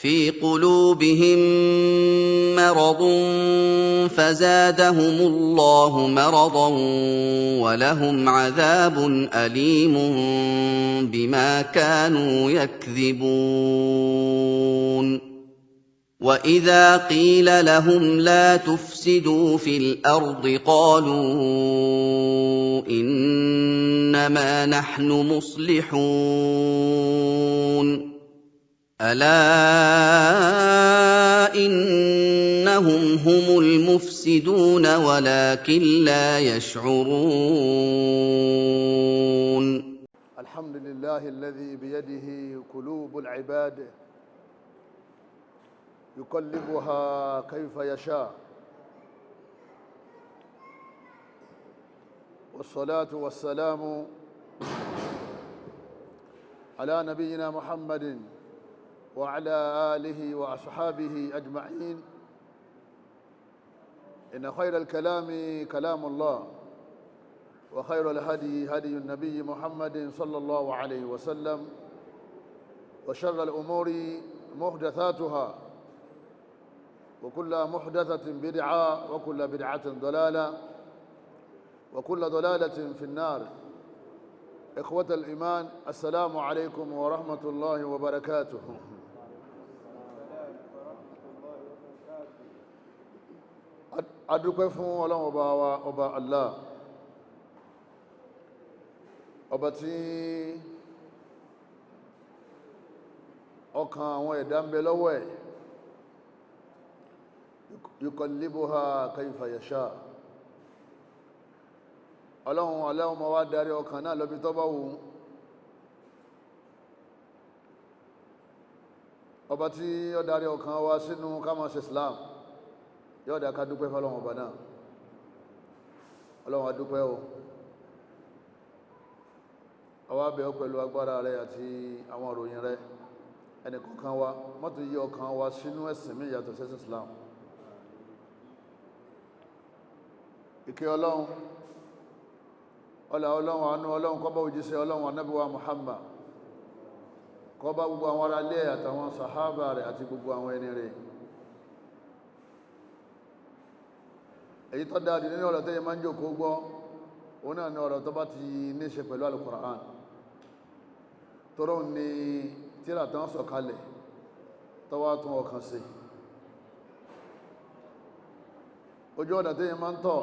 في قلوبهم مرض فزادهم الله مرضا ولهم عذاب أليم بما كانوا يكذبون. وإذا قيل لهم لا تفسدوا في الأرض قالوا إنما نحن مصلحون. ألا إنهم هم المفسدون ولكن لا يشعرون. الحمد لله الذي بيده قلوب العباد يقلبها كيف يشاء، والصلاة والسلام على نبينا محمد وعلى آله وأصحابه أجمعين. إن خير الكلام كلام الله، وخير الهدي هدي النبي محمد صلى الله عليه وسلم، وشر الأمور محدثاتها، وكل محدثة بدعة، وكل بدعة ضلالة، وكل ضلالة في النار. إخوة الإيمان، السلام عليكم ورحمة الله وبركاته. Adúpẹ́ fún Ọlọ́run ọba wa, ọba Allah, ọba tí ọkàn àwọn ẹ̀dá ń bẹ lọ́wọ́ ẹ̀, yuqallibuha kayfa yasha. Ọlọ́run aláwọ̀ ma wá darí ọkàn náà lọ́bí tó bá wù ú. Ọba tí ó darí ọkàn wa sínú ká máa ṣe Islam, yóò dá ká dúpẹ́ fọ́lọ́run ọba náà. Ọlọ́run a dúpẹ́ o, àwa bẹ̀ ọ́ pẹ̀lú agbára rẹ àti àwọn òròyìn rẹ. Ẹnìkọ̀ọ̀kan wa mọ́tò yí ọkàn wa sínú ẹ̀sìn mí yàtọ̀ sẹ́sìn Islam. Ìkẹ́ Ọlọ́run, ọlá Ọlọ́run, àánú Ọlọ́run kó bá òjíṣẹ́ Ọlọ́run Ànábì wa Muhammad, kó bá gbogbo àwọn ará ilé àtàwọn sàhábà rẹ̀ àti gbogbo àwọn ẹni rẹ̀. Èyí tó dáadì nínú ọ̀rọ̀ tẹ́yẹ máa ń jòkó gbọ́, òun náà ní ọ̀rọ̀ tó bá ti ní ṣe pẹ̀lú Al-Qur'an. Tọ́rọ ní tírà tán sọ̀kalẹ̀ tó wá tún ọkàn sí. Ojú ọ̀nà tẹ́yẹ máa ń tọ̀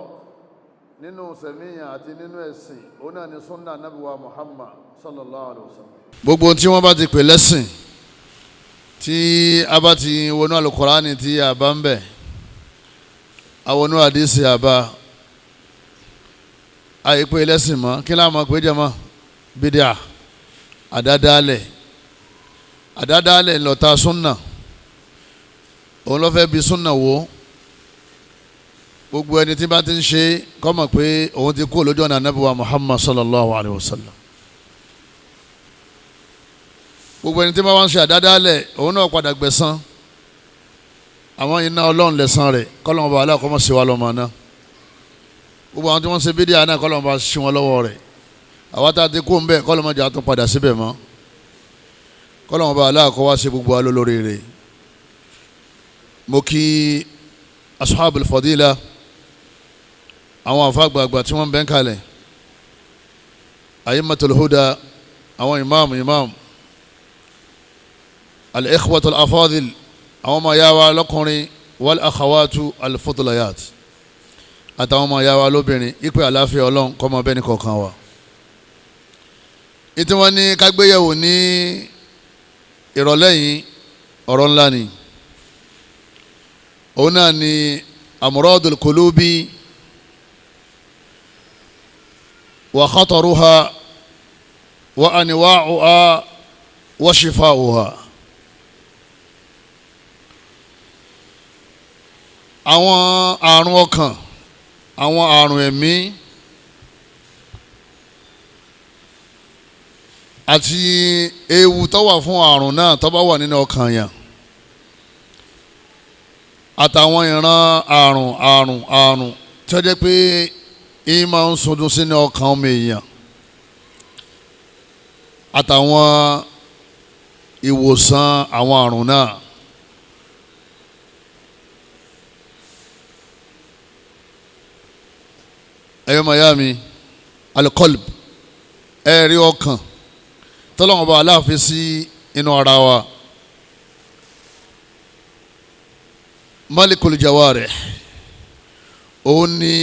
nínú sẹ̀míyàn àti nínú ẹ̀sìn, òun náà ní súnnà Ànábì wa Muhammad sallallahu alaihi wasallam. Gbogbo tí wọ́n bá ti pè lẹ́sìn, tí a bá ti wọnú Al-Qur'ani tí a bá ń bẹ̀, àwọn àdìsí àbá àìpé lẹ́sìn mọ́, kí láà mọ̀ pé jẹ́ mọ́ bídíà, àdádálẹ̀. Àdádálẹ̀ ńlọta súnà, òun ló fẹ́ bi súnà wò. Gbogbo ẹni tí bá ti ń ṣe kó mọ̀ pé òun ti kú lójú ọ̀nà Ànábì wa Muhammad sallallahu alayhi wa sallam. Gbogbo ẹni tí bá wá ń ṣe àdádálẹ̀, òun náà padà gbẹ̀san. Àwọn iná Ọlọ́run lẹ̀san rẹ̀, kọ́lọ́mọba aláàkọ́mọ́ sí wa lọ́mọ náà. Gbogbo àwọn tí wọ́n ṣe bídíà náà, kọ́lọ́mọba sí wọn lọ́wọ́ rẹ̀. Àwọn tá a ti kú ń bẹ̀, kọ́lọ́mọjà tún padà síbẹ̀ mọ́. Kọ́lọ́mọba aláàkọ́ wá sí gbogbo wa lórí rẹ̀. Mo kí ashabul fadila, àwọn àfàgbàgbà tí wọ́n ń bẹ́ ń kalẹ̀, ayimmatul huda, àwọn imam imam, al-ikhwatul afadil, àwọn ọmọ ya wa lọ́kùnrin, wal akhawatu al-fudlayat, àtàwọn ọmọ ya wa lóbìnrin. Ìpè àláfíà Ọlọ́run kó máa bẹ́ẹ̀ ní kọ̀ọ̀kan wa. Ìtí wọ́n ní kágbéyẹ̀wò ní ìrọ̀lẹ́ yìí, ọ̀rọ̀ ńlá ni. Òun náà ni amradul qulubi wa khataruha wa anwa'uha wa shifa'uha. Àwọn àrùn ọkàn, àwọn àrùn ẹ̀mí àti ewu tó wà fún àrùn náà tó bá wà nínú ọkàn yẹn, àtàwọn ìran àrùn àrùn àrùn tí ó jẹ́ pé ìyẹn máa ń sọdún sínú ọkàn ọmọ èèyàn, àtàwọn ìwòsàn àwọn àrùn náà. Ẹ̀yọ́ mayami al-qalb, ẹ̀rí ọkàn tọ́lọ́wọ́n bá aláàfin sí inú ara wa. Malikul jawarih, òun ni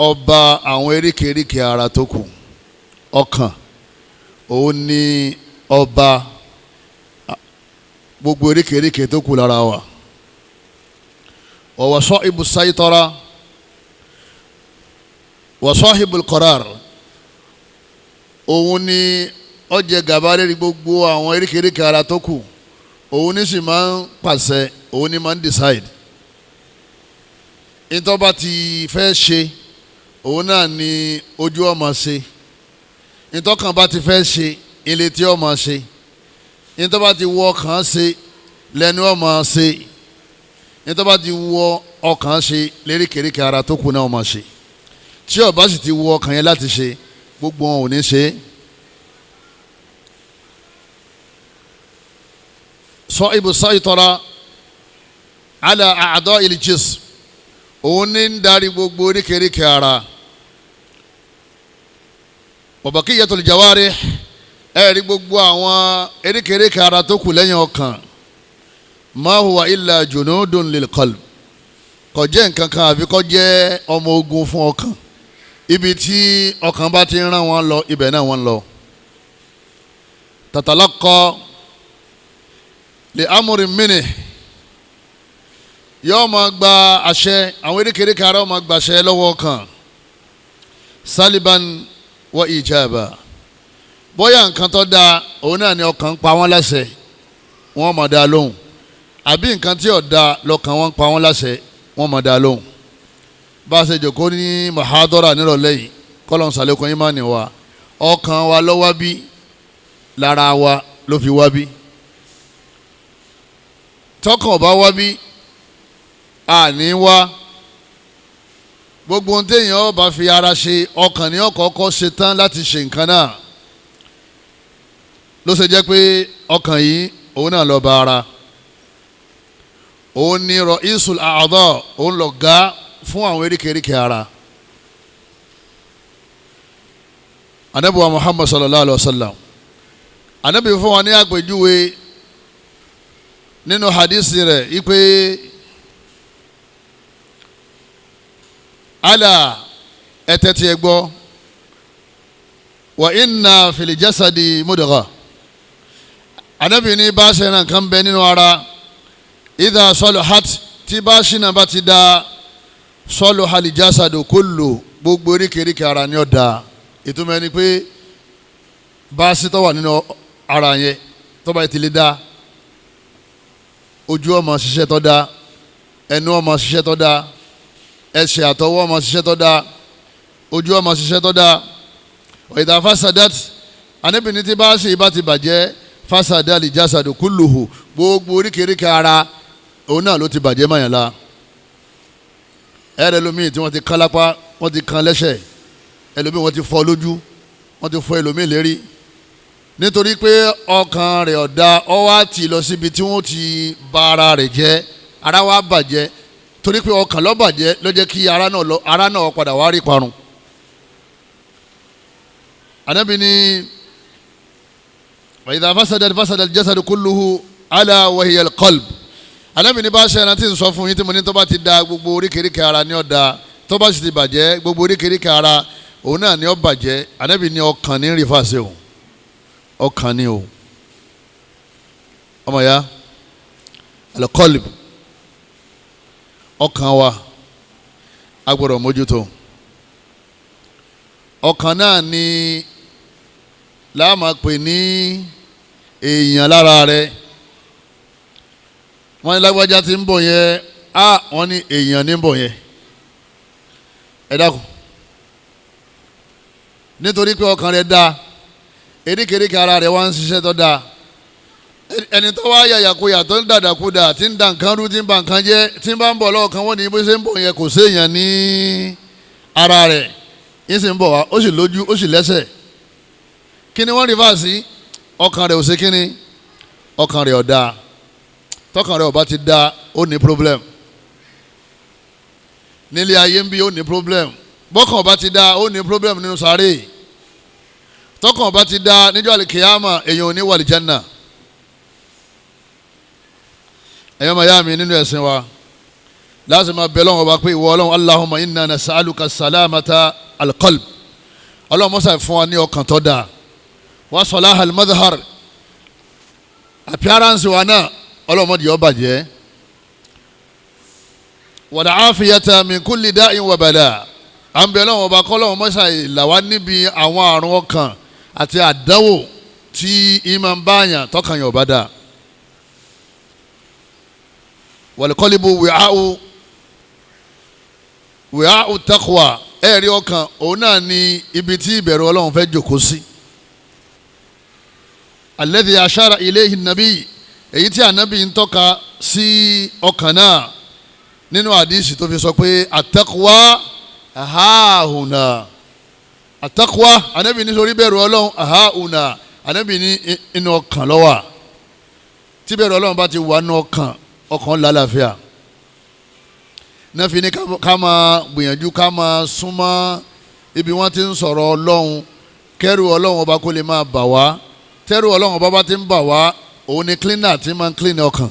ọba àwọn eríkèéríkèé ara tó kù. Ọkàn òun ni ọba gbogbo eríkèéríkèé tó kù lára wa. Wa sahibu saytara wa sahibul qarar, òun ni ó jẹ gàba lérí gbogbo àwọn eríkèéríkèé ara tó kù. Òun ní sì máa ń pàṣẹ, òun ní máa ń decide. Ìtọ́ba ti fẹ́ ṣe, òun náà ni ojú ọmọ ṣe. Ìtọ́kàn bá ti fẹ́ ṣe, ilé tí ọmọ ṣe. Ìtọ́ba ti wọ ọkàn ṣe, lẹ́nu ọmọ ṣe. Ìtọ́ba ti wọ ọkàn ṣe, léríkèéríkèé ara tó kù náà ọmọ ṣe. Tí ó bá sì ti wọ ọkàn yẹn láti ṣe, gbogbo wọn ò ní ṣe. Sahibu saytara ala a'da'il jism, òun ní ń darí gbogbo oríkèéríkèé ara. Wa baqiyatul jawarih, ẹ̀rí gbogbo àwọn eríkèéríkèé ara tó kù lẹ́yìn ọkàn. Ma huwa illa junudun lil qalb, kò jẹ́ nǹkan kan àfi kó jẹ́ ọmọ ogun fún ọkàn. Ibi tí ọkàn bá ti rán wọn lọ, ibẹ̀ náà wọ́n lọ. Tatalaqa li amrin minhu, yóò máa gba àṣẹ, àwọn erékèrékè ara máa gba àṣẹ lọ́wọ́ ọkàn. Saliban wa ijaba, bóyá nǹkan tó dáa òun náà ni ọkàn ń pa wọ́n láṣẹ, wọ́n máa dá lóhùn, àbí nǹkan tí ò dáa lọ́kàn wọ́n ń pa wọ́n láṣẹ, wọ́n máa dá lóhùn. Bá a ṣe jòkó ní mahadara nírọ̀lẹ́ yìí, kọ́lọ́n sàlékún ìmánì wa, ọkàn wa ló wá bí, lára wa ló fi wá bí. Tọkàn ọba wá bí, àní wá. Gbogbo ohun téèyàn ọba fi ara ṣe, ọkàn ní ọkọ̀ọ̀kọ̀ ṣe tán láti ṣe nǹkan náà. Ló ṣe jẹ́ pé ọkàn yìí òun náà lọ bá ara. Òun ní ra'isul a'dha, òun lọ gá fún àwọn eríkèéríkèé ara. Anabi wa Muhammad sallallahu alaihi wa sallam, anabi fún wa ní àpèjúwe nínú hadisi rẹ̀ ipe ala ẹtẹ tí ẹ gbọ́, wa inna fil jasadi mudgha. Anabi ní bá ṣe náà kan bẹ nínú ara, idha saluhat, tí bá ṣe náà bá ti da, saluha al jasadu kullu, gbogbo oríkèéríkèé ara ni ó da. Ìtumọ̀ ẹni pé bá ṣe tó wà nínú ara yẹn tó bá ti lè da, ojú ọmọ ṣiṣẹ́ tó da, ẹnu ọmọ ṣiṣẹ́ tó da, ẹsẹ̀ àtọwọ́ ọmọ ṣiṣẹ́ tó da, ojú ọmọ ṣiṣẹ́ tó da. Ìdá fasadat, Ànábì ní tí bá ṣe ibà ti bàjẹ́, fasada li jasadu kulluhu, gbogbo oríkèéríkèé ara òun náà ló ti bàjẹ́ mọ̀yàn la. Ẹ̀rẹ́ lómi tí wọ́n ti kán lápá, wọ́n ti kán lẹ́sẹ̀, ẹlòmíì wọ́n ti fọ́ lójú, wọ́n ti fọ́ ẹlòmíì lérí, nítorí pé ọkàn rẹ̀ ọ̀dà, ó wá tì lọ síbi tí wọ́n ti bà ara rẹ̀ jẹ́, ara wa bàjẹ́. Torí pé ọkàn ló bàjẹ́ ló jẹ́ kí ara náà padà wá rí parun. Ànábì ní wa idha fasada fasada al-jasadu kulluhu ala wa hiya al-qalb. Ànábì ní bá ṣe ẹran tí ń sọ fún yín tí mo ní tó bá ti da gbogbo oríkèéríkèé ara ní ọ̀dà, tó bá sì ti bàjẹ́ gbogbo oríkèéríkèé ara òun náà ní ó bàjẹ́. Ànábì ní ọkàn ní rí fàṣẹ o, ọkàn ní o. Ọmọ ya al-qalb, ọkàn wa a gbọ́dọ̀ mójútó. Ọkàn náà ni láàmà pè ní èèyàn lára rẹ̀. Wọ́n ní lágbájá tí ń bọ̀ yẹn, á wọ́n ní èèyàn ní ń bọ̀ yẹn. Ẹ dákun, nítorí pé ọkàn rẹ̀ dáa, eríkèéríkèé ara rẹ̀ wá ń ṣiṣẹ́ tó dáa. Ẹni tó wá yàyàkuyà tó ń dàdàkudà tí ń da nǹkan rú tí ń ba nǹkan jẹ́, tí ń bá ń bọ̀ lọ́ọ̀kan wọ́n ní bó ṣe ń bọ̀ yẹn kò séèyàn ní ara rẹ̀, yín sì ń bọ̀ wá, ó sì lójú ó sì lẹ́sẹ̀. Kí ni wọ́n rí fáàsì? Ọkàn rẹ̀ ò ṣe kíni, ọkàn rẹ̀ ò dáa. Tọkàn rẹ̀ ò bá ti dáa, ó ní problem nílé ayé ń bí, ó ní problem. Bọ́kàn ọba ti da ó ní problem nínú sáré. Tọkàn ọba ti da níjọ́ àlìkìyàmà èèyàn ò ní wà lìjánà. Ẹ̀yọ́ màá yá mi nínú ẹ̀sìn wa, láti máa bẹ Ọlọ́run ọba pé ìwọ Ọlọ́run, Allahumma inna nas'aluka salamata alqalb. Ọlọ́run mọ́sá fún wa ní ọkàn tó dáa, wa salaha almadhhar, appearance wa náà Ọlọ́run má jẹ́ ó bàjẹ́, wal afiyata min kulli da'in wa bala. À ń bẹ Ọlọ́run ọba kọ́lọ́run mọ́sá là wá níbi àwọn àrùn ọkàn àti àdánwò tí ìmọ̀ ń báyàn tọkàn yóò bá dáa. Wal qalbu wi'a'u wi'a'u taqwa. Ẹ̀rí ọkàn òun náà ni ibi tí ìbẹ̀rù Ọlọ́run fẹ́ jòkó sí. Alladhi ashara ilayhi nabi, èyí tí ànábì ń tọ́ka sí ọkàn náà nínú àdìsí tó fi sọ pé at-taqwa hahuna. At-taqwa, ànábì ní sórí bẹ̀rù Ọlọ́run hahuna, ànábì ní inú ọkàn ló wà. Tí bẹ̀rù Ọlọ́run bá ti wà nínú ọkàn, ọkàn lálàáfíà. Náà fi ní ká máa gbìyànjú ká máa súnmọ́ ibi wọ́n ti ń sọ̀rọ̀ Ọlọ́run, kẹ́rù Ọlọ́run ọba kó lè máa bà wá. Tẹ́rù Ọlọ́run ọba bá ti ń bà wá, òun ni cleaner ti máa ń clean ọkàn.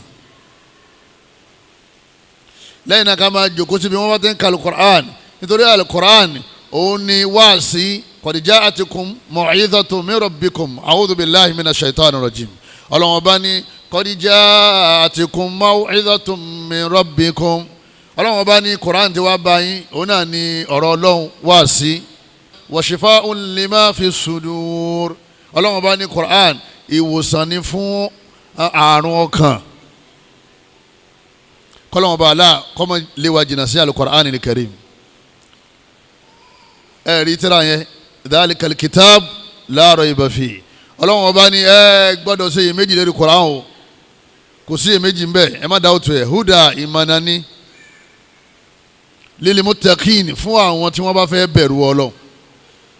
Lẹ́yìn náà ká máa jòkó síbi wọ́n bá ti ń ka alukur'an, nítorí alukur'an òun ni wáàsí. Qad ja'atkum maw'izatun min rabbikum, a'udhu billahi minash shaitani rajim. Ọlọ́run ọba ní qad ja'atkum maw'izatun min rabbikum. Ọlọ́run ọba ní Quran ti wá bá yín, òun náà ní ọ̀rọ̀ Ọlọ́run wáàsí. Wa shifa'un lima fi sudur. Ọlọ́run ọba ní Quran ìwòsàn ni fún àrùn ọkàn. Kọ́lọ́run ọba àlá kọ́mọ léwa jìnnà sí al-Qur'an al-Karim. Ẹ̀rí tíra yẹn, dhalikal kitab la rayba fi. Ọlọ́run ọba ní ẹ gbọ́dọ̀ ṣe iyèméjì lérí Quran o, kò sí iyèméjì ń bẹ, ẹ má dáwọ́ tó ẹ̀. Huda ìmọ̀nani lil muttaqin, fún àwọn tí wọ́n bá fẹ́ bẹ̀rù Ọlọ́run.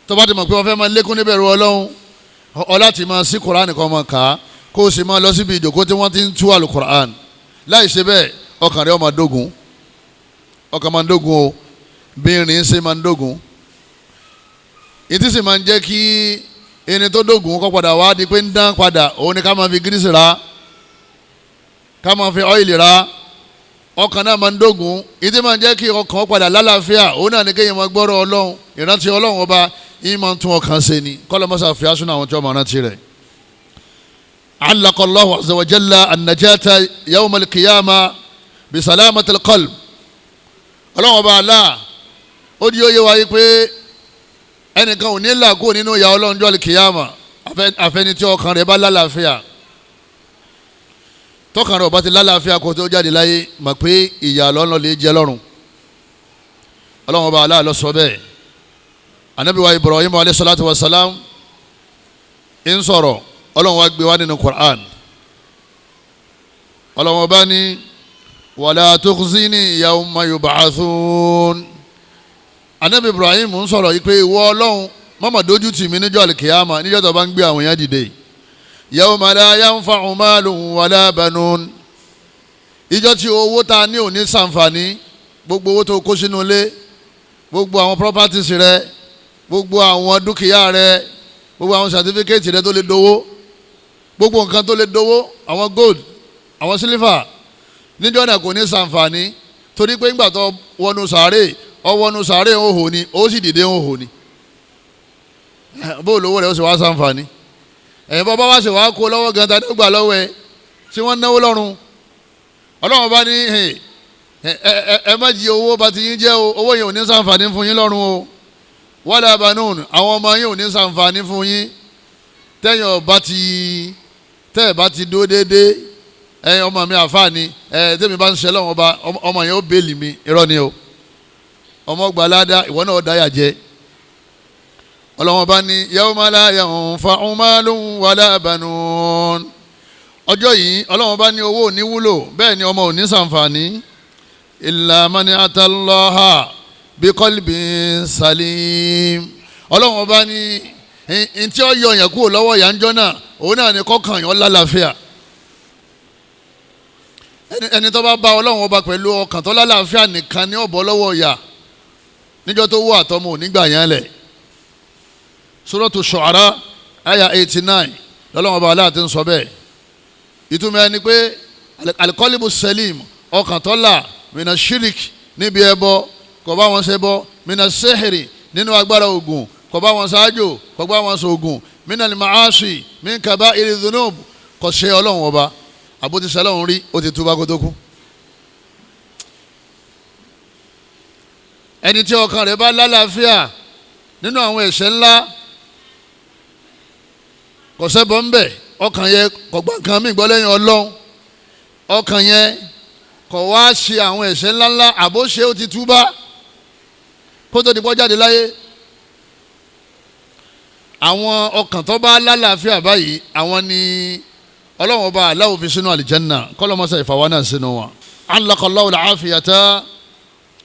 Tó bá ti mọ̀ pé wọ́n fẹ́ máa lékún ní bẹ̀rù Ọlọ́run, ọlá ti máa sí Quran kan máa kà á, kó o sì máa lọ síbi ìjòkó tí wọ́n ti ń tú alukur'an. Láì ṣe bẹ́ẹ̀, ọkàn rẹ̀ ó máa dógùn. Ọkàn máa ń dógùn o, bí irin ṣe máa ń dógùn. Ìtí sì máa ń jẹ́ kí irin tó dógùn kó padà wá di pé ń dán padà, òun ni ká máa fi gírísì ra, ká máa fi ọ́ìlì ra. Ọkàn náà máa ń dógùn. Ìtí máa ń jẹ́ kí ọkàn padà lálàáfíà, òun náà ni kéèyàn máa gbọ́rọ̀ Ọlọ́run, ìrántí Ọlọ́run ọba yìí máa ń tún ọkàn ṣe ni. Kọ́lọ́ mọ́sá fi aṣọ àwọn tí wọ́n máa rántí rẹ̀. Allaqa Allahu azza wa jalla an-najata yawm al-qiyama bi salamati al-qalb. Ọlọ́run ọba àlá ó di óye wáyé pé ẹnìkan ò ní là kúrò nínú ìyà Ọlọ́run jọ́ al-qiyama àfẹni tí ọkàn rẹ̀ bá lálàáfíà. Tọkàn rẹ̀ ọba ti lálàáfíà kó tó jáde láyé, mọ̀ pé ìyà Ọlọ́run lè jẹ lọ́run. Ọlọ́run ọba àlá ló sọ bẹ́ẹ̀. Anabi wa Ibrahim alayhi salatu wa salam ń sọ̀rọ̀, Ọlọ́run wa gbé wa nínú Qur'an. Ọlọ́run ọba ní wala tukhzini yawma yub'athun. Anabi Ibrahim ń sọ̀rọ̀ yìí pé ìwọ Ọlọ́run má mà dójú tì mí níjọ́ alikiyama, níjọ́ tó bá ń gbé àwọn èèyàn dìde. Yawma la yanfa'u malun wala banun. Ìjọ́ tí owó ta ní òní sànfàní, gbogbo owó tó kó sínú ilé, gbogbo àwọn properties rẹ, gbogbo àwọn dúkìá rẹ, gbogbo àwọn certificate rẹ tó lè dowó, gbogbo nǹkan tó lè dowó, àwọn gold, àwọn silver, níjọ́ náà kò ní sànfàní, torí pé ńgbà tó wọnú sàárè, ó wọnú sàárè òhò ni, ó sì dìde òhò ni. Bó lówó rẹ ó sì wá sànfàní. Ẹ̀yin bọ́ bá wá sì wá kó lọ́wọ́ gan ta ní gbà lọ́wọ́ ẹ tí wọ́n náwó lọ́rùn. Ọlọ́run bá ní ẹ má jí owó bá ti yín jẹ́ o, owó yẹn ò ní sànfàní fún yín lọ́rùn o. Wala banun, àwọn ọmọ yín ò ní sànfàní fún yín. Tẹ́yìn ọba ti tẹ́ ẹ̀ bá ti dúró déédéé, ẹ ọmọ mi àfààní, ẹ tẹ́mi bá ń ṣe lọ́wọ́ ọba, ọmọ yẹn ó bẹ́ẹ̀lì mi, irọ́ ni o. Ọmọ gbalada, ìwọ náà dáyà jẹ. Ọlọ́wọ́n bá ní yawma la yanfa'u malun wala banun. Ọjọ́ yìí Ọlọ́wọ́n bá ní owó ò ní wúlò, bẹ́ẹ̀ ni ọmọ ò ní sànfàní. Illa man atallaha bi qalbin salim. Ọlọ́wọ́n bá ní ntí ó yọ yẹn kúrò lọ́wọ́ yà ń jọ́ náà, òun náà ni kọ́kàn yàn lálàáfíà. Ẹni tó bá bá Ọlọ́run ọba pẹ̀lú ọkàn tó lálàáfíà nìkan ni ó bọ́ lọ́wọ́ yà. Níjọ́ tó wọ àtọmọ ò nígbà yẹn lẹ̀. Suratu Shu'ara àyà 89 lọ́lọ́wọ́n bá aláàtí ń sọ bẹ́ẹ̀. Ìtumọ̀ ẹni pé alikọ́líbù sẹ́lìm, ọkàn tọ́lá mina shirik níbi ẹbọ, kò bá wọn ṣẹbọ, mina sehiri nínú agbára ogun, kò bá wọn ṣáájò, kò bá wọn ṣoògùn, mina maasi min kaba'iri dhunub, kò ṣe ọlọ́run ọba àbótíṣe ọlọ́run rí, ó ti túbá kó tó kú. Ẹni tí ọkàn rẹ̀ bá lálàáfíà nínú àwọn ẹ̀ṣẹ̀ ńlá, kò ṣẹbọ ń bẹ̀, ọkàn yẹn kò gbà nǹkan mí gbọ́ lẹ́yìn ọlọ́run, ọkàn yẹn kò wá ṣe àwọn ẹ̀ṣẹ̀ ńláńlá, àbóṣe ó ti túbá kó tó di bọ́ jáde láyé. Àwọn ọkàn tó bá lálàáfíà báyìí, àwọn ni ọlọ́run ọba aláwo fi sínú àlìjẹ́nà, kọ́lọ́mọṣẹ́ ìfàwọ́ náà sínú wọn. Alaqallahu al-afiyata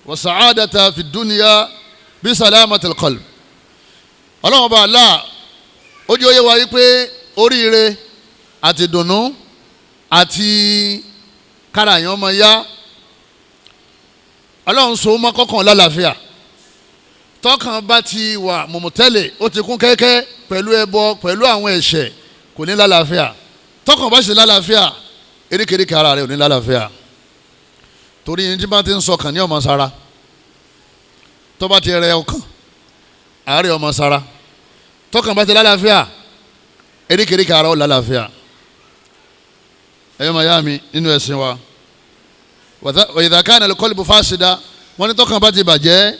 wa sa'adata fi dunya bí salamatil qalb. Ọlọ́run ọba aláà ó jẹ́ oyé wa yí pé oríire àti dùnnú àti kára yẹn ọmọ ya, ọlọ́run so mọ́ kọ́kàn lálàáfíà. Tọkàn bá ti wà mọ̀mọ́tẹ́lẹ̀, ó ti kún kẹ́kẹ́ pẹ̀lú ẹbọ, pẹ̀lú àwọn ẹ̀ṣẹ̀, kò ní lálàáfíà. Tọkàn bá sì lálàáfíà, eríkèéríkèé ara rẹ̀ ò ní lálàáfíà. Torí ní tí bá ti ń sọkàn ní ọmọ sára, tó bá ti rẹ ọkàn, àárẹ̀ ọmọ sára. Tọkàn bá ti lálàáfíà, eríkèéríkèé ara ó lálàáfíà. Ẹ̀yọ́ màá yá mi nínú ẹ̀sìn wa, wa idha kana al-qalbu fasida, wọ́n ní tọkàn bá ti bàjẹ́,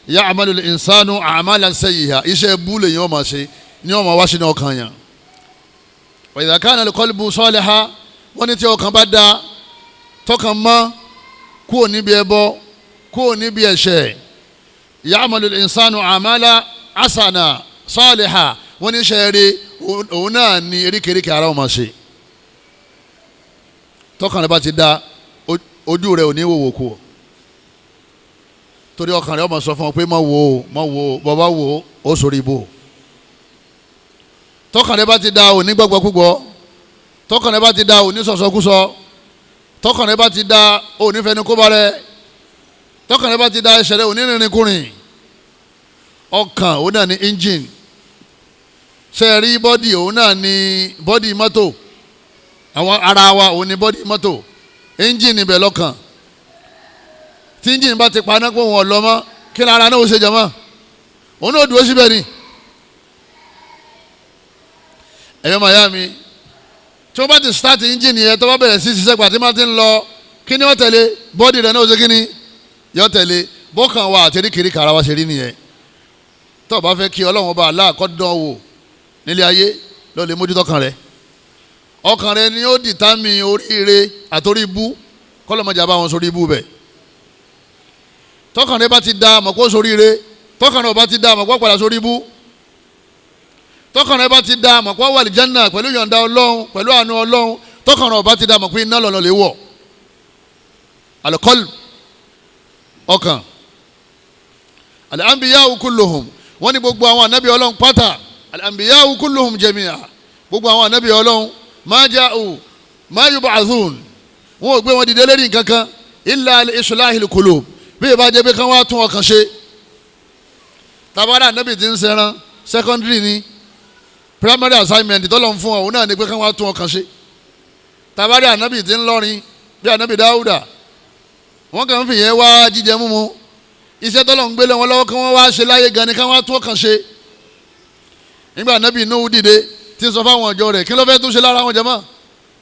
ya'malu al-insanu a'malan sayyi'a, iṣẹ́ bú lèyìn ọmọ ṣe ní ọmọ wá sínú ọkàn yẹn. Wa idha kana al-qalbu salihan, wọ́n ní tí ọkàn bá da, tọkàn mọ́ kúrò níbi ẹbọ, kúrò níbi ẹ̀ṣẹ̀, ya'malu al-insanu a'malan hasana salihan, wọ́n ní iṣẹ́ rere òun náà ní eríkèéríkèé ara ọmọ ṣe. Tọkàn rẹ bá ti da, ojú rẹ ò ní wòwò kú o, torí ọkàn rẹ ọmọ sọ fún ọ pé má wò ó, má wò ó, bàbá wò ó, ó sórí ibò. Tọkàn rẹ bá ti da, ò ní gbàgbọ́ púpọ̀. Tọkàn rẹ bá ti da, ò ní sọ̀sọ́kúsọ. Tọkàn rẹ bá ti da, ò ní fẹnu kóbá rẹ. Tọkàn rẹ bá ti da, ẹsẹ̀ rẹ ò ní rìnrìn kùnrin. Ọkàn òun náà ní engine. Ṣe rí bọ́dì, òun náà ní bọ́dì mọ́tò. Àwọn ara wa òun ní bọ́dì mọ́tò, engine ibẹ̀ lọ́kàn. Tí engine bá ti paná pé òun ọ̀lọ́ mọ́, kí ni ara náà ó ṣe jẹ mọ́? Òun náà dúró síbẹ̀ ni. Ẹ̀yọ́ màyá mi, tí wọ́n bá ti start engine yẹn, tó bá bẹ̀rẹ̀ sí ṣiṣẹ́ pàtí máa ti ń lọ, kí ni ó tẹ̀lé? Bọ́dì rẹ̀ náà ó ṣe kí ni yọ tẹ̀lé. Bọ́kàn wa àti eríkèéríkèé ara wa ṣe rí nìyẹn. Tó o bá fẹ́ kí ọlọ́run ọba Allah kó dán wò nílé ayé, lọ lè mójútó ọkàn rẹ. Ọkàn rẹ ni ó dìtámì oríire àtòrí ibú, kọ́lọ́mọjà bá wọn sórí ibú bẹ̀. Tọkàn rẹ bá ti da, mọ̀ kó sóríire. Tọkàn rẹ bá ti da, mọ̀ kó padà sórí ibú. Tọkàn rẹ bá ti da, mọ̀ kó wà lí Jánnà pẹ̀lú yọ̀ǹda ọlọ́run, pẹ̀lú àánú ọlọ́run. Tọkàn rẹ bá ti da, mọ̀ pé iná lọ́nà lè wọ̀. Al-qalb, ọkàn. Al-anbiya'u kulluhum, wọ́n ní gbogbo àwọn ànábì ọlọ́run pátá, al-anbiya'u kulluhum jami'a, gbogbo àwọn ànábì ọlọ́run, ma ja'u ma yub'athun, wọn ò gbé wọn dìde lérí nǹkankan illa li islahil qulub, bí ìbá jẹ́ pé kán wá tún ọkàn ṣe. Tabara ànábì ti ń sẹ́ran secondary ni, primary assignment tọ́lọ̀ ń fún ọ òun náà ni pé kán wá tún ọkàn ṣe. Tabara ànábì ti ń lọ́rin bí ànábì Dáúdà, wọ́n kàn ń fìyẹn wá jíjẹ múmu. Iṣẹ́ tọ́lọ̀ ń gbélé wọn lọ́wọ́ kí wọ́n wá ṣe láyé gan ni kán wá tún ọkàn ṣe. Nígbà ànábì Nuhu dìde tí ń sọ fáwọn ọjọ́ rẹ̀, kí ló fẹ́ tún ṣe lára wọn jẹ́mọ́?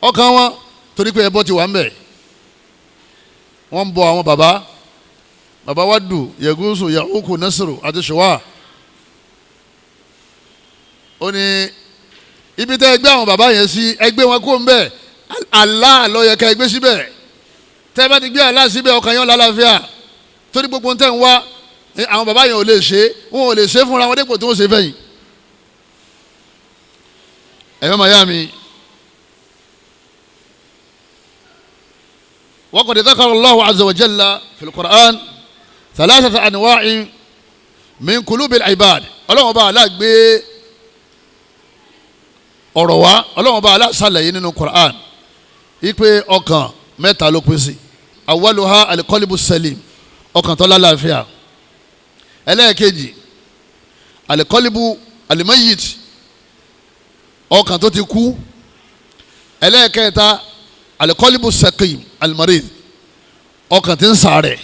Ọkàn wọn, torí pé ẹbọ ti wà ń bẹ̀. Wọ́n ń bọ àwọn bàbá bàbá Wadu, Yẹgúsù, Yahuku, Nasiru àti Ṣùwà. Ó ní ibi tẹ́ ẹgbẹ́ àwọn bàbá yẹn sí, ẹgbẹ́ wọn kó ń bẹ̀, Allah ló yẹ ká ẹgbẹ́ síbẹ̀. Tẹ́ bá ti gbé Allah síbẹ̀, ọkàn yẹn lálàáfíà. Torí gbogbo tẹ́ ń wá, àwọn bàbá yẹn ò lè ṣe, wọn ò lè ṣe fúnra wọn dépò tí wọ́n ṣe fẹ́yìn. Ẹ̀yọ́ màyá mi, وقد ذكر الله عز وجل في القرآن ثلاثة أنواع من قلوب العباد. Ọlọ́run ọba Allah gbé ọ̀rọ̀ wá, Ọlọ́run ọba Allah ṣàlàyé nínú Qur'an ipe ọkàn mẹ́ta ló pín sí. Awwaluha al-qalbu salim, ọkàn tó lálàáfíà. Ẹlẹ́ẹ̀kejì alikọ́líbù alimayit, ọkàn tó ti kú. Ẹlẹ́ẹ̀kẹta alikọ́líbù sakim alimarid, ọkàn tí ń ṣàárẹ̀.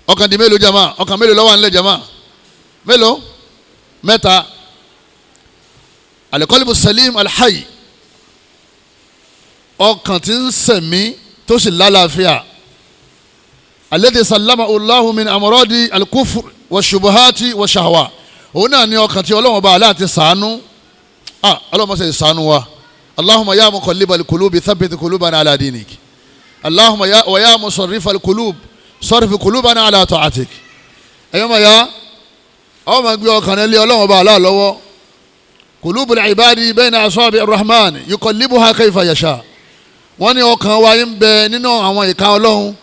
Ọkàn di mélòó jama? Ọkàn mélòó ló wà nílẹ̀ jama? Mélòó? Mẹ́ta. Alikọ́líbù salim alhayi, ọkàn tí ń sẹ̀mí tó sì lálàáfíà. Alladhi sallama Allahu min amradi al-kufr wa shubuhati wa shahwa, òun náà ni ọkàn tí Ọlọ́run bá aláàtì sànú. Ọlọ́run mọ̀ sẹ́ sànú wa. Allahumma ya muqallibal qulubi thabbit qulubana ala dinik. Allahumma ya wa ya musarrifal qulub sarrif qulubana ala ta'atik. Ẹ̀yọ́ ma ya ọ ma gbé ọkàn rẹ lé Ọlọ́run bá aláà lọ́wọ́. Qulubul ibadi bayna asabi ar-rahman yuqallibuha kayfa yasha. Wọ́n ní ọkàn wa ń bẹ nínú àwọn ìka Ọlọ́run.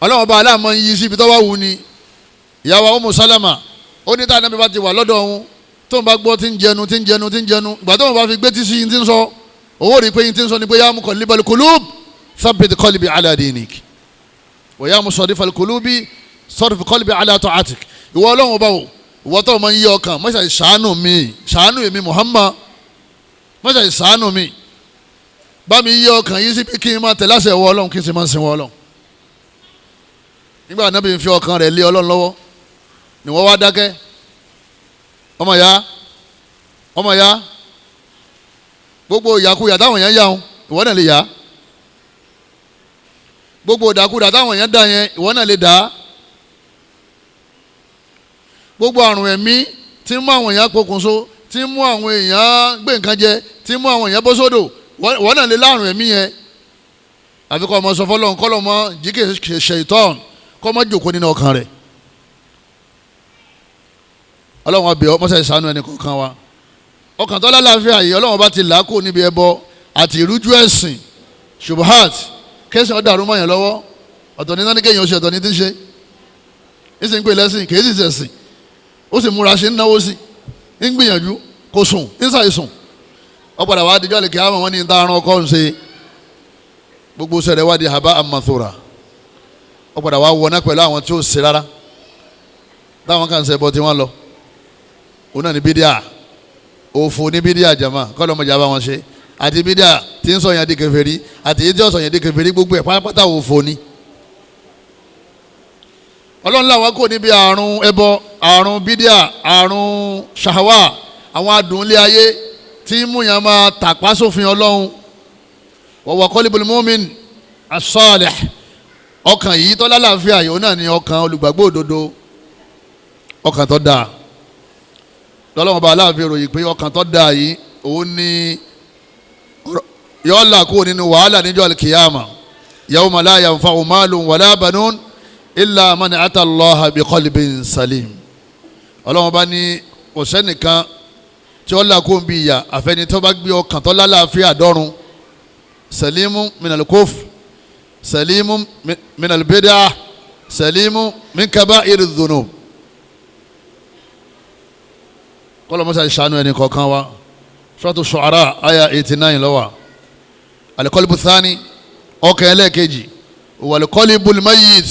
Ọlọ́run bá aláàmọ́ ń yí síbi tó bá wù ni. Ìyàwó Umu Salama ó ní táwọn ẹbí bá ti wà lọ́dọ̀ òun tó ń bá gbọ́ tí ń jẹnu tí ń jẹnu tí ń jẹnu, ìgbà tó ń bá fi gbé tí sí yín tí ń sọ, owó rí i pé yín tí ń sọ ni pé ya muqallibal qulub thabbit qalbi ala dinik wa ya musarrifal qulubi sarrif qalbi ala ta'atik. Ìwọ Ọlọ́run ọba o, ìwọ tó máa ń yí ọkàn, mọ́ṣá ìṣàánú mi, ṣàánú èmi Muhammad, mọ́ṣá ìṣàánú mi, bá mi yí ọkàn yìí síbi kí n máa tẹ̀lé àṣẹ ìwọ Ọlọ́run, kí n sì máa sin ìwọ Ọlọ́run. Nígbà Ànábì ń fi ọkàn rẹ̀ lé Ọlọ́run lọ́wọ́ ni wọ́n wá dákẹ́. Ọmọ ya, ọmọ ya, gbogbo ìyàkuyà táwọn èèyàn yà ń, ìwọ náà lè yà. Gbogbo ìdàkudà táwọn èèyàn dà yẹn, ìwọ náà lè dà. Gbogbo àrùn ẹ̀mí tí ń mú àwọn èèyàn pokùnso, tí ń mú àwọn èèyàn gbé nǹkan jẹ, tí ń mú àwọn èèyàn bọ́ sódò, ìwọ náà lè láàrùn ẹ̀mí yẹn. Àfi kọ́ ọmọ sọ fọlọ́n kọ́ lọ́mọ jíkè ṣèitán kọ́ ọmọ jòkó nínú ọkàn rẹ̀. Ọlọ́run ọbẹ̀ ọ mọ́sá ìsànú ẹni kọ̀ọ̀kan wa. Ọkàn tó lálàáfíà yìí Ọlọ́run bá ti là á kó níbi ẹbọ àti ìrújú ẹ̀sìn ṣubuhat, kẹsàn-án dàrú mọ́ yẹn lọ́wọ́. Ọ̀tọ̀ ní náà ní kéèyàn ṣe, ọ̀tọ̀ ní ti ń ṣe, ń sì ń pè lẹ́sìn kì í sì ṣẹ̀sìn, ó sì múra ṣe ń náwó sí, ń gbìyànjú kò sùn, ń ṣàìsùn. Ó padà wá dijọ́ lè kí á mọ̀ wọ́n ní ta aràn ọkọ̀ ń ṣe, gbogbo sẹ̀rẹ̀ wá di haba amathura. Ó padà wá wọná pẹ̀lú àwọn tí ó ṣe rárá, táwọn kan ṣe bọ́ tí wọ́n lọ. Òun náà ní bídíà, òfò ní bídíà jama, kọ́lọ́ mọ̀jà bá wọn ṣe. Àti bídíà tí ń sọ yẹn di kèfèrí, àti èyí tí ó sọ yẹn di kèfèrí, gbogbo ẹ̀ pátápátá òfò ni. Ọlọ́run làwọn kò níbi àrùn ẹbọ, àrùn bídíà, àrùn ṣàwà, àwọn adùn ilé ayé tí mú yẹn máa tàpá sófin Ọlọ́run. Wa qalbul mu'min as-salih, ọkàn yìí tó lálàáfíà yìí, òun náà ni ọkàn olùgbàgbọ́ òdodo, ọkàn tó dáa. Lọ́lọ́wọ́n bá aláàfin ròyìn pé ọkàn tó dáa yìí òun ni yóò là kúrò nínú wàhálà níjọ́ al-kiyama. Yawma la yanfa'u malun wala banun illa man ata Allaha bi qalbin salim. Ọlọ́wọ́n bá ní kò sẹ́nìkan tí ó là kúrò bí ìyà àfẹ́ni tó bá gbé ọkàn tó lálàáfíà dọ́run. Salimu minal kufr, salimu minal bid'ah, salimu min kaba'iri dhunub. Kọlọmọsá ìṣàánú ẹni kọ̀ọ̀kan wa. Suratu Shu'ara aya 89 lọ́wọ́. Al-qalbu thani, ọkàn ẹlẹ́ẹ̀kejì, wal-qalbul mayyit,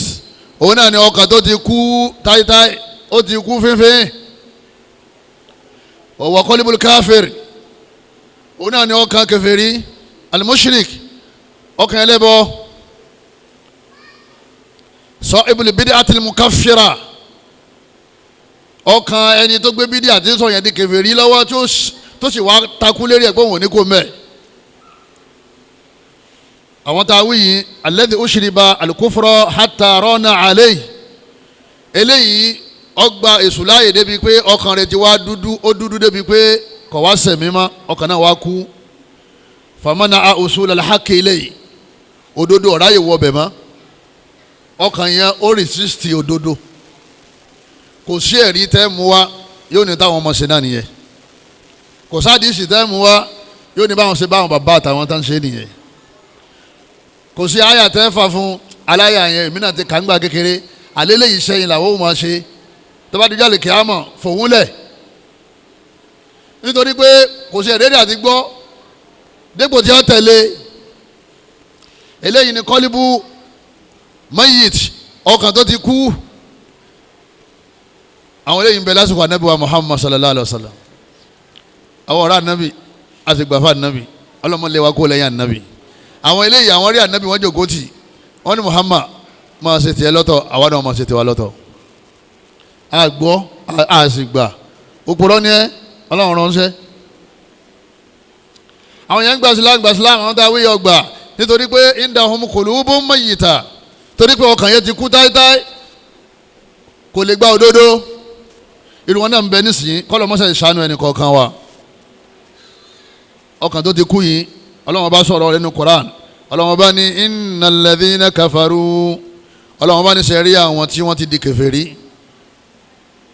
òun náà ni ọkàn tó ti kú táyítáí, ó ti kú fínfín. Wa qalbul káfíìr, òun náà ni ọkàn kèfèrí, al-mushrik, ọkàn ẹlẹ́bọ, sahibul bid'atil mukaffira, ọkàn ẹni tó gbé bídíà tí ń sọ yẹn di kèfèrí lọ́wọ́ tó sì wá takú lérí ẹ̀ pé òun ò ní kó mẹ́. Àwọn tá a wí yìí, alladhi ushriba al-kufra hatta rana alayhi, eléyìí ọgbà èṣù láàyè débi pé ọkàn rẹ̀ ti wá dúdú, ó dúdú débi pé kò wá sẹ̀mí mọ́, ọkàn náà wá kú. Famana usul al-haqqi ilayhi, òdodo ọ̀ráyè wọ bẹ̀ mọ́, ọkàn yẹn ó rìsísítì òdodo. Kò sí ẹ̀rí tẹ́ mu wá yóò ní táwọn ọmọ ṣe náà nìyẹn. Kò sádìsì tẹ́ mu wá yóò ní báwọn ṣe báwọn bàbá àtàwọn tá ń ṣe nìyẹn. Kò sí àyà tẹ́ fà fún aláyà yẹn, èmi náà ti kà ń gbà kékeré, àlélẹ́ yìí sẹ́yìn làwọn ò máa ṣe. Tó bá dijọ́ lè kí á mọ̀ fòun lẹ̀, nítorí pé kò sí ẹ̀rí àti gbọ́ dépò tí wọ́n tẹ̀lé. Eléyìí ni kọ́líbù mayit, Ọkàn tó ti kú, àwọn eléyìí ń bẹ lásìkò anabi wa Muhammad sallallahu alayhi wa sallam. Àwọn ọ̀rẹ́ anabi àti gbàfà anabi, ọlọ́mọlẹ́ wa kó lẹ́yìn anabi. Àwọn eléyìí àwọn rí anabi wọ́n jòkó tì, wọ́n ní Muhammad máa ṣe tiẹ̀ lọ́tọ̀, àwa náà máa ṣe tiwa lọ́tọ̀. A gbọ́ a sì gbà, òpùrọ́ ni ẹ́, Ọlọ́run ránṣẹ́. Àwọn yẹn ń gba Islam, gba Islam, àwọn tá a wíyọ gbà nítorí pé indahum qulubun mayyita, torí pé ọkàn yẹn ti kú táítáí, kò lè gba òdodo. Irú wọn náà ń bẹ nísìnyí, kọ́lọ́ mọ́sẹ̀ ìṣàánú ẹnì kọ̀ọ̀kan wa. Ọkàn tó ti kú yìí, Ọlọ́run bá sọ̀rọ̀ nínú Quran. Ọlọ́run bá ní innal ladhina kafaru, Ọlọ́run bá ní sẹ́rí àwọn tí wọ́n ti di kèfèrí,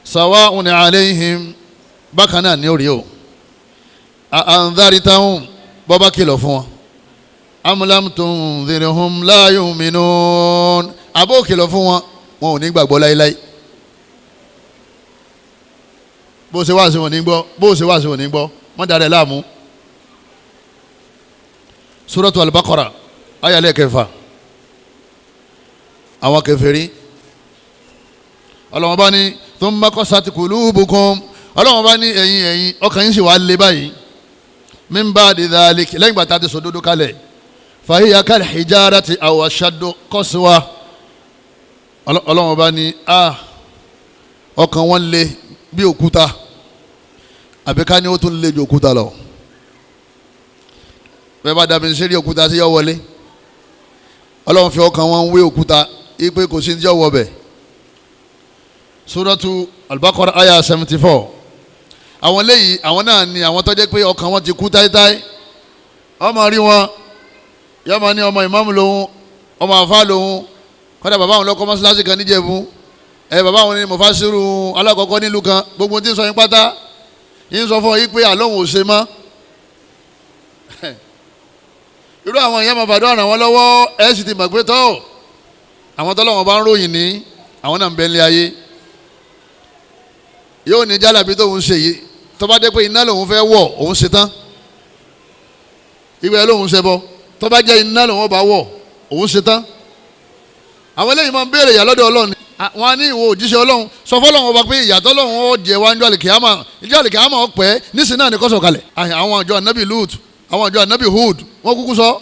sawa'un alayhim, bákan náà ní orí o, anzaritahum, bọ́bá kìlọ̀ fún wọn, am lam tunzirhum la yu'minun, àbó kìlọ̀ fún wọn, wọn ò ní gbàgbọ́ láéláé. Bó ṣe wá sí wọn ní gbọ́, bó ṣe wá sí wọn ní gbọ́, wọ́n darẹ̀ láàmú. Suratu Al-Baqara ayalẹ̀ kẹfà, àwọn kèfèrí, Ọlọ́run bá ní thumma qasat qulubukum, Ọlọ́run bá ní ẹ̀yin ẹ̀yin ọkàn yín sì wá lé báyìí, min ba'di dhalik, lẹ́yìn gbàtà ti sòdodo kalẹ̀, fahiya kal hijarati aw ashaddu qaswa. Ọlọ́run bá ní a ọkàn wọn lé bí òkúta, àbí ká ní ó tún lé ju òkúta lọ. Bẹ́ẹ̀ bá dàbí ṣe rí òkúta sí yọ wọlé, Ọlọ́run fi ọkàn wọn wé òkúta ipe kò sí ní jẹ́ wọ bẹ̀. Suratu Al-Baqara aya 74. Àwọn léyìí àwọn náà ni àwọn tó jẹ́ pé ọkàn wọn ti kú táítáí. Ọmọ rí wọn, yọmọ ní ọmọ ìmáàmù lòun, ọmọ àfa lòun, kọ́dà bàbá àwọn lọ́kọ́ mọ́ṣáláṣí kan níjẹ̀bú, ẹ bàbá àwọn ni mọ̀fásírù alákọ̀ọ́kọ́ nílùú kan, gbogbo tí ń sọ yín pátá yín sọ fún ọ yín pé àlóhùn ò ṣe mọ́. Irú àwọn èèyàn máa fàdúrà ràn wọ́n lọ́wọ́, ẹ sì ti mọ̀ pé tọ́ àwọn tọ́lọ́wọ́n bá ń ròyìn ní àwọn náà ń bẹ nílé ayé. Yóò ní jálàbí tóun ṣe yìí, tó bá dé pé iná lòun fẹ́ wọ̀ òun ṣe tán, ìwé lòun ṣe bọ́, tó bá jẹ́ iná lòun bá wọ̀ òun ṣe tán. Àwọn eléyìí máa ń béèrè ìyà lọ́dọ̀ Ọlọ́run, wọn á ní ìwọ òjíṣẹ́ Ọlọ́run sọ fọ́lọ́run ọba pé ìyàtọ̀ Ọlọ́run ó jẹ wá ní àlìkìyàmà, ìjọ àlìkìyàmà ọ̀pẹ́ nísìnyí náà ní kó sọ̀kalẹ̀. Àwọn àjọ ànábì Lut, àwọn àjọ ànábì Hud, wọ́n kúkú sọ.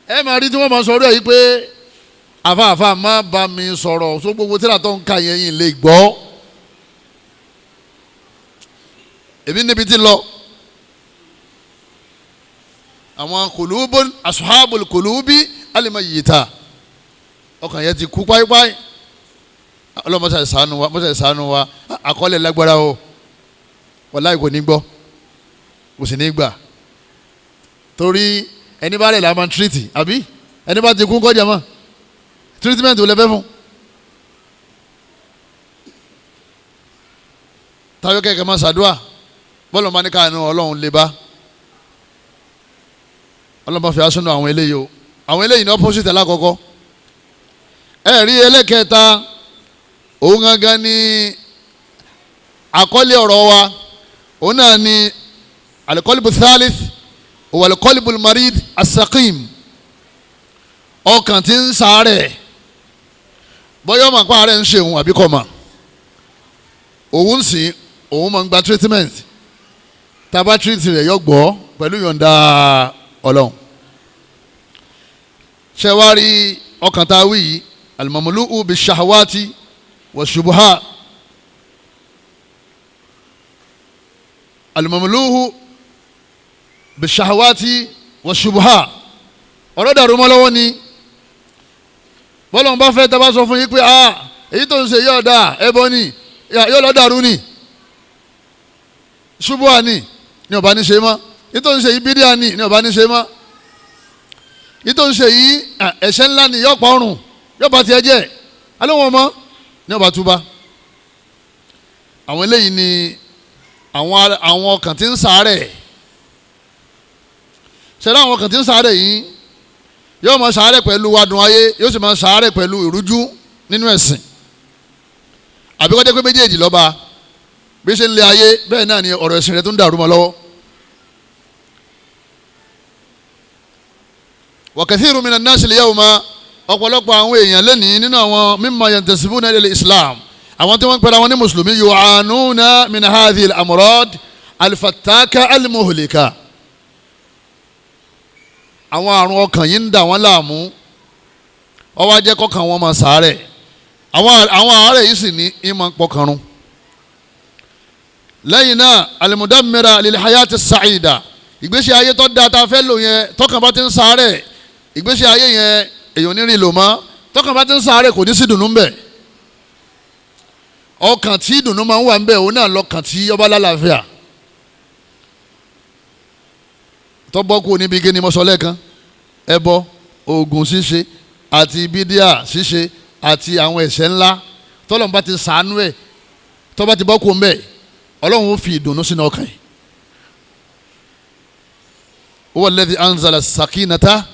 Ẹ máa rí tí wọ́n máa sọ orí ẹ̀ yìí pé àfààfà má bá mi sọ̀rọ̀, sọ gbogbo tíra tó ń ka yẹn yìí lè gbọ́. Èmi níbi tí lọ. Àwọn kùlùbù asuhabul kùlùbí alimayita, ọkàn yẹn ti kú páípáí. Ọlọ́run mọ́sá ìsànú wa, mọ́sá ìsànú wa. Àkọọ́lẹ̀ lágbára o, wàláhì kò ní gbọ́, kò sì ní gbà, torí ẹni bá rẹ̀ là máa ń tírìtì, àbí ẹni bá ti kú kọjá mọ́ treatment ò lè fẹ́ fún. Táyọ̀ kẹ̀kẹ́ máa ṣàdúrà, bọ́ọ̀lù máa ní káàánú Ọlọ́run lè bá. Ọlọ́run bá fi aṣọ́nà àwọn eléyìí o, àwọn eléyìí ní opposite alákọ̀ọ́kọ́. Ẹ rí ẹlẹ́kẹta, òun gangan ní àkọlé ọ̀rọ̀ wa, òun náà ní alikọ́líbù thalith wal qalbu marid asaqim, ọkàn tí ń sàárẹ̀, bọ́yọ̀ máa pa àárẹ̀ ń ṣe òun àbí kọ́ ma, òun sì òun máa ń gba treatment, tàbá treat rẹ̀ yọ gbọ́ pẹ̀lú yọ̀ǹda Ọlọ́run. Ṣé wàá rí ọkàn tá a wí yìí, al-mamlu'u bish-shahawati wash-shubuhat, al-mamlu'u bish-shahawati wash-shubuhat, ọ̀rọ̀ dàrú mọ́ lọ́wọ́ ni. Bọ́lá bá fẹ́ tá a bá sọ fún yín pé èyí tó ń ṣe yóò dáa, ẹbọ ni, yóò lọ dàrú ni, ṣubuha ni, ní ọba ní ṣe mọ́. Èyí tó ń ṣe yìí bídíà ni, ní ọba ní ṣe mọ́. Èyí tó ń ṣe yìí ẹ̀ṣẹ̀ ńlá ni, yóò pa ọrùn, yóò bá tiẹ̀ jẹ́, alóhùn ọmọ ní ọba túbá. Àwọn eléyìí ni àwọn ọkàn tí ń ṣàárẹ̀. Ṣẹlẹ̀ àwọn ọkàn tí ń ṣàárẹ̀ yìí yóò máa ṣàárẹ̀ pẹ̀lú adùn ayé, yóò sì máa ṣàárẹ̀ pẹ̀lú ìrújú nínú ẹ̀sìn, àbí kó jẹ́ pé méjèèjì lọ́ba bí ṣe ń lé ayé, bẹ́ẹ̀ náà ni ọ̀rọ̀ ẹ̀sìn rẹ̀ tó ń dàrú mọ́ lọ́wọ́. Wa kathiru minan nasi al-yawma, Ọ̀pọ̀lọpọ̀ àwọn èèyàn lẹ́nìí nínú àwọn mimma yantasibuna ila Islam, àwọn tí wọ́n ń pera wọn ní mùsùlùmí, yu'anuna min hadhihi al-amrad al-fattaka al-muhlika. Àwọn àrùn ọkàn yìí ń dà wọ́n láàmú, ó wá jẹ́ kọ́kàn wọn máa ṣàárẹ̀. Àwọn àárẹ̀ yìí sì ní ìmọ̀ pọkànrún. Lẹ́yìn náà al-mudammira lil hayati as-sa'ida, ìgbésí ayé tó dáa tá a fẹ́ lò yẹn, tọkàn bá ti ń ṣàárẹ̀ ìgbésí ayé yẹn èèyàn ní rìn lò mọ́. Tọkàn bá ti ń ṣàárẹ̀ kò ní sí dùnú ńbẹ̀. Ọkàn tí dùnú máa ń wà ńbẹ̀ òun náà lọkàn tí ọba lálàáfíà tọ́bọ́ kú níbi kí ni mo sọ lẹ́ẹ̀kan, ẹbọ, oògùn ṣíṣe àti bídíà ṣíṣe àti àwọn ẹ̀ṣẹ̀ ńlá. Tọ́lọ́run bá ti ṣàánú ẹ̀, tọ́ bá ti bọ́ kú ńbẹ̀, Ọlọ́run ó fi ìdùnnú sínú ọkàn yìí. Huwa alladhi anzala sakinata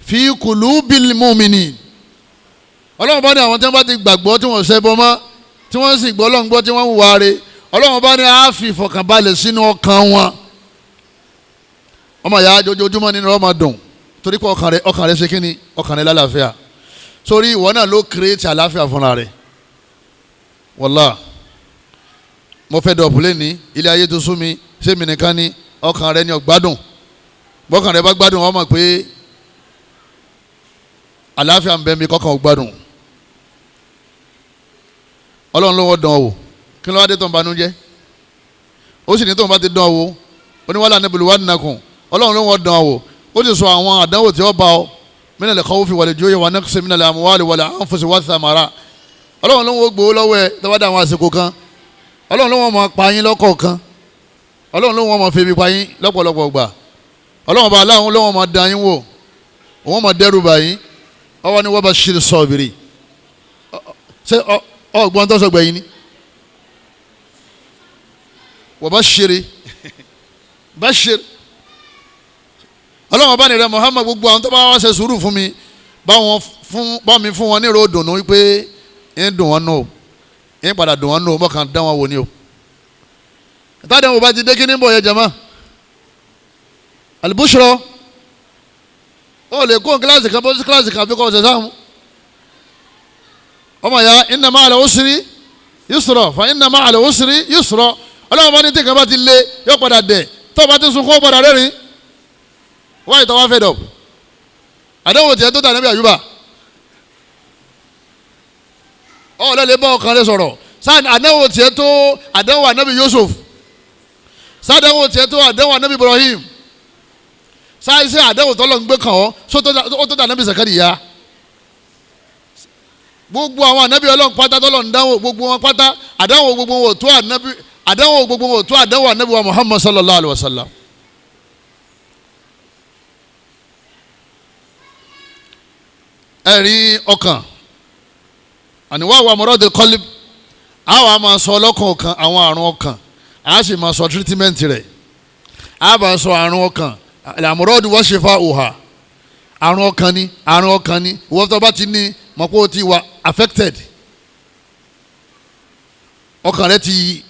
fi qulubil mu'minin. Ọlọ́run bá ní àwọn tí wọ́n bá ti gbàgbọ́ tí wọ́n ṣẹbọ mọ́, tí wọ́n sì gbọ́ Ọlọ́run gbọ́ tí wọ́n ń wáre, Ọlọ́run bá ní á fi ìfọ̀kànbalẹ̀ sínú ọkàn wọn. Ọmọ ìyá ojoojúmọ́ nínú ọmọ dùn torí pé ọkàn rẹ ṣe kí ni, ọkàn rẹ lálàáfíà. Sórí ìwọ náà ló kírètì àlàáfíà fúnra rẹ. Wàlá mo fẹ́ dọ̀pù lẹ́ni ilé ayé tó sú mi, ṣé mi nìkan ni? Ọkàn rẹ ni ọ̀gbádùn. Bọ́kàn rẹ bá gbádùn, wọ́n mọ̀ pé àlàáfíà ń bẹ mi kọ́kàn ọ̀gbádùn. Ọlọ́run ló wọ́n dán wò, kí ló wá dé tó ń banújẹ́? Ó sì ní tó ń bá ti dán wò, oníwàlà níbi wà nàkùn. Ọlọ́run ló wọ́n dán wò, ó sì sọ àwọn àdánwò tí ó bá ọ, minal khawfi wal ju'i wa naqsin minal amwali wal anfusi wath thamarat. Ọlọ́run ló wọ́n gbowó lọ́wọ́ ẹ tó bá dá àwọn àsìkò kan. Ọlọ́run ló wọ́n máa pa yín lọ́kọ̀ọ̀kan. Ọlọ́run ló wọ́n máa febi pa yín lọ́pọ̀lọpọ̀ gbà. Ọlọ́run bá aláwọn ló wọ́n máa dán yín wò, òun máa dẹ́rù bà yín. Ọwọ́ ni wọ́n bá ṣe sọ̀bìrì. Ṣé ọgbọ́n tó sọ gbẹ̀yìn ni? Wọ́n bá ṣeré bá ṣeré. Ọlọ́run bá nìrẹ Muhammad, gbogbo àwọn tó bá wá ṣe sùúrù fún mi, bá mi fún wọn ní ìró dùnú wípé ń dùn wọn nù o, ń padà dùn wọn nù o, mọ̀ kàn dán wọn wò ni o. Ìtàdé wọn bá ti dé kí ní bọ̀ yẹ jama alibushra, ó lè kó kíláàsì kan bó sí kíláàsì kan fi kọ́ ọ̀sẹ̀ sáà mu. Ọmọ ya inna ma'al usri yusra fa inna ma'al usri yusra. Ọlọ́run bá ní tí nǹkan bá ti lé yóò padà dẹ̀, tó bá ti sunkún padà rẹ́rìn. Wáyé tó wá fẹ́ dọ̀ àdéhùn tiẹ̀ tó tà níbi àyùbá ọ̀ lẹ́lẹ́ bá ọkàn rẹ sọ̀rọ̀. Àdéhùn tiẹ̀ tó àdéhùn ànábì Yusuf, sádéhùn tiẹ̀ tó àdéhùn ànábì Ibrahim, sáyẹ́sẹ́ àdéhùn tó lọ́n gbé kàn ọ́ ó tó tà níbi Zakariya. Gbogbo àwọn ànábì Ọlọ́run pátá tó lọ́n dáwọ́ gbogbo wọn pátá, àdéhùn gbogbo wọn ò tó ànábì, àdéhùn gbogbo wọn ò tó àdéhùn ànábì wa Muhammad sallallahu alayhi wa sallam. Ẹ̀rí ọkàn àníwá àwọn amọ̀rọ̀dé kọ́lí, àwọn a máa sọ ọlọ́kàn ọkàn àwọn àrùn ọkàn, a sì máa sọ tírítímẹ́ǹtì rẹ̀. A bá sọ àrùn ọkàn àmọ̀rọ̀dé wọ́n ṣe fa òhà, àrùn ọkàn ni, àrùn ọkàn ni. Ìwọ́n tó bá ti ní mọ̀ pé o ti wà affected, ọkàn rẹ ti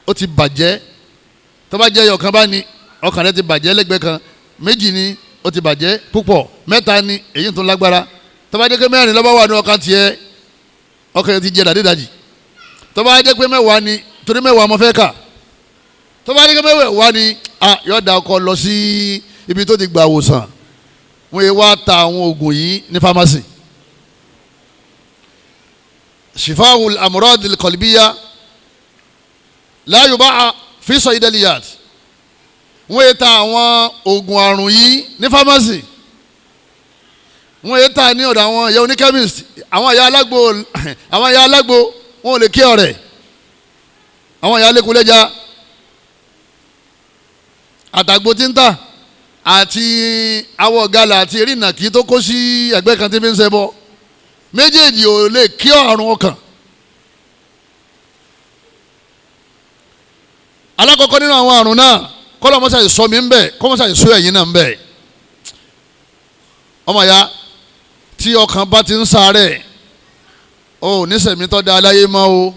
ó ti bàjẹ́. Tó bá jẹ́ ọkàn bá ní ọkàn rẹ ti bàjẹ́ lẹ́gbẹ̀ẹ́ kan, méjì ni ó ti bàjẹ́ púpọ̀, mẹ́ta ni èyí tó lágbára. Tó bá jẹ́ pé mẹ́rin ló bá wà ní ọkàn tiẹ̀, ọkàn yẹn ti jẹ́ dàdídàjì. Tó bá jẹ́ pé mẹ́wàá ni, torí mẹ́wàá mo fẹ́ kà, tó bá jẹ́ pé mẹ́wàá ni, yóò da ọkọ lọ sí ibi tó ti gba àwòsàn. Wọ́n yẹ wá ta àwọn oògùn yìí ní fámásì. Shifahul amradil qalbiyya la yuba'a fi saydaliyat. Wọ́n yẹ ta àwọn oògùn àrùn yìí ní fámásì. Wọ́n yẹ ta ní ọ̀dọ̀ àwọn ìyá oníkẹ́mìsì, àwọn ìyá alágbo, àwọn ìyá alágbo wọn ò lè kí ọ̀rẹ́, àwọn ìyá alẹ́kùnlẹ́jà àtàgbo tí ń tà àti awọ gala àti erínàkí tó kó sí ẹgbẹ́ kan tí fi ń ṣẹbọ, méjèèjì ò lè kí àrùn ọkàn. Alákọ̀ọ́kọ́ nínú àwọn àrùn náà, kọ́lọ́ mọ́sá yìí sọ mi ń bẹ̀, kọ́ mọ́sá yìí sọ ẹ̀yìn náà ń bẹ̀. Ọmọ ya tí ọkàn bá ti ń sáré, ó nísẹ̀mí tó da aláyé mọ́ o.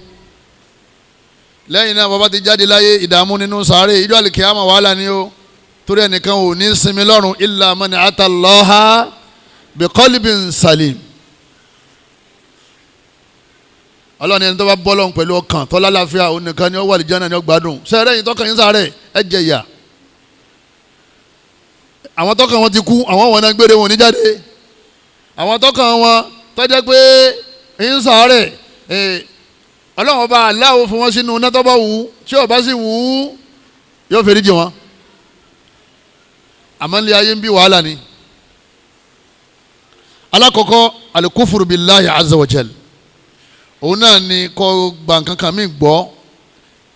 Lẹ́yìn náà bàbá ti jáde láyé, ìdààmú nínú sáré, ìjọ àlìkìyámà wàhálà ni o. Torí ẹnìkan ò ní sinmi lọ́rùn illa man atallaha bi qalbin salim. Ọlọ́run ẹni tó bá bọ́ lọ́hùn pẹ̀lú ọkàn tó lálàáfíà òun nìkan ni ó wà lìjánà ni ó gbádùn. Sẹ́rẹ́ yìí tọkàn yín sáré ẹ jẹ ìyà. Àwọn tọkàn wọn ti kú, àwọn wọn náà gbére wọn ní jáde. Àwọn tọkàn wọn tó jẹ́ pé ń sáré, Ọlọ́run ọba aláwo fún wọn sínú iná tó bá wù ú, tí ó bá sì wù ú yóò fèrè jì wọn. Àmọ́ ilé ayé ń bí wàhálà ni. Alákọ̀ọ́kọ́ alikufuru billahi azza wa jal, òun náà ni kò gba nǹkan kan mi gbọ́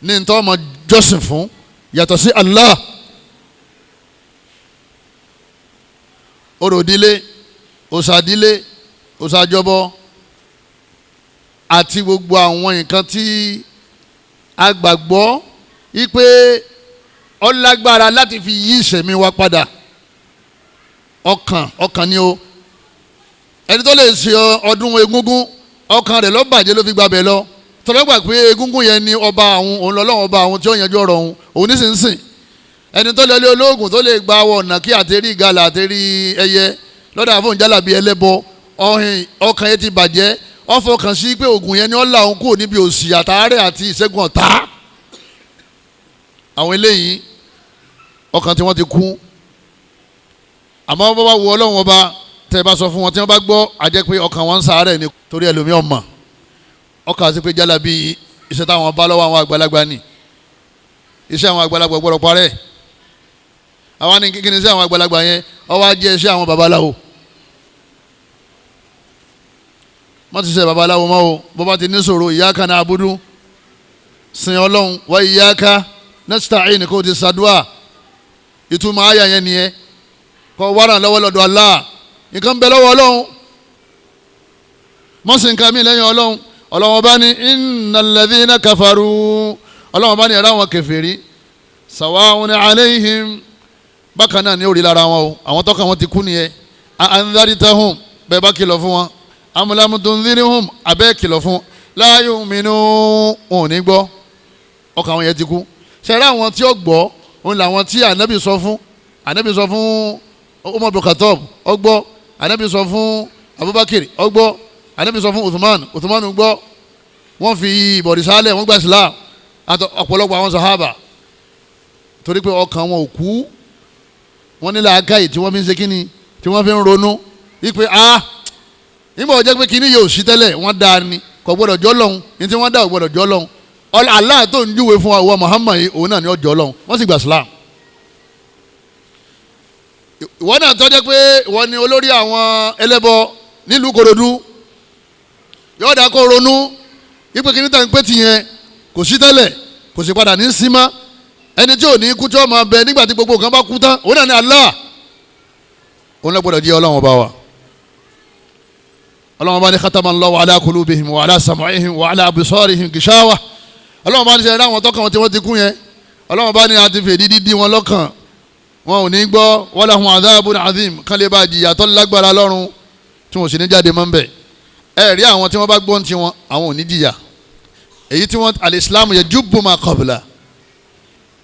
ní ntọ́ ọmọ jọ́sìn fún yàtọ̀ sí Allah. Orò ìdílé, òòṣà ìdílé, òòṣà àjọbọ àti gbogbo àwọn nǹkan tí a gbàgbọ́ wípé ó lágbára láti fi yí ìṣẹ̀mí wa padà. Ọkàn ọkàn ni o. Ẹni tó lè ṣe ọdún egúngún, ọkàn rẹ̀ ló bàjẹ́ ló fi gbàbẹ̀ lọ. Tọ́lọ́gbà pé egúngún yẹn ni ọba àwọn, òun lọ́lọ́wọ́n ọba àwọn tí ó yanjú ọ̀rọ̀ òun, òun nísinsìn. Ẹni tó lọ ilé olóògùn tó lè gba awọ ọ̀nà kí àtẹ̀rí ìgalà àtẹ̀rí ẹyẹ lọ́dọ̀ àfọ̀n jálàbí ẹlẹ́bọ, ọ̀hìn ọkàn yẹn ti bàjẹ́. Ó fọkàn sí pé ògùn yẹn ni ó là òun kúrò níbi òṣì àtàárẹ̀ àti ìṣẹ́gun ọ̀tá. Àwọn eléyìí ọkàn tí wọ́n ti kú. Àmọ́ bá bá wo Ọlọ́run ọba, tẹ́ ẹ bá sọ fún wọn tí wọ́n bá gbọ́, a jẹ́ pé ọkàn wọn ń sàárẹ̀ ni. Torí ẹlòmíì ọmọ ọkàn àti pé jálàbí iṣẹ́ táwọn bá lọ́wọ́ àwọn àgbàlagbà ni. Iṣẹ́ àwọn àgbàlagbà gbọ́dọ̀ parẹ́. Àwa ní kíni iṣẹ́ àwọn àgbàlagbà yẹn, ó wá jẹ́ iṣẹ́ àwọn babaláwo. Má ti ṣe babaláwo mọ́ o. Bó bá ti ní sọ̀rọ̀ iyyaka na'budu, sin Ọlọ́run, wa iyyaka nasta'in, kó o ti ṣàdúà. Ìtumọ̀ àyà yẹn nìyẹn. Kó wàrà lọ́wọ́ lọ́dọ̀ Allah. Nǹkan bẹ lọ́wọ́ Ọlọ́run, mọ́sí nǹkan mi lẹ́yìn Ọlọ́run. Ọlọ́run bá ní innal ladhina kafaru, Ọlọ́run bá ní ẹ̀rọ àwọn kèfèrí, sawa'un alayhim, bákan náà ní orí lára wọn o. Àwọn tọ́ka wọn ti kú nìyẹn. A anzaritahum, bẹ́ẹ̀ bá kìlọ̀ fún wọn, am lam tunzirhum, abẹ́ kìlọ̀ fún, la yu'minun, wọn ò ní gbọ́. Ọkàn àwọn yẹn ti kú. Ṣẹ̀rẹ́ àwọn tí ó gbọ́ òun làwọn tí ànábì sọ fún. Ànábì sọ fún Umar bin Khattab, ó gbọ́. Ànábì sọ fún Abubakar, ó gbọ́. Ànábì sọ fún Uthman, Uthman gbọ́. Wọ́n fi ìbọ̀rìṣálẹ̀, wọ́n gba Islam àti ọ̀pọ̀lọpọ̀ àwọn sahaba, torí pé ọkàn wọn ò kú. Wọ́n ní làákàyè tí wọ́n fi ń ṣe kíni, tí wọ́n fi ń ronú wípé a nígbà wọ́n jẹ́ pé kíní yóò sí tẹ́lẹ̀, wọ́n dáa ni, kò gbọ́dọ̀ jọ́ lọ́hùn ní tí wọ́n dá ò gbọ́dọ̀ jọ́ lọ́hùn. Allah tó ń júwe fún wa, ìwọ Muhammad yìí, òun náà ni ó jọ́ lọ́hùn. Wọ́n sì gba Islam. Ìwọ náà tó jẹ́ pé ìwọ ni olórí àwọn ẹlẹ́bọ nílùú Kòròdú, yóò dá kó ronú wípé kíní tá ń pè tìyẹn kò sí tẹ́lẹ̀, kò sì padà ní sí mọ́. Ẹni tí ò ní kú tí ó máa bẹ nígbà tí gbogbo nǹkan bá kú tán, òun náà ni Allah. Òun náà gbọ́dọ̀ jẹ́ Ọlọ́run ọba wa. Ọlọ́run ọba ní khatama Allahu ala qulubihim wa ala sam'ihim wa ala absarihim gishawa. Ọlọ́run ọba ní sẹ́yìn àwọn tọ́kàn wọn tí wọ́n ti kú yẹn, Ọlọ́run ọba ní àti fèdí dídí wọn lọ́kàn, wọn ò ní gbọ́. Wa lahum adhabun adhim, kán lè bá jìyà tó lágbára lọ́run tí wọn ò sì ní jáde mọ́ ń bẹ̀. Ẹ rí àwọn tí wọ́n bá gbọ́n tí wọn, àwọn ò ní jìyà. Èyí tí wọ́n al-Islam yajubbu ma qabla.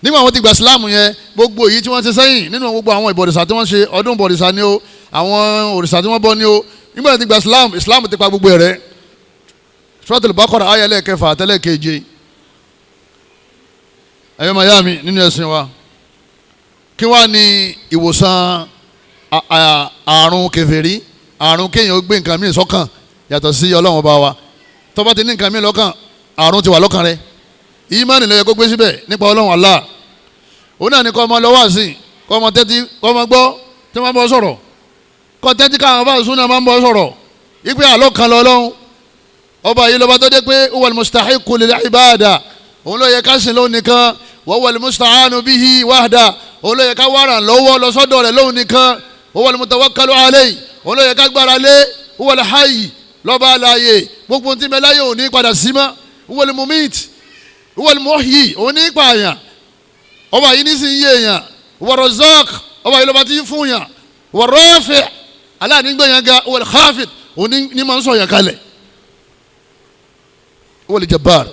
Nígbà wọn ti gba Islam yẹn, gbogbo èyí tí wọ́n ti sẹ́yìn nínú gbogbo àwọn ìbọ̀rìṣà tí wọ́n ṣe, ọdún ìbọ̀rìṣà ni o, àwọn òrìṣà tí wọ́n bọ ni o, nígbà tí gba Islam, Islam ti pa gbogbo rẹ̀. Suratul Baqara ayé ẹlẹ́ẹ̀kẹfà àtẹlẹ́keje. Ẹ̀yọ́ màyá mi nínú ẹ̀sìn wa, kí wàá ní ìwòsàn àrùn kèfèrí, àrùn kéèyàn ó gbé nǹkan míì sọ́kàn yàtọ̀ sí Ọlọ́run ọba wa. Tó bá ti ní nǹkan míì lọ́kàn, àrùn ti wà lọ́kàn rẹ̀. Ìmánì ló yẹ kó gbé síbẹ̀ nípa Ọlọ́run Allah. Òun náà ní kọ́ ọmọ lọ́wọ́ àsìn, kọ́ ọmọ tẹ́tí, kọ́ ọmọ gbọ́ tí wọ́n bọ́ sọ̀rọ̀, kọ́ tẹ́tí káwọn bá sún náà máa ń bọ́ sọ̀rọ̀ ipe àlọ́ kan lọ́lọ́run ọba yìí lọ́ba tó dé pé huwal mustahiqu lil ibada, òun ló yẹ ká sìn lóhun nìkan, wa huwal musta'anu bihi wahda, òun ló yẹ ká wàrà lọ́wọ́ lọ́sọ́dọ̀ rẹ̀ lóhun nìkan, huwal mutawakkalu alayhi, òun ló yẹ ká gbára lé, huwal hayy, lọ́ba alààyè, gbogbo tí mẹ́láyè òní padà sí mọ́, huwal mumit, huwal muhyi, òun ní pààyàn, ọba yìí ní sì ń yé èèyàn, huwa razzaq, ọba yìí lọ́ba tí ń fún yàn, huwa rafi', aláàní gbẹ̀yàn ga, huwal khafid, òun ní máa ń sọ yàn kalẹ̀, huwal jabbar,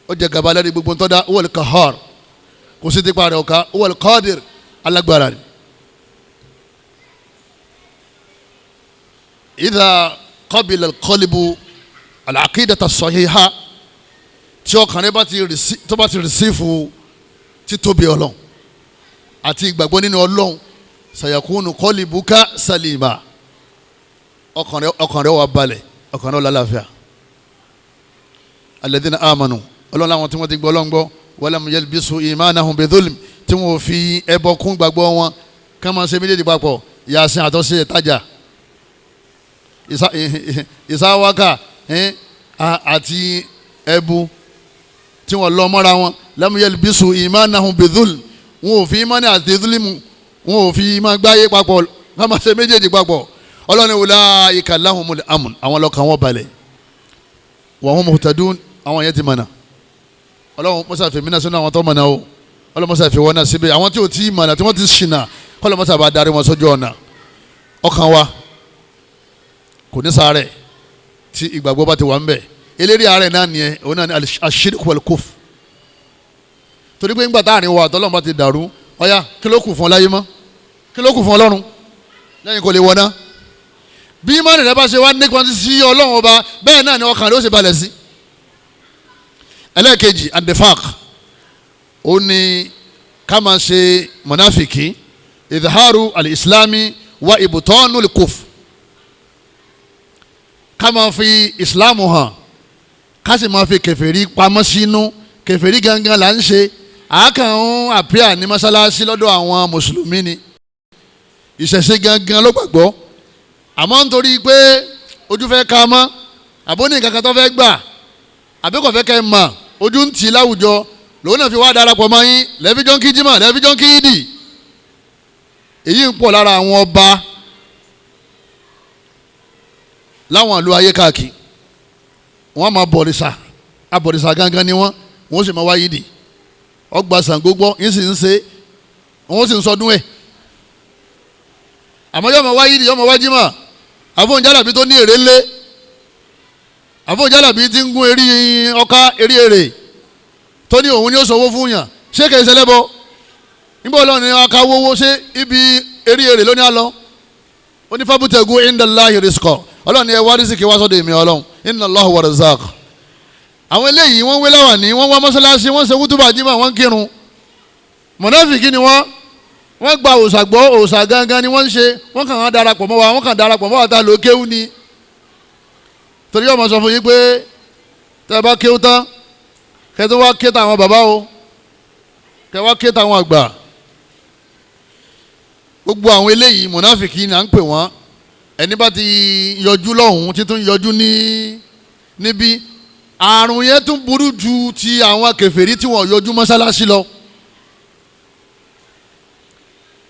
ó jẹ gàba lẹ́ni gbogbo ń tọ́da, huwal qahhar, kò sí tipa rẹ̀ ọ̀ka, huwal qadir, alágbára ni. Idha qabila al-qalbu al-aqidata as-sahiha, tí ọkàn rẹ tó bá ti rìsífù títóbi Ọlọ́run àti ìgbàgbọ́ nínú Ọlọ́run, sayakunu qalibuka salima, ọkàn rẹ wà balẹ̀, ọkàn rẹ wà lálàáfíà. Alladhina amanu, Ọlọ́run láwọn tí wọ́n ti gbọ́ Ọlọ́run gbọ́, walam yalbisu imanahum bidhulm, tí wọ́n fi ẹbọ kún gbàgbọ́ wọn, ká máa ṣe méjèèjì papọ̀, yàsìn àtọ́sí ìtajà, ìsáwákà àti ẹbu tí wọ́n lọ mọ́ra wọn. Lam yalbisu imanahum bidhulm, wọn ò fi imani àti dhulimu, wọn ò fi máa gbáyé papọ̀, ká máa ṣe méjèèjì papọ̀. Ọlọ́run ulaika lahumul amn, àwọn lọ́kàn wọn balẹ̀, wa hum muhtadun, àwọn yẹn ti mọ̀nà. Ọlọ́run mọ́sá fi mí náà sínú àwọn tó mọ̀nà o. Ọlọ́run mọ́sá fi wọ́n náà síbẹ̀, àwọn tí ò tí ì mọ̀nà tí wọ́n ti ṣìnà, kọ́lọ́ mọ́sá bá darí wọn sójú ọ̀nà. Ọkàn wa kò ní sáré tí ìgbàgbọ́ bá ti wà ń bẹ̀. Eléré àárẹ̀ náà nìyẹn, òun náà ní ash-shirk wal-kufr. Torí pé ńgbà táàrin wa àtọ́lọ́run bá ti dàrú, ọ̀yá kí ló kù fún ọ láyé mọ́? Kí ló kù fún Ọlọ́run lẹ́yìn kò lè wọná? Bí ìmánì rẹ bá ṣe wá nípa sí Ọlọ́run ọba, bẹ́ẹ̀ náà ni ọkàn rẹ ó ṣe balẹ̀ sí. Ẹlẹ́ẹ̀kejì, andefak, ó ní ká máa ṣe mọ̀náfìkì, ìdíhàrú alìsílámì wa ìbùtọ́nù lìkùf, ká máa fi ìsìlámù hàn, ká sì máa fi kèfèrí pamọ́ sínú. Kèfèrí gangan là ń ṣe, àákàn ń àpíà ní mọ́sálásí lọ́dọ̀ àwọn mùsùlùmí ni, ìṣẹ̀ṣe gangan ló gbàgbọ́, àmọ́ nítorí pé ojú fẹ́ ka mọ́, àbó ní nǹkan kan tó fẹ́ gbà, àbí kò fẹ́ kẹ́ mọ̀, ojú ń tì láwùjọ, lòun náà fi wá darapọ̀ mọ́ yín, lẹ́fí jọ ń kí jímọ̀, lẹ́fí jọ ń kí ìdì. Èyí ń pọ̀ lára àwọn ọba láwọn ìlú ayé káàkiri, wọ́n máa bọ̀rìṣà, abọ̀rìṣà gangan ni wọ́n, wọ́n sì máa wá yídì, ọgbà Ṣàngó gbọ́, yín sì ń ṣe, wọ́n sì ń sọdún ẹ̀. Àmọ́ yọmọ wá yídì, yọmọ wá jímọ̀, àfọ̀njálàbí tó ní èrè ńlẹ̀, àfọ̀njálàbí ti ń gún eré ọká, eré èrè tó ní òun ni ó sanwó fún yàn, ṣé kìí ṣẹlẹ́bọ? Nígbà Ọlọ́run ni ọká wówó, ṣé ibi eré èrè ló ní àlọ́? Ó ní fábùtẹ̀gùn indallahi rizqa, Ọlọ́run ni ẹ wá rísìkì wá sọ́dọ̀ èmi Ọlọ́run, inna Allahu wa razzaq. Àwọn eléyìí wọ́n wé láwàní, wọ́n wá mọ́sálásí, wọ́n ṣe wútúbà jímọ̀, wọ́n kírun. Mọ̀náfìkì ni wọ́n, wọ́n gba òòṣà gbọ́, òòṣà gangan ni wọ́n ń ṣe, wọ́n kàn án darapọ̀ mọ́ wa, wọ́n kàn darapọ̀ mọ́ wa ta ló kéwú ni. Torí ọmọ sọ fún yín pé tẹ́ ẹ bá kéwú tán, kẹ́ tó wá ké tàwọn bàbá o, kẹ́ wá ké tàwọn àgbà. Gbogbo àwọn eléyìí mọ̀náfìkì ni à ń pè wọ́n. Ẹni bá ti yọjú lọ́hùn-ún títún yọjú ní níbí, àrùn yẹn tún burú ju ti àwọn kèfèrí tí wọ́n yọjú mọ́sálásí lọ.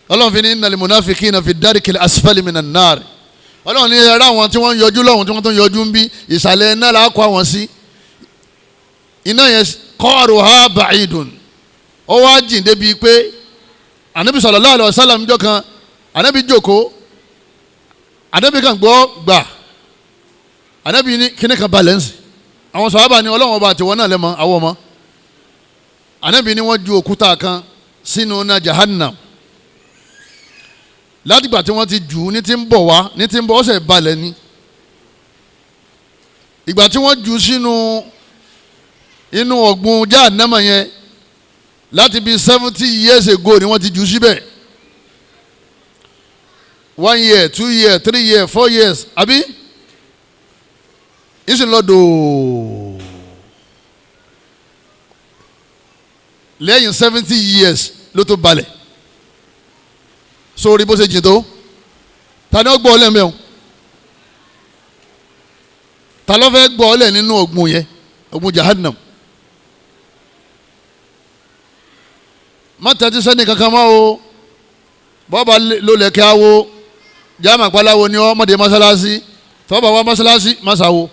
Ọlọ́run fi ní innal munafiqina fi darikil asfali minan nar. Ọlọ́run ní ẹ̀rọ àwọn tí wọ́n ń yọjú lọ́hùn tí wọ́n tún yọjú ń bí, ìsàlẹ̀ iná là á kó àwọn sí. Iná yẹn qaruha ba'idun, ó wá jìn débi pé Ànábì sallallahu alaihi wasallam jọ́ kan, Ànábì jókòó, Ànábì kan gbọ́ gbà, Ànábì ní kíní kan balẹ̀ ń sìn. Àwọn sàhábà ní Ọlọ́run ọba àtiwọ́n náà lẹ́mọ àwọn ọmọ. Ànábì ní wọ́n ju òkúta kan sínú iná jahannam. Látìgbà tí wọ́n ti jù ú ní ti ń bọ̀ wá, ní ti ń bọ̀ ọ̀sẹ̀ balẹ̀ ni. Ìgbà tí wọ́n jù ú sínú inú ọ̀gbun jahannama yẹn, láti bí 70 years ago ni wọ́n ti jù ú síbẹ̀. 1 year, 2 years, 3 years, 4 years, àbí? Ìsìn lọ́dọ̀ lẹ́yìn 70 years ló tó balẹ̀. Sórí bó ṣe jìn tó, ta ni ó gbọ́ ọlẹ́ mẹ́wọ̀n? Ta ló fẹ́ gbọ́ ọlẹ́ nínú ọ̀gbun yẹn, ọ̀gbun jahannam? Má tẹ́tí sẹ́ni kankan mọ́ o. Bọ́ọ̀bà ló lẹ̀kẹ́ awo, jáàmà pàláwo ni ọ́, mọ̀dé mọ́sálásí, tọ́ba wa mọ́sálásí mọ́sáwo.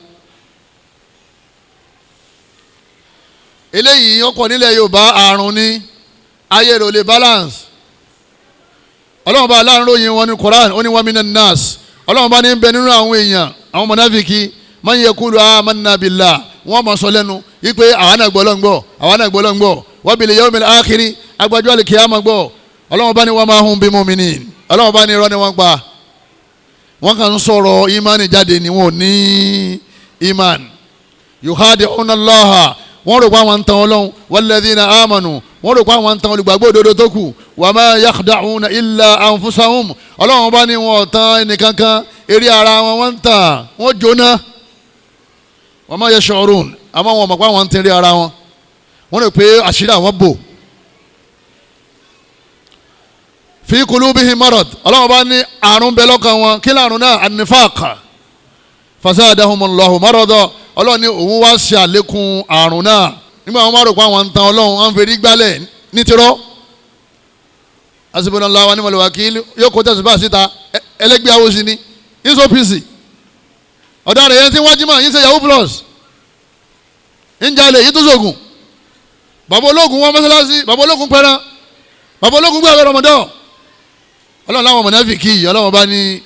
Eléyìí ọkọ̀ nílẹ̀ Yorùbá àrùn ni, ayé rẹ̀ ò lè balance. Ọlọ́run bá aláàrùn ròyìn wọn ní Quran, ó ní wa minan nas. Ọlọ́run bá ní bẹ nínú àwọn èèyàn, àwọn mọ̀náfíkì, man yaqulu amanna billah, wọ́n máa sọ lẹ́nu wípé àwọn náà gbọ́ Ọlọ́run gbọ́, àwọn náà gbọ́ Ọlọ́run gbọ́, wa bil yawmil akhiri, agbájú àlìkìyámà gbọ́. Ọlọ́run bá ní wa ma hum bimu'minin. Ọlọ́run bá ní irọ́ ni wọ́n pa, wọ́n kàn ń sọ̀rọ̀ ìmánì jáde ni, wọn ò ní ìmánì. Yukhadi'una Allaha, wọ́n rò pé àwọn ń tan Ọlọ́run, walladhina amanu, wọ́n rò pé àwọn ń tan olùgbàgbọ́ òdodo tó kù. Wa ma yakhda'una illa anfusahum, Ọlọ́run bá ní wọn ò tan ẹnìkankan, eré ara wọn wọ́n ń tàn, wọ́n jóná. Wa ma yash'urun, àmọ́ wọn mọ̀ pé àwọn ń tan eré ara wọn, wọ́n rò pé àṣírí àwọn bò. Fi kulubihim marad, Ọlọ́run bá ní àrùn bẹ lọ́kàn wọn. Kí láàrùn náà? An-nifaq. Fasadahumullahu marada, Ọlọ́run ní òun wá ṣe àlékún àrùn náà. Nígbà wọn bá rò pé àwọn ń tan Ọlọ́run, wọn fèrè gbálẹ̀ ní tirọ́. Hasbunallahu wa ni'mal wakil, yóò kó tẹ̀síbà síta, ẹlẹ́gbẹ́ awo sí ni yín pc ọ̀daràn yẹn tí wọ́n jí mọ̀ yín ṣe yahoo plus, ń jalè yín tó sògùn. Bàbá ológun wọn mọ́sálásí, bàbá ológun pẹran, bàbá ológun gbàgbé Ramadan. Ọlọ́run láwọn mọ̀nàfíkì yìí, Ọlọ́run bá ní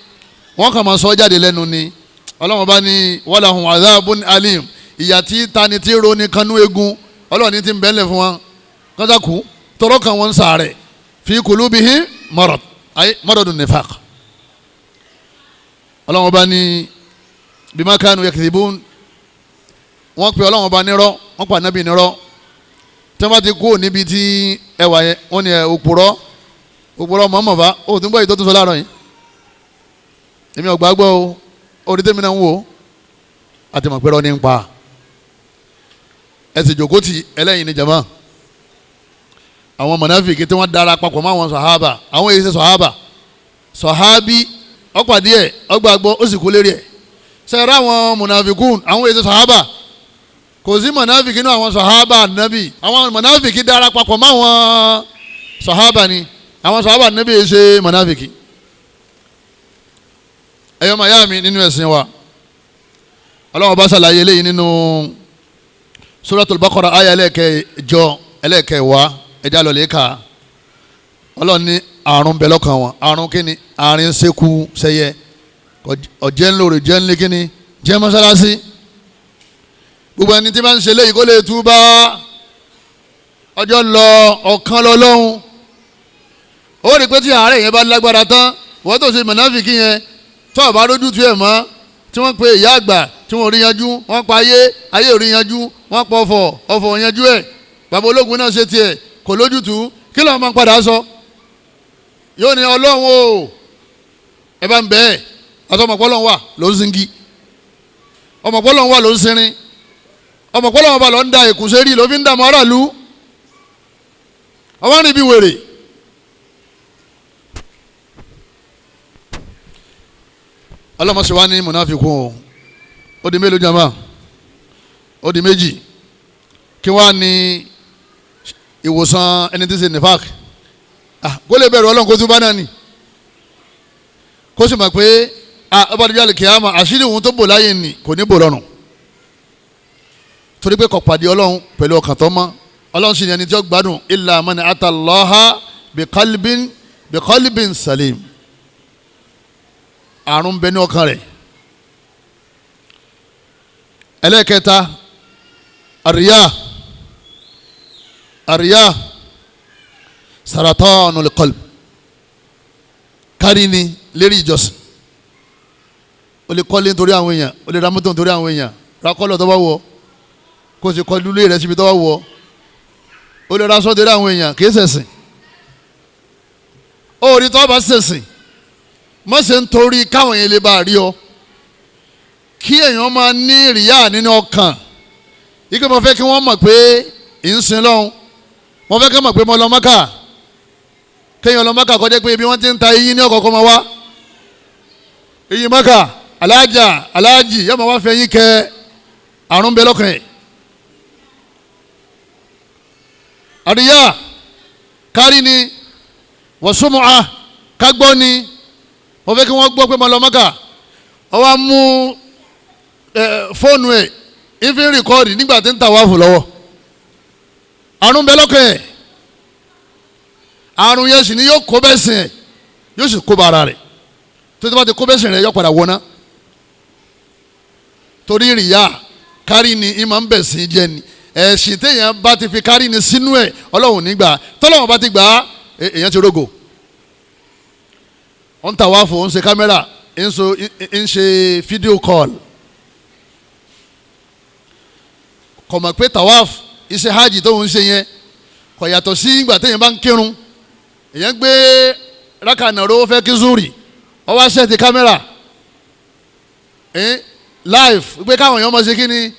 wọ́n kàn máa sọ jáde lẹ́nu ni. Ọlọ́run bá ní walahum adhabun alim, ìyà tí tani tí roni kanú egun, Ọlọ́run ní ti ń bẹ́lẹ̀ fún wọn kọ́ńtàkù tọrọ kan wọn ń sàárẹ̀. Fi kulubihim marad, ayé maradun nifaq. Ọlọ́run bá ní bima kanu yakdhibun, wọ́n pe Ọlọ́run bá nírọ́, wọ́n pa Ànábì nírọ́. Tí wọ́n bá ti kú níbi tí ẹwà yẹn, wọ́n ní òpùrọ́ òpùrọ́ mọ̀ọ́mọ̀fà ó tún gbọ́ èyí tó tún sọ láàárọ̀ yìí. Èmi ọ̀gbà gbọ́ o, orí tèmi náà ń wò ó, àti mọ̀ pé rọ́ ní ń pa. Ẹ sì jòkó tì ẹlẹ́yìn ní jama. Àwọn mọ̀nàfíkì tí wọ́n dára papọ̀ mọ́ àwọn sọ̀hábà, àwọn èyí ṣe sọ̀hábà, sọ̀hábí ọ̀pàdé ẹ̀ ọgbà gbọ́ ó sì kú lérí ẹ̀. Sẹ́yìn àwọn mọ̀nàfíkùn, àwọn èyí ṣe sọ̀hábà, kò sí mọ̀nàfíkì nínú àwọn sọ̀hábà nàbì. Àwọn mọ̀nàfíkì dára papọ̀ mọ́ àwọn sọ̀hábà ni, àwọn sọ̀hábà nàbì yìí ṣe mọ̀nàfíkì. Ẹ̀yọ́ màá yá mi nínú ẹ̀sìn wa, Ọlọ́run bá ṣàlàyé eléyìí nínú Suratul Baqara àyá ẹlẹ́ẹ̀kẹjọ ẹlẹ́ẹ̀kẹwàá, ẹja lọ lè kà. Ọlọ́run ní àrùn bẹ lọ́kàn wọn. Àrùn kíni? Àrùn ṣekú ṣẹyẹ, ọ̀jẹ̀ ńlọrọ̀ jẹ́ ńlẹ̀ kíni, jẹ́ mọ́sálásí. Gbogbo ẹni tí bá ń ṣe léyìí kó lè túbá. Ọjọ́ lọ ọ̀kan lọ lọ́hùn. Ó rí i pé tí àárẹ̀ yẹn bá lágbára tán, wọ́n tó ṣe mọ̀náfìkì yẹn tó àbá rójú tu ẹ̀ mọ́, tí wọ́n pe ìyá àgbà tí wọ́n rí yanjú, wọ́n pa ayé, ayé ò rí yanjú, wọ́n pa ọ̀fọ̀, ọ̀fọ̀ yanjú ẹ̀, bàbá ológun náà ṣe tiẹ̀ kò lójútùú, kí ló máa ń padà sọ? Yóò ní Ọlọ́run o, ẹ bá ń bẹ́ ẹ̀, àti ọmọpọ́lọ́run wà ló ń singi, ọmọpọ́lọ́run wà ló ń sinrin, ọmọpọ́lọ́run wà ló ń da èkúsẹ́rì ló fi ń dààmú aráàlú, ọwọ́n níbi wèrè. Ọlọ́mọṣẹ́ wa ní mùnáfíkún o. Ó di mélòó jama? Ó di méjì. Kí wàá ní ìwòsàn ẹni tí ń ṣe nifak? Kó lè bẹ̀rù Ọlọ́run kó tún bá náà nì, kó sì mọ̀ pé ọba àdúgbò àlùkìyámà àṣírí òun tó bò láyé nì kò ní bò lọ́rùn, torí pé kò pàdé Ọlọ́run pẹ̀lú ọkàn tó mọ́. Ọlọ́run sì ní ẹni tí ó gbádùn, illa man atallaha biqalbin biqalbin salim. Àrùn bẹ ní ọkàn rẹ̀. Ẹlẹ́kẹta, àríyá àríyá saratanul qalb, kárí ni lérí ìjọsìn. O lè kọ́lé nítorí àwọn èèyàn, o lè ra mọ́tò nítorí àwọn èèyàn, ra kọ́lọ̀ tó bá wọ̀, kó o sì kọ́ lulẹ̀ rẹ síbi tó bá wọ̀, o lè ra aṣọ nítorí àwọn èèyàn, kì í ṣẹ̀sìn. O rí tó bá ṣẹ̀sìn, má ṣe ń torí káwọn èèyàn lè bá rí ọ. Kí èèyàn máa ní ìrìyà nínú ọkàn, ike mo fẹ́ kí wọ́n mọ̀ pé ìsìn lọ́hùn, mo fẹ́ kí wọ́n mọ̀ pé mo lọ Mákà. Kéèyàn lọ Mákà kọjá pé ibi wọ́n ti ń ta eyín ní ọ̀kọ̀ọ̀kan máa wá eyín Mákà, alájà aláàjì yóò máa wá fẹ́ yín kẹ àrùn bẹ lọ́kàn ẹ̀. Àríyá kárí ni, wọ̀sùnmùà kágbọ́ ni, mo fẹ́ kí wọ́n gbọ́ pé mo lọ Mákà. Ó wá mú fóònù ẹ̀ ìfi ń rìkọ́ọ̀dì nígbà tí ń ta wáfù lọ́wọ́. Àrùn bẹ lọ́kàn ẹ̀, àrùn yẹn sì ni yóò kó bẹ́ẹ̀ sìn ẹ̀, yóò sì kó ba ara rẹ̀. Tó ti bá ti kó bẹ́ẹ̀ sìn rẹ̀, yóò padà wọná. Torí ìrìyà kárí ni ìmọ̀ ń bẹ̀ sìn jẹ́ ni. Ẹ̀sìn téèyàn bá ti fi kárí ni sínú ẹ̀, Ọlọ́run nígbà tọ́lọ́run bá ti gbà á, èèyàn ti rógò. Ó ń ta wáfù, ó ń ṣe kámẹ́rà, ń ṣe fídíò kọ́ọ̀lù. Kò mọ̀ pé tawaf iṣẹ́ hajj tó ń ṣe yẹn kò yàtọ̀ sí ìgbà téèyàn bá ń kírun. Èèyàn gbé rákà nàró fẹ́ kí zuri, ó wá ṣẹ́ẹ̀tì kámẹ́rà live pé káwọn èèyàn máa ṣe kí ni,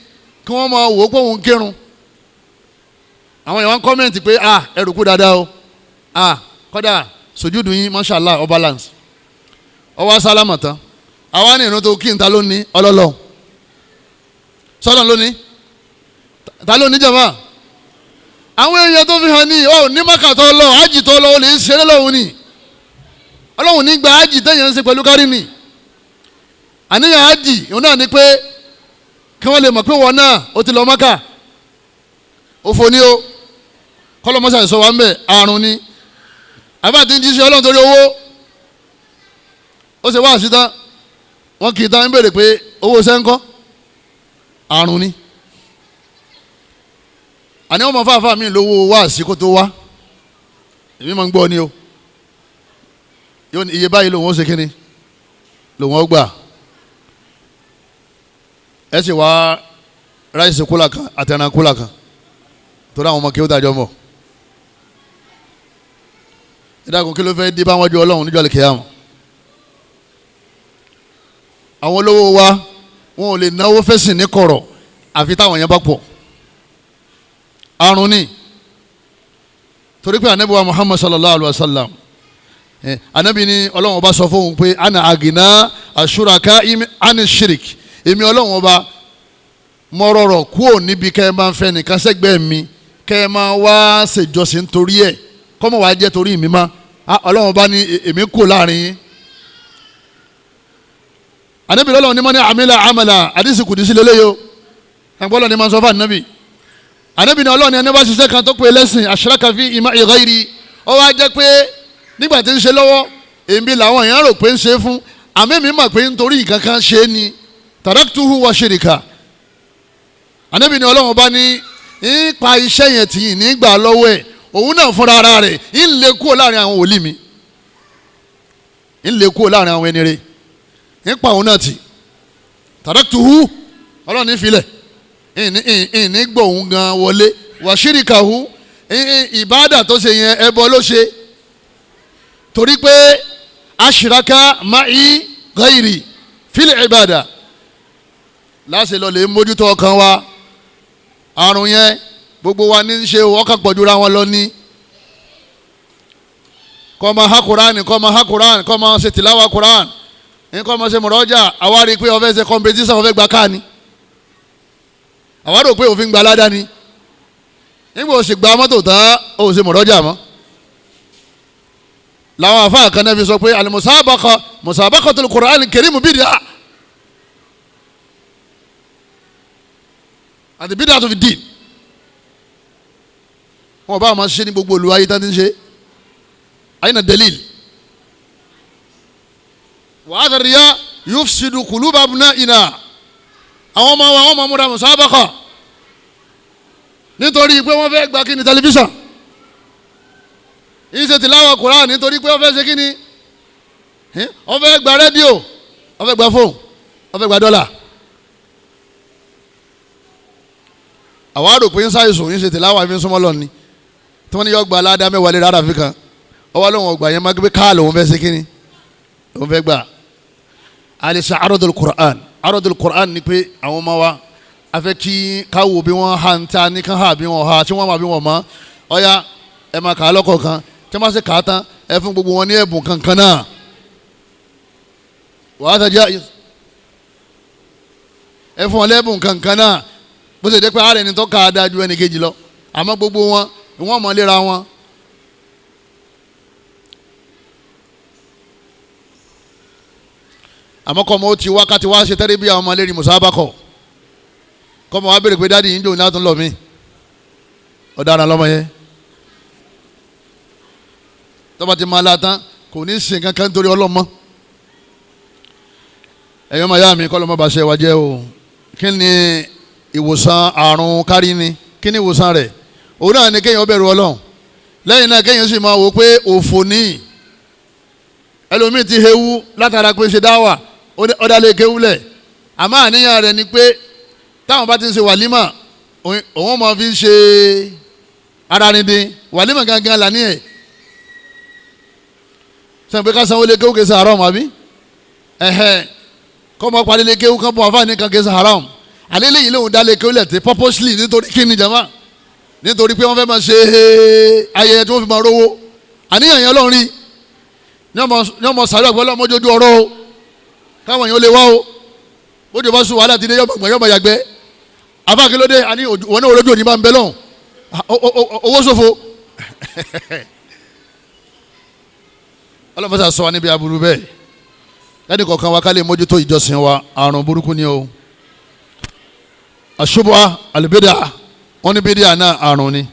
kí wọ́n máa wò ó pé òun kírun. Àwọn èèyàn kọ́mẹ̀ntì pé ah ẹrù kú dáadáa o, ah kọ́dà sojúdù yín mashallah ọ balance. Ó wá sálámà tán, àwa ní ìrun tó kí n ta ló ní ọlọ́lọ́ sọ́lọ́ ló ní ta ló ní jàmá. Àwọn èèyàn tó fi hàn ní ọ ní maka tó lọ ájì tó lọ ó lè ṣeré lọ́hùn ni. Ọlọ́hun ní gba ájì téèyàn ń ṣe pẹ̀lú kárí ni. Àníyàn ájì òun náà ni pé kí wọ́n lè mọ̀ pé wọn náà ó ti lọ maka. Òfò ni o, kọ́lọ́mọ́sà sọ wa ń bẹ̀, àrùn ni. Àbá ti ń jíṣẹ́ Ọlọ́run torí owó, ó ṣe wá àṣìtán wọn kì í tán ń béèrè pé owó sẹ́ńkọ́, àrùn ni. Àní wọn mọ fáfáà mi lówó wá àsìkò tó wá, èmi máa ń gbọ́ ni o. Yóò ní iye báyìí lòun ó ṣe kínni lòun ó gbà. Ẹ sì wá ráìsì kúlà kan àtẹnà kúlà kan torí àwọn ọmọ kí ó dájọ́ mọ̀. Ìdákun kí ló fẹ́ dé báwọn ju Ọlọ́run níjọ́ lè kíyàmù. Àwọn olówó wa wọn ò lè náwó fẹ́sìn ní kọ̀rọ̀ àfi táwọn yẹn bá pọ̀. Àrùn ni. Torí pé anabi wa Muhammad sallallahu alayhi wa sallam, anabi ni Ọlọ́run ọba sọ fóun pé ana agina aṣuraka ani shirik. Èmi Ọlọ́run ọba mọ̀rọ̀rọ̀ kúò níbi kẹ́ ẹ máa ń fẹ́ nìkan sẹ́gbẹ̀ẹ́ mi, kẹ́ ẹ máa wá ṣèjọsìn torí ẹ̀, kọ́mọ̀ wá jẹ́ torí mi má. Ọlọ́run ọba ní èmi kú láàrin yín. Anabi lọ́lọ́run ní mọ́ ní amila amala àdìsí kùdìsí lélẹ́yò ẹ̀gbọ́n lọ́ni máa ń sọ fún anabi. Anabi ní Ọlọ́run ní ẹni bá ṣiṣẹ́ kan tó pé lẹ́sìn ashraka fi ima ghairi, ó wá jẹ́ pé nígbà tí ń ṣe lọ́wọ́ èmi làwọn èèyàn rò pé ń ṣe fún, àmì mi mọ̀ pé nítorí nǹkan kan ṣe é ni taraktuhu wa shirika. Anabi ní Ọlọ́run bá ní nípa iṣẹ́ yẹn tì í nígbà lọ́wọ́ ẹ̀, òun náà fúnra ara rẹ̀ ń lè kúrò láàrin àwọn wòlíì mi, ń lè kúrò láàrin àwọn ẹni rẹ̀, nípa òun náà tì taraktuhu Ọlọ́run ní filẹ̀ ìní gbòun gan wọlé wàṣíríkàhu ìbáàdà tó ṣe yẹn ẹbọ ló ṣe, torí pé aṣíraka ma'i ghairi fil ìbáàdà. Láṣẹ lọ lè mójútó ọkàn wa. Àrùn yẹn gbogbo wa ní í ṣe ọkàn pọ̀jùra wọn lọ ní. Kọ́ máa ha Kùránì, kọ́ máa ha Kùránì, kọ́ máa ṣe tìláwà Kùránì, ní kọ́ máa ṣe mọ̀rọ́jà. Àwa rí i pé ó fẹ́ ṣe competition, ó fẹ́ gba káà ni. Àwa rò pé òfin gba aládá ni. Nígbà ó sì gba mọ́tò tán, ó ṣe mọ̀rọ́jà mọ́. Làwọn àfáà kan náà fi sọ pé al-musabaqa musabaqatul Qur'an al-karim bid'a àti bid'a tó fi dín. Wọn bá máa ṣe ní gbogbo olùwáyé tán ti ń ṣe. Ayna dalil. Wa hadha riya yufsidu quluba abna'ina. Àwọn ọmọ wa wọ́n máa múra musabaqa nítorí pé wọ́n fẹ́ gba kí ni tẹlifíṣàn, ìṣe tìláwà Kùránì nítorí pé wọ́n fẹ́ ṣe kí ni, wọ́n fẹ́ gba rédíò, wọ́n fẹ́ gba fóònù, wọ́n fẹ́ gba dọ́là. Àwa rò pé ń ṣàìsùn ń ṣe tìláwà fi ń súnmọ́ lọ ni, tí wọ́n ní yọ gba aládàá mẹ́wàá lè rárá fi kan, ọwọ́ lóun ọgbà yẹn má gbé káà lòun fẹ́ ṣe kí ni lòun fẹ́ gbà. Alisa arodul Qur'an, arodul Qur'an ni pé àwọn ọmọ wa a fẹ́ kí káwọ bí wọ́n ha ń ta ní kán ha bí wọ́n ha tí wọ́n ma bí wọ́n mọ́. Ọ̀ya ẹ máa kà á lọ́kọ̀ọ̀kan, tí wọ́n bá ṣe kà á tán ẹ fún gbogbo wọn ní ẹ̀bùn kankan náà. Wàá tajà ẹ fún wọn lẹ́bùn kankan náà, bó ṣe dé pé ààrẹ ni tó kà á dájú ẹnì kejì lọ, àmọ́ gbogbo wọn wọ́n mọ̀ léra wọn. Àmọ́ kọ́ ọmọ ó ti wákàtí wá ṣe tẹ́lẹ̀ bí àwọn ọmọ lérí musabakọ̀, kọ́ ọmọ wa béèrè pé dáàdi yìí ń dòun náà tún lọ mí, ọ̀daràn lọ́mọ yẹn. Tọ́ba ti máa la tán kò ní sìn kankan nítorí ọlọ́mọ. Ẹ̀yọ́ máa yá mi kọ́ lọ́mọ bá ṣe wá jẹ́ o. Kí ni ìwòsàn àrùn kárí ni? Kí ni ìwòsàn rẹ̀? Òun náà ni kéèyàn bẹ̀rù Ọlọ́run. Lẹ́yìn náà kéèyàn sì máa wò pé òfò ní. Ẹlòmíì ti hewu látara pé ṣe dáwà ọ̀dàlẹ̀ kéwúlẹ̀. Àmọ́ àníyàn rẹ̀ ni pé táwọn bá ti ń ṣe wàlímà òun máa fi ṣe ara ni dín wàlímà gangan là ní ẹ̀ sẹ́yìn pé ká sanwó lé kéwù kẹsàn haram àbí ẹ̀hẹ́ kọ́ máa parí lé kéwù kan bọ̀ àfáàní kan kẹsàn haram àlélẹ́ yìí lòun dá lé kéwù lẹ̀ tẹ́ purposely nítorí kí ni jama nítorí pé wọ́n fẹ́ máa ṣe ayẹyẹ tí wọ́n fi máa rówó àníyàn yẹn Ọlọ́run rí ní ọmọ sàrẹ́ ọ̀gbọ́n ọlọ́mọ ojú ọ̀rọ̀ o káwọn èèyàn lè wá o bójú bá sùn wàhálà ti dé yọ̀bọ̀ gbọ̀n yọ̀bọ̀ yàgbẹ́ afáàkìlódé àní wọn náà olójú òní máa ń bẹ lọ́hùn owó ṣòfò ọlọ́mọ sà sọ wa níbi aburú bẹ́ẹ̀ lẹ́nu kọ̀ọ̀kan wa ká lè mójútó ìjọsìn wa àrùn burúkú ni o àṣùbọ̀ àlùbídà wọn ní bídíà náà àrùn ni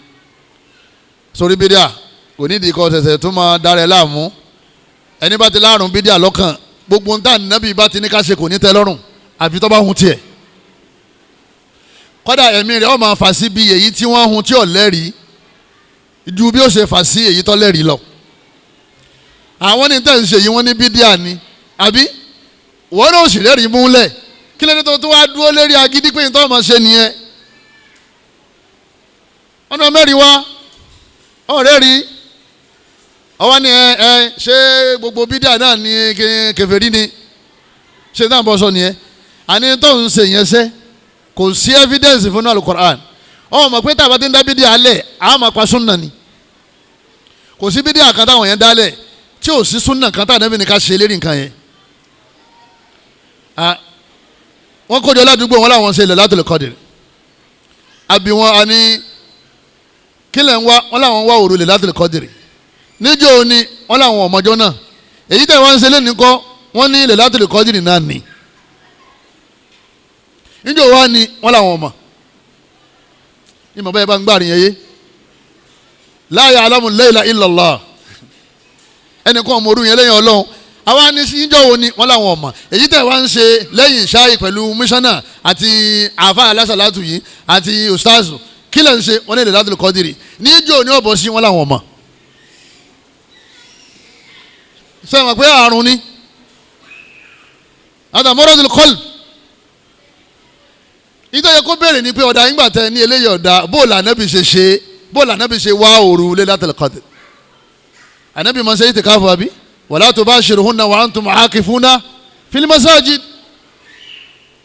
sórí bídíà kò nídìí kọ́ ṣẹ̀ṣẹ̀ tó máa dára ẹ láàmú ẹni bá ti láàrùn bídíà lọ́kàn gbogbo ń tà nábì bá ti ní ká ṣe kò ní tẹ́ lọ́rùn àfi tó bá hun tiẹ̀ kọ́dà ẹ̀mí rẹ̀ ó máa fà sí bí èyí tí wọ́n hun tí ò lẹ́rìí ju bí ó ṣe fà sí èyí tó lẹ́rìí lọ àwọn ní tẹ̀ ń ṣe yìí wọ́n ní bídíà ni àbí wọ́n náà sì lẹ́rìí múlẹ̀ kí lóde tó tó wá dúró lérí agídí pé nítorí ọmọ ṣe nìyẹn ọ̀nà mẹ́rin wá ọ̀rẹ́ rí ọwọ́ ni ẹ ẹ ṣé gbogbo bídíà náà ni kèfèrí ni ṣé náà bọ́ sọ nìyẹn àní tó ń ṣe yẹn ṣe kò sí evidence fún Al-Qur'an ọmọ mọ̀ pé tàbá ti ń dá bídíà lẹ̀ á máa pa súnà ni kò sí bídíà kan táwọn yẹn dálẹ̀ tí ò sí súnà kan táwọn ẹbí ni ká ṣe lérí nǹkan yẹn wọ́n kójọ ládùúgbò wọn làwọn ṣe ilẹ̀ Lailatul Qadr àbí wọn a ní kílẹ̀ ń wá wọn làwọn ń wá òru Lailatul Qadr níjọ́ òní wọn làwọn ọmọjọ́ náà èyí tẹ̀ wọ́n ń ṣe lẹ́nu kọ́ wọ́n ní Lailatul Qadr náà ní níjọ́ wa ni wọ́n làwọn ọmọ ìmọ̀ bẹ́ẹ̀ bá ń gbàrin yẹn yé la ya'lamu al-layla illa Allah ẹnìkan ọmọ òru yẹn lẹ́yìn Ọlọ́run àwa ní níjọ́ wo ni wọ́n làwọn ọmọ èyí tẹ̀ wá ń ṣe lẹ́yìn ṣáì pẹ̀lú mísánà àti àfa alásàlátù yìí àti ustazu kí lẹ̀ ń ṣe wọ́n ní Lailatul Qadri níjọ́ ní ọ̀bọ̀ sí wọ́n làwọn ọmọ. sẹ́wọ̀n pé àrùn ni àtàmọ́rọ́dún qalb ìtọ́ yẹ kó béèrè ni pé ọ̀dà ìgbà tẹ ní eléyìí ọ̀dà bóòlù ànábì ṣe ṣe bóòlù ànábì ṣe wá òru Lailatul Qadri ànábì máa ń ṣe ìtìkáfù àbí wala tubashiruhunna wa antum aakifuna fil masajid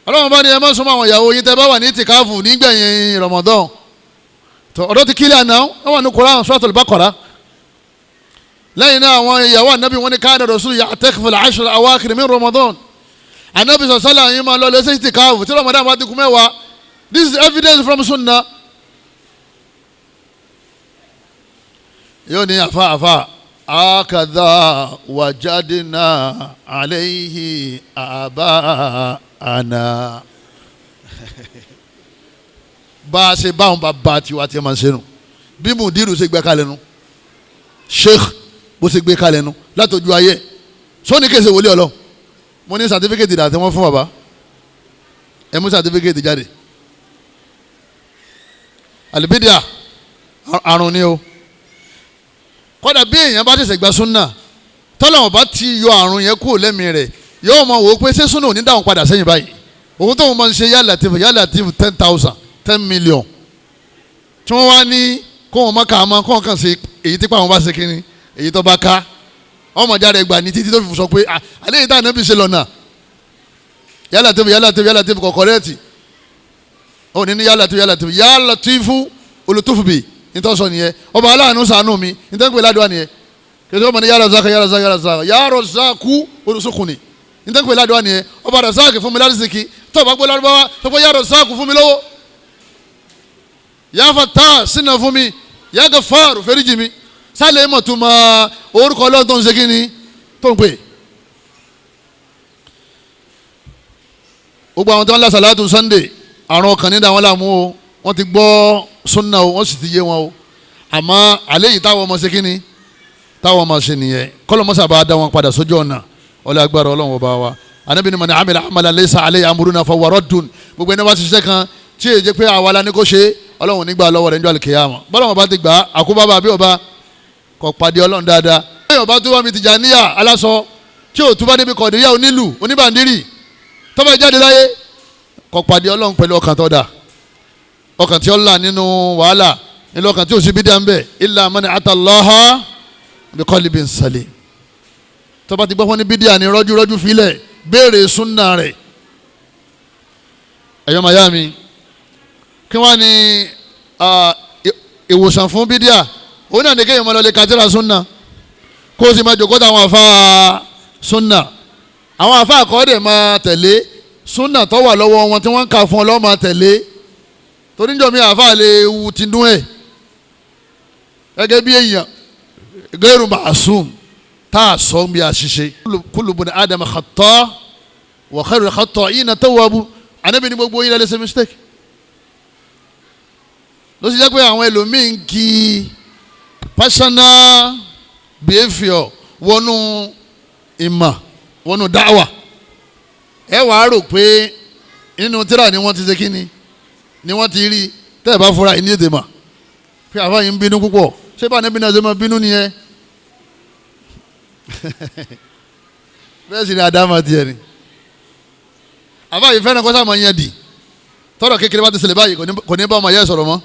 ọlọ́run bá ní ẹ má súnmọ́ àwọn ìyàwó yín tẹ́ bá wà ní ìtìkáfù nígbẹ̀yìn Ramadan tó ọ̀dọ́ ti kílẹ̀ àná wọ́n wà ní Qur'an Suratul Baqara lẹ́yìn náà àwọn ìyàwó ànábì wọn ní kana rasul ya'takifu al-ashra al-awakhir min Ramadan ànábì sọ̀sọ́là yín máa lọ lọ sí ìtìkáfù tí Ramadan bá ti kú mẹ́wàá. This is evidence from Sunnah. Yóò ní àfa àfa akadha wajadina alayhi aba'ana. Bá a ṣe báwọn bá a tiwa tí a máa ń ṣe nu bí mùdírù ṣe gbé kalẹ̀ nu sheikh bó ṣe gbé kalẹ̀ nu látọjú ayé sọ́ni kèsè wòlíì ọlọ́ mo ní sàtífíkẹ́tì dà tí wọ́n fún bàbá ẹ mú sàtífíkẹ́tì jáde alibidia àrùn ni o kódà bí èèyàn bá ṣẹ̀ṣẹ̀ gba súnà tọ́lọ́wọ́n bá ti yọ àrùn yẹn kúrò lẹ́mìí rẹ̀ yóò mọ̀ wò ó pé ṣé súnà ò ní dáhùn padà sẹ́yìn báyìí òun tóun máa ń ṣe yálà tìfù yálà tìfù 10,000 10 million tí wọ́n wá ní kó wọn má kà á mọ́ kó wọn kàn ṣe èyí tí pàwọn bá ṣe kínní èyí tó bá ká ọmọ jáde gbà ní títí tó fi sọ pé àlẹ́ yìí tá ànábì ṣe lọ́nà yálà tìfù yálà tìfù yálà tìfù kọ̀kọ́ rẹ̀ tì ó ní ní yálà tìfù yálà tìfù yálà tìfù olùtúfùbì nítorí sọ nìyẹn ọba aláàánú ṣàánú mi nítorí pé ládùá nìyẹn kìtìkọ́ ọmọ ní yàrá zaka yàrá zaka yàrá zaka yàrá zaku olùsókùnì nítorí pé ládùá nìyẹn ọba razaki fún mi ládìsíkì tó bá gbé lárúbáwá tó gbé yàrá zaku fún mi lọ́wọ́ yà fata sínà fún mi yà gafar fẹ́ríjì mi sálẹ̀ mọ̀ tó ma orúkọ ọlọ́run tó ń ṣe kíni tó ń pè. gbogbo àwọn tó ń la sàlátù Sunday àrùn ọkàn ní dàwọn làmú o wọ́n ti gbọ́ sunna o wọ́n sì ti yé wọn o àmọ́ àlẹ́ yìí táwọn ọmọ ṣe kínni táwọn ọmọ ṣe nìyẹn kọ́lọ́mọ́sà bá dá wọn padà sójú ọ̀nà ọlọ́ agbára ọlọ́run ọba wa Ànábì ní man amila amalan laysa alayhi amruna fahuwa raddun gbogbo ẹni wá ṣiṣẹ́ kan tí èyí jẹ́ pé àwa la ní kó ṣe ọlọ́run nígbà lọ́wọ́ rẹ̀ níjọ́ àlùkìyámà bọ́lá wọn bá ti gbà àkóbá bá bí ọba kò pàdé ọlọ́run dáadáa lẹ́yìn ọba tó wà mí Tìjàníyà aláṣọ tí ò túbá níbi kọ̀dìríyà onílù oníbàndírì tó bá jáde láyé kò pàdé ọlọ́run pẹ̀lú ọkàn tó dáa Ọkàn tí ó là nínú wàhálà nínú ọkàn tí ó sì bídíà ń bẹ, illa man ata Allaha bi qalbin salim. Tó bá ti gbọ́ fún ní bídíà ní rọ́júrọ́jú filẹ̀, béèrè súnà rẹ̀. Ẹ̀yọ́ màyá mi, kí wọ́n ní ìwòsàn fún bídíà? Òun náà ní kéèyàn máa lọ lè kàtírà súnà, kó o sì máa jòkó táwọn àfa súnà. Àwọn àfa àkọọ́dẹ̀ máa tẹ̀lé súnà tó wà lọ́wọ́ wọn tí wọ́n ń kà fún ọ lọ́wọ́ máa tẹ̀lé. Torí níjọ́ mi àfa lè wu tinú ẹ̀ gẹ́gẹ́ bí èèyàn gẹ́rù màsúm tá a sọ bí àṣìṣe. Kullu bani Adama khata wa khairul khata'ina tawwabu. Ànábì ní gbogbo yín lè ṣe mistake. Ló sì jẹ́ pé àwọn ẹlòmíín kì í personal behaviour wọnú ìmọ̀ wọnú dáwà. Ẹ wàá rò pé nínú tíra ni wọ́n ti ṣe kíni ni wọ́n ti rí. Tẹ́ ẹ bá fura ìní èdè mà pé àfa yìí ń bínú púpọ̀, ṣé bá níbi náà ṣe máa bínú nìyẹn? Bẹ́ẹ̀ sì ni àdámà tiẹ̀ ni. Àfa yìí fẹ́ràn kọ́sà máa yẹn dì tọ́rọ̀ kékeré bá ti ṣẹlẹ̀ báyìí, kò ní bá ọmọ yẹn sọ̀rọ̀ mọ́,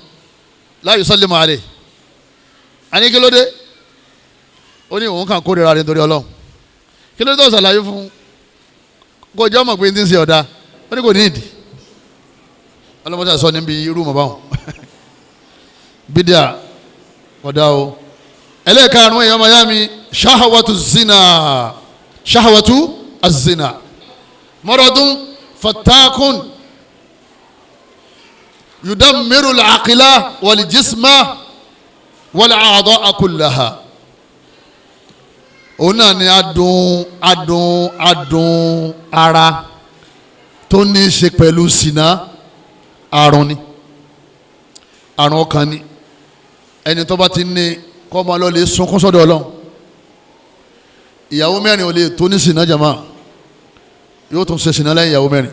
la yusallimu alayhi. Àní kí ló dé? Ó ní òun kàn kórìíra rẹ̀ nítorí Ọlọ́run. Kí ló dé tó ṣàlàyé fún kó jẹ́ ọmọ pé ní ti ń ṣe ọ̀dà? Ó ní kò ní ìdí. Ọlọ́mọdé sọ níbi irú mọ̀ báwọn bídíà ọ̀dà o. Ẹlẹ́ẹ̀karùn-ún èèyàn ọmọ ya mi, ṣahawatu zina, ṣahawatu azina mọ́rọ̀dún fatakun yudammiru al-aqla wal-jisma wal-a'dha'a kullaha. Òun náà ni adùn adùn adùn ara tó ní í ṣe pẹ̀lú sìnà. Àrùn ni, àrùn ọkàn ni. Ẹni tó bá ti ní kọ́ máa lọ lè sunkún sọ́dọ̀ Ọlọ́run. Ìyàwó mẹ́rin ò lè tó ní sìnà jàmá, yóò tún ṣe sìnà lẹ́yìn ìyàwó mẹ́rin.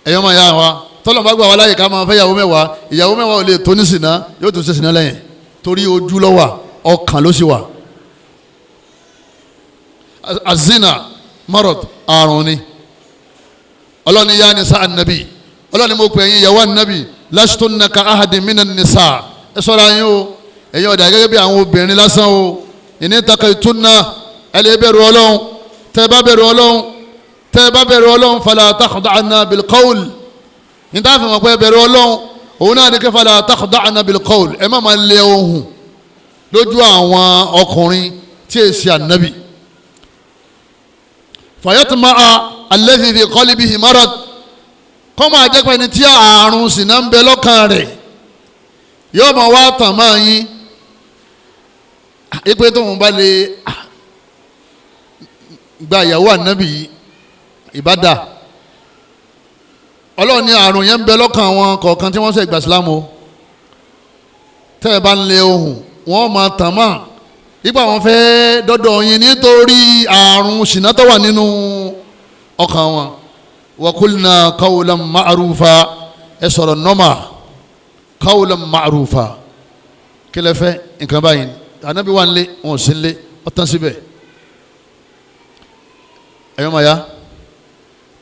Ẹ̀yọ́ máa yá wa, tọ́lọ̀ bá gbà wá láyè ká máa fẹ́ ìyàwó mẹ́wàá, ìyàwó mẹ́wàá ò lè tó ní sìnà, yóò tún ṣe sìnà lẹ́yìn. Torí ojú ló wà, ọkàn ló sì wà. Azina marad, àrùn ni. Ọlọ́ni yá ni sa anabi, ọlọ́ni mo pè yín ìyàwó anabi, lastunna ka ahadin minan nisa. Ẹ ṣọ́ra yín o, ẹ̀yin ọ̀dà gẹ́gẹ́ bí àwọn obìnrin lásán o. Ìní takaitunna, ẹ lè bẹ̀rù Ọlọ́run. Tẹ́ bá bẹ̀rù Ọlọ́run, tẹ́ bá bẹ̀rù Ọlọ́run, fala takhda'na bil qawl. Níta fún wọn pé bẹ̀rù Ọlọ́run, òun náà ní kí fala takhda'na bil qawl. Ẹ má máa lé ohùn lójú àwọn ọkùnrin tí èsì ànábì. Fayatma'a alladhi fi qalbihi marad. Kọ́ máa jẹ́ pé ẹni tí àrùn ṣìnà ń bẹ lọ́kàn rẹ̀ yóò máa wá tàn máa yín ipe tóun bá lè gba ìyàwó ànábì ìbádà. Ọlọ́run ní àrùn yẹn ń bẹ lọ́kàn àwọn kọ̀ọ̀kan tí wọ́n ṣe ìgbà sílámù o. Tẹ́ ẹ bá ń lé ohùn, wọ́n máa tàn máa ipa wọn fẹ́ dọ́dọ̀ yín nítorí àrùn ṣìnà tó wà nínú ọkàn wọn. Wa qulna qawlan ma'rufa. Ẹ sọ̀rọ̀ nọ́mà, qawlan ma'rufa. Kí lẹ fẹ́? Nǹkan báyìí ànábì wà nílé, wọn ò sí nílé, ó tán síbẹ̀. Ẹ̀yọ́ màá ya,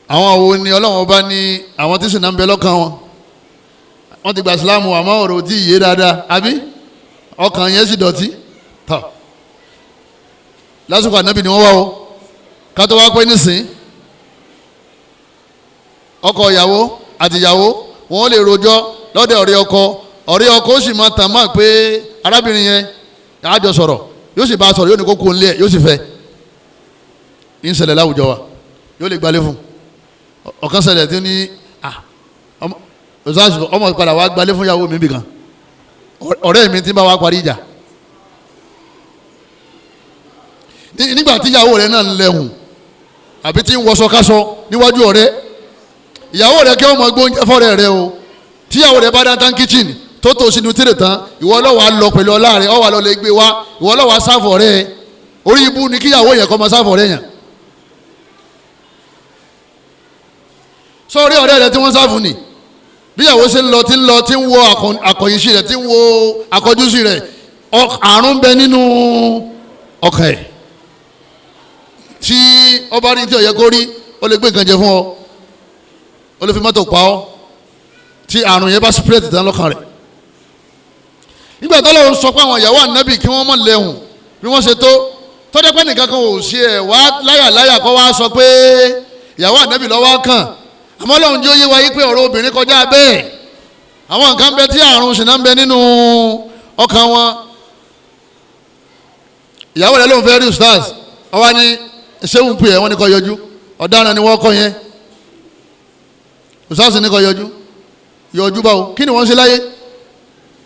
àwọn wo ni Ọlọ́run bá ní àwọn tí ṣìnà ń bẹ lọ́kàn wọn? Wọ́n ti gba ìsìlámù àmọ́ ọ̀rọ̀ tí ì yé dáadáa, àbí ọkàn yẹn sì dọ̀tí. Tọ́ lásìkò ànábì ni wọ́n wá o. Kátó wá pé nísìn ọkọ ìyàwó àti ìyàwó wọn lè rojọ́ lọ́dẹ̀ ọ̀rẹ́ ọkọ, ọ̀rẹ́ ọkọ ó sì máa tàn máa pé arábìnrin yẹn àjọ sọ̀rọ̀, yóò sì bá a sọ̀rọ̀, yóò ní kó kó ń lé ẹ̀, yóò sì fẹ́. Ń ṣẹlẹ̀ láwùjọ wa, yóò lè gbalẹ̀ fún ọ̀kan ṣẹlẹ̀ tí ó ní ọmọ padà wá gbalẹ̀ fún ìyàwó mi bìkan, ọ̀rẹ́ mi ti bá wa parí ìjà. Nígbà tí ìyàwó rẹ̀ náà ń lẹ̀hùn àbí tí ń wọṣọ káṣọ níwájú ọ̀rẹ́ ìyàwó rẹ̀, kí wọ́n mọ gbóúnjẹ fọ́rẹ́ rẹ̀ o. Tí ìyàwó rẹ̀ bá dá tán kíchìn tó tó sínú tírè tán, ìwọ ló wá lọ pẹ̀lú ọlá rẹ̀, ó wá lọ lè gbé wá, ìwọ ló wá sáfọ̀ rẹ̀. Orí ibú ni kíyàwó yẹn kọ́ mọ sáfọ̀ rẹ̀ yẹn. Sọ́ọ́rí ọ̀rẹ́ rẹ̀ tí wọ́n sáfù ni bíyàwó ṣe ń lọ tí ń lọ tí ń wo àkọyìnsí rẹ̀ tí ń wo àkọjúsí rẹ̀, àrùn ń bẹ nínú ọkàn ẹ̀. Tí ọba rí tí ó yẹ kó rí, ó lè gbé nǹkan jẹ fún ọ. Ó lè fi mọ́tò pa ọ́ tí àrùn yẹn bá spread tán lọ́kàn rẹ̀. Nígbà tó lọ́wọ́ sọ pé àwọn ìyàwó ànábì kí wọ́n mọ̀ lẹ́hùn bí wọ́n ṣe tó tọ́jú pé nìkan kan ò ṣe ẹ̀ wá láyàláyà kọ́ wá sọ pé ìyàwó ànábì lọ́wọ́ kàn. Àmọ́ Ọlọ́run jẹ́ ó yé wa yí pé ọ̀rọ̀ obìnrin kọjá bẹ́ẹ̀. Àwọn nǹkan bẹ tí àrùn ṣìnà ń bẹ nínú ọkàn wọn. Ìyàwó rẹ̀ ló ń fẹ́ rí ustaz, ọwọ́ ni ṣéwù pè ẹ́, wọ́n ní kó yọjú. Ọ̀daràn ni wọ́n kọ́ yẹn. Ustaz ní kó yọjú. Yọjú báwo? Kí ni wọ́n ń ṣe láyé?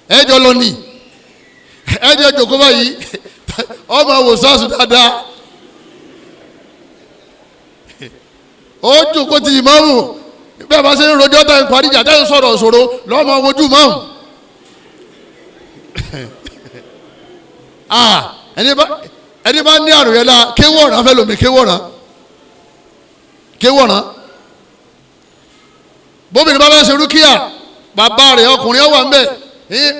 Ẹjọ́ lọ ní ẹjọ́ jòkó báyìí, ọmọ wò ustaz dáadáa. Ó jòkó ti ìmáàmù bẹ́ẹ̀ bá ṣe ń rojọ́ tá ìparí ìjà tá ń sọ̀rọ̀ ṣòro lọ́mọ wojú máàmù. Ẹni bá ní àrùn yẹn la kéwọ̀ràn fẹ́ lomi kéwọ̀ràn kéwọ̀ràn. Bóbìnrin bá bá ṣe rúkìá, bàbá rẹ̀ ọkùnrin ó wà ńbẹ̀,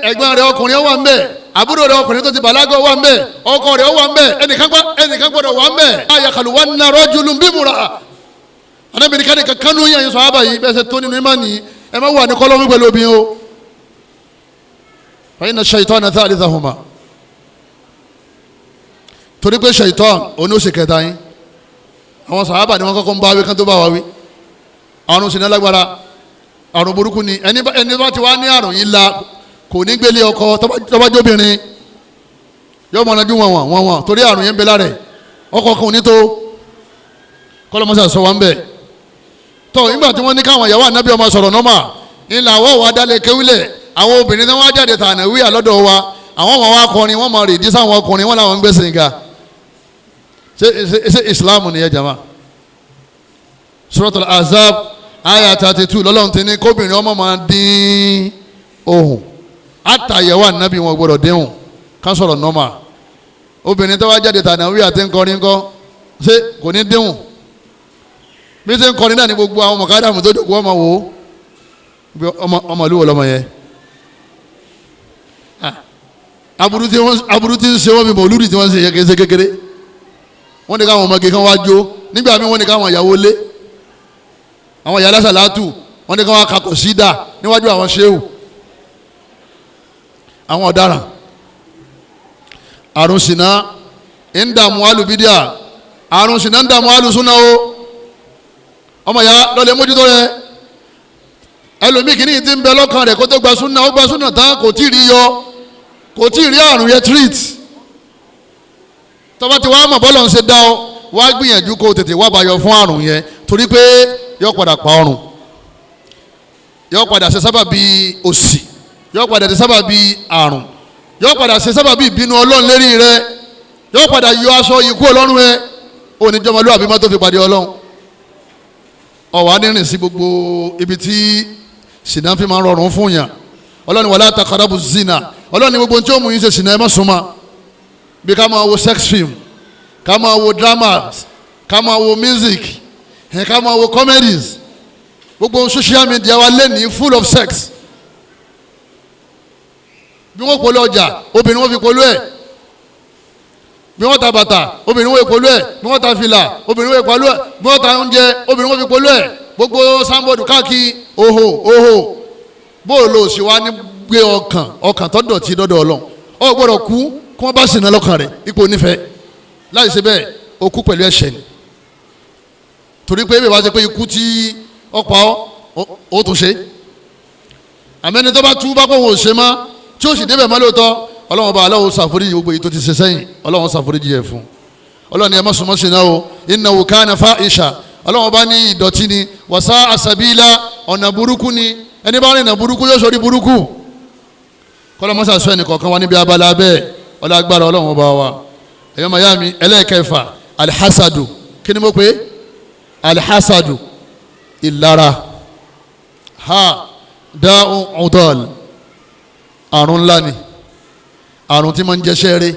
ẹ̀gbọ́n rẹ̀ ọkùnrin ó wà ńbẹ̀, àbúrò rẹ̀ ọkùnrin tó ti bàlágà ó wà ńbẹ̀, ọkọ rẹ̀ ó wà ńbẹ̀, ẹnìkan gbọ́dọ̀ wà ńbẹ̀. Ayàkàlù wà nà rajulun bimura. Anábìnrin kan nìkan kánú yẹn yín sọ ábà yìí bẹ́ẹ̀ ṣe tó nínú ìmọ̀ nìyí, ẹ má wà ní kọ́lọ́mù pẹ̀lú obìnrin o. Fa inna shaytana thalithahuma. Torí pé ṣèitán òní ó sì kẹta yín. Àwọn sàhábà ni wọ́n kọ́kọ́ ń bá wí kán tó bá wa wí. Àrùn sì ní alágbára, àrùn burúkú ni. Ẹni bá ti wá ní àrùn yìí la kò ní gbélé ọkọ tọ́bájóbìnrin yóò mọ̀ ọ́nàjú wọn wọn wọn torí àrùn yẹn ń bẹ lára ẹ̀. Ọkọ kan ò ní tó kọ́lọ́mọṣà sọ wọn bẹ́ẹ̀. Tọ́ nígbà tí wọ́n ní káwọn ìyàwó ànábì ọmọ sọ̀rọ̀ nọ́mà ńlá àwọ̀ wa dálé kéwílẹ̀. Àwọn obìnrin tí wọ́n á jáde tànà wíyà lọ́dọ̀ wa, àwọn ọmọ wa kọrin, wọ́n mọ̀ rèdí sáwọn ọkùnrin wọn làwọn ń gbèsè nǹkan. Ṣe Islam ni ẹ jama? Suratul Ahzab aya 32 lọ́lọ́run ti ní kóbìnrin ọmọ máa dín ohùn. Àtàyẹ̀wò ànábì wọn gbọ́dọ̀ déhùn ká sọ̀rọ̀ nọ́mà. Obìnrin tó wá jáde tànà wíyà tí ń kọrin kọ́ ṣé kò ní déhùn? Bí ṣe ń kọrin náà ní gbogbo àwọn mọ̀kádàmù tó dòkú ọmọ wò ó ọmọ ìlú wo lọmọ yẹn? Aburú tí ń ṣe wọ́n mi mọ̀ olúdi tí wọ́n ń ṣe yẹ kí n ṣe kékeré. Wọ́n ní káwọn ọmọge kan wá jó nígbà míì, wọ́n ní káwọn ìyàwó lé àwọn ìyá lásàlátù, wọ́n ní káwọn akakọ̀ sídà níwájú àwọn ṣéwù àwọn ọ̀daràn. Àrùn ṣìnà ń dààmú alùbídíà, àrùn ṣìnà ń dààmú alùsúnà o. Ọmọ ìyá lọ́lẹ̀ mójútó rẹ. Ẹlòmíì kìíní ti ń bẹ lọ́kàn rẹ̀ kó tó gba súnà, ó gba súnà tán kò tí ì rí yọ, kò tí ì rí àrùn yẹn treat. Tọ́ba ti wá mọ̀ bọ́lọ̀ ń ṣe dá ọ, wá gbìyànjú kó tètè wá bayọ fún àrùn yẹn, torí pé yóò padà pa ọrùn, yóò padà ṣe sábàbí òṣì, yóò padà ṣe sábàbí àrùn, yóò padà ṣe sábàbí ìbínú Ọlọ́run lérí rẹ, yóò padà yọ aṣọ ikú Ọlọ́run rẹ. Oníjọmọlúwàbí má tó fi pàdé Ọlọ́run. Ọ̀wá nírìn sí gbogbo ibi tí ṣìnà fi máa ń rọrùn fún yàn. Ọlọ́run wala taqrabu zina. Ọlọ́run ní gbogbo tí ó mú yín ṣe ṣìnà ẹ má súnmọ́. Bí ká máa wo sex film, ká máa wo dramas, ká máa wo music, ká máa wo comedies. Gbogbo social media wa lẹ́ni full of sex. Bí wọ́n polú ọjà, obìnrin wọ́n fi polú ẹ̀. Bí wọ́n ta bàtà, obìnrin wọ́n fi polú ẹ̀. Bí wọ́n ta fìlà, obìnrin wọ́n fi polú ẹ̀. Bí wọ́n ta oúnjẹ, obìnrin wọ́n fi polú ẹ̀. Gbogbo sanbọọdù káàkiri, oho oho. Bóòlù òsì wa ní gbé ọkàn ọkàn tó dọ̀tí dọ́dọ̀ Ọlọ́run. Ọ gbọ́dọ̀ kú kí wọ́n bá sì ná lọ́kàn rẹ̀ ipò onífẹ̀ẹ́. Láì ṣe bẹ́ẹ̀, o kú pẹ̀lú ẹ̀ṣẹ̀ ni. Torí pé bẹ́ẹ̀ bá ṣe pé ikú tí ọ̀pá ọ́ ó tún ṣe. Àmẹ́ni tó bá tú bá pọ̀ wọn ò ṣe mọ́ tí ó sì débẹ̀ mọ́ lóòótọ́, Ọlọ́run bá aláwọ̀ ṣàforíjì gbogbo èyí tó ti ṣe sẹ́yìn, Ọlọ́run ṣàforíjì ẹ̀ fún. Ọlọ́run ni ẹ má súnmọ́ sí náà o, innahu kana fáìṣà. Ọlọ́run bá ní ìdọ̀tí ni, wàsá àṣàbílà, ọ̀nà burúkú ni. Ẹni bá rìnà burúkú yóò sọrí burúkú. Kọ́lọ́mọ́sà sọ ẹnì kọ̀ọ̀kan wa níbi abala bẹ́ẹ̀, ọlágbára Ọlọ́run ọba wa. Ẹ̀yọ́ mayami ẹlẹ́ẹ̀kẹfà, alhassadu. Kí ni mo pè é? Alhassadu, ìlara. Ha dáhùn ọ̀dọ́l, àrùn ńlá ni, àrùn tí ma ń jẹṣẹ́ rẹ.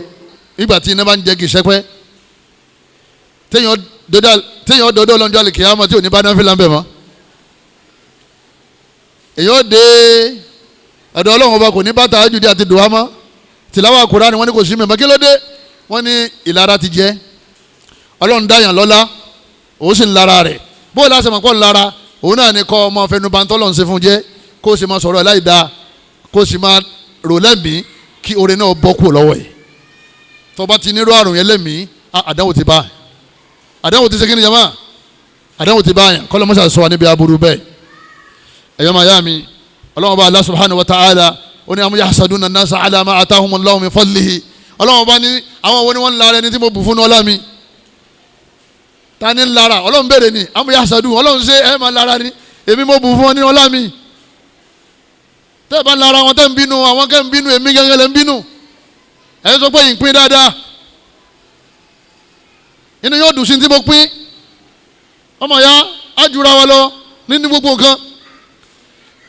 Nígbà tí iná bá ń jẹ kì í ṣẹpẹ́, téèyàn dọ́dọ́ lọ́njọ́ àlìkìyámà tí ò ní bá náà fi láǹbẹ̀ mọ́. Èyàn dé ọ̀dọ̀ Ọlọ́run ọba kò ní bàtà àjùdí àti dùwà mọ́. Tìláwà Kùránì wọ́n ní kò sí mẹ́mọ́. Kí ló dé? Wọ́n ní ìlara ti jẹ́. Ọlọ́run dáyàn lọ́lá, òun sì ń lara rẹ̀. Bó o láṣẹ mọ̀ pọ̀ ń lara, Òun náà ni kọ́ ọmọ fẹnubantọ́ lọ́n ṣe fún jẹ́, kó o sì máa sọ̀rọ̀ láì dáa, kó o sì máa rò lẹ́mìí kí oore náà bọ́ kúrò lọ́wọ́ ẹ̀. Tó bá ti nírú àrùn yẹn lẹ́mìí, àdánwò ti bá, àdánwò ti ṣe kí ni jama, àdánwò ti bá yẹn. Kọ́lọ́ mọ́sá sọ wa níbi aburú bẹ́ẹ̀. Ẹ̀yọ́ máa yá mi, Ọlọ́run bá Allah subhanahu wa ta'ala ó ní am yahsaduna an-nasa ala ma atahumullahu min fadlihi. Ọlọ́run bá ní àwọn wo ni wọ́n ń lara ẹni tí mo bù fún ọlá mi? Ta ni ń lara? Ọlọ́run béèrè ni am yahsadun. Ọlọ́run ṣe ẹ máa lara ni, èmi mo bù fún ọ ní ọlá mi. Tẹ́ ẹ bá ń lara wọn, tẹ́ ń bínú àwọn, kẹ́ ń bínú èmi gẹ́gẹ́ lẹ́ ń bínú. Ẹ sọ pé ìpín dáadáa, inú yóò dùn sí tí mo pín. Ọmọ ya ájúra wa lọ nínú gbogbo nǹkan.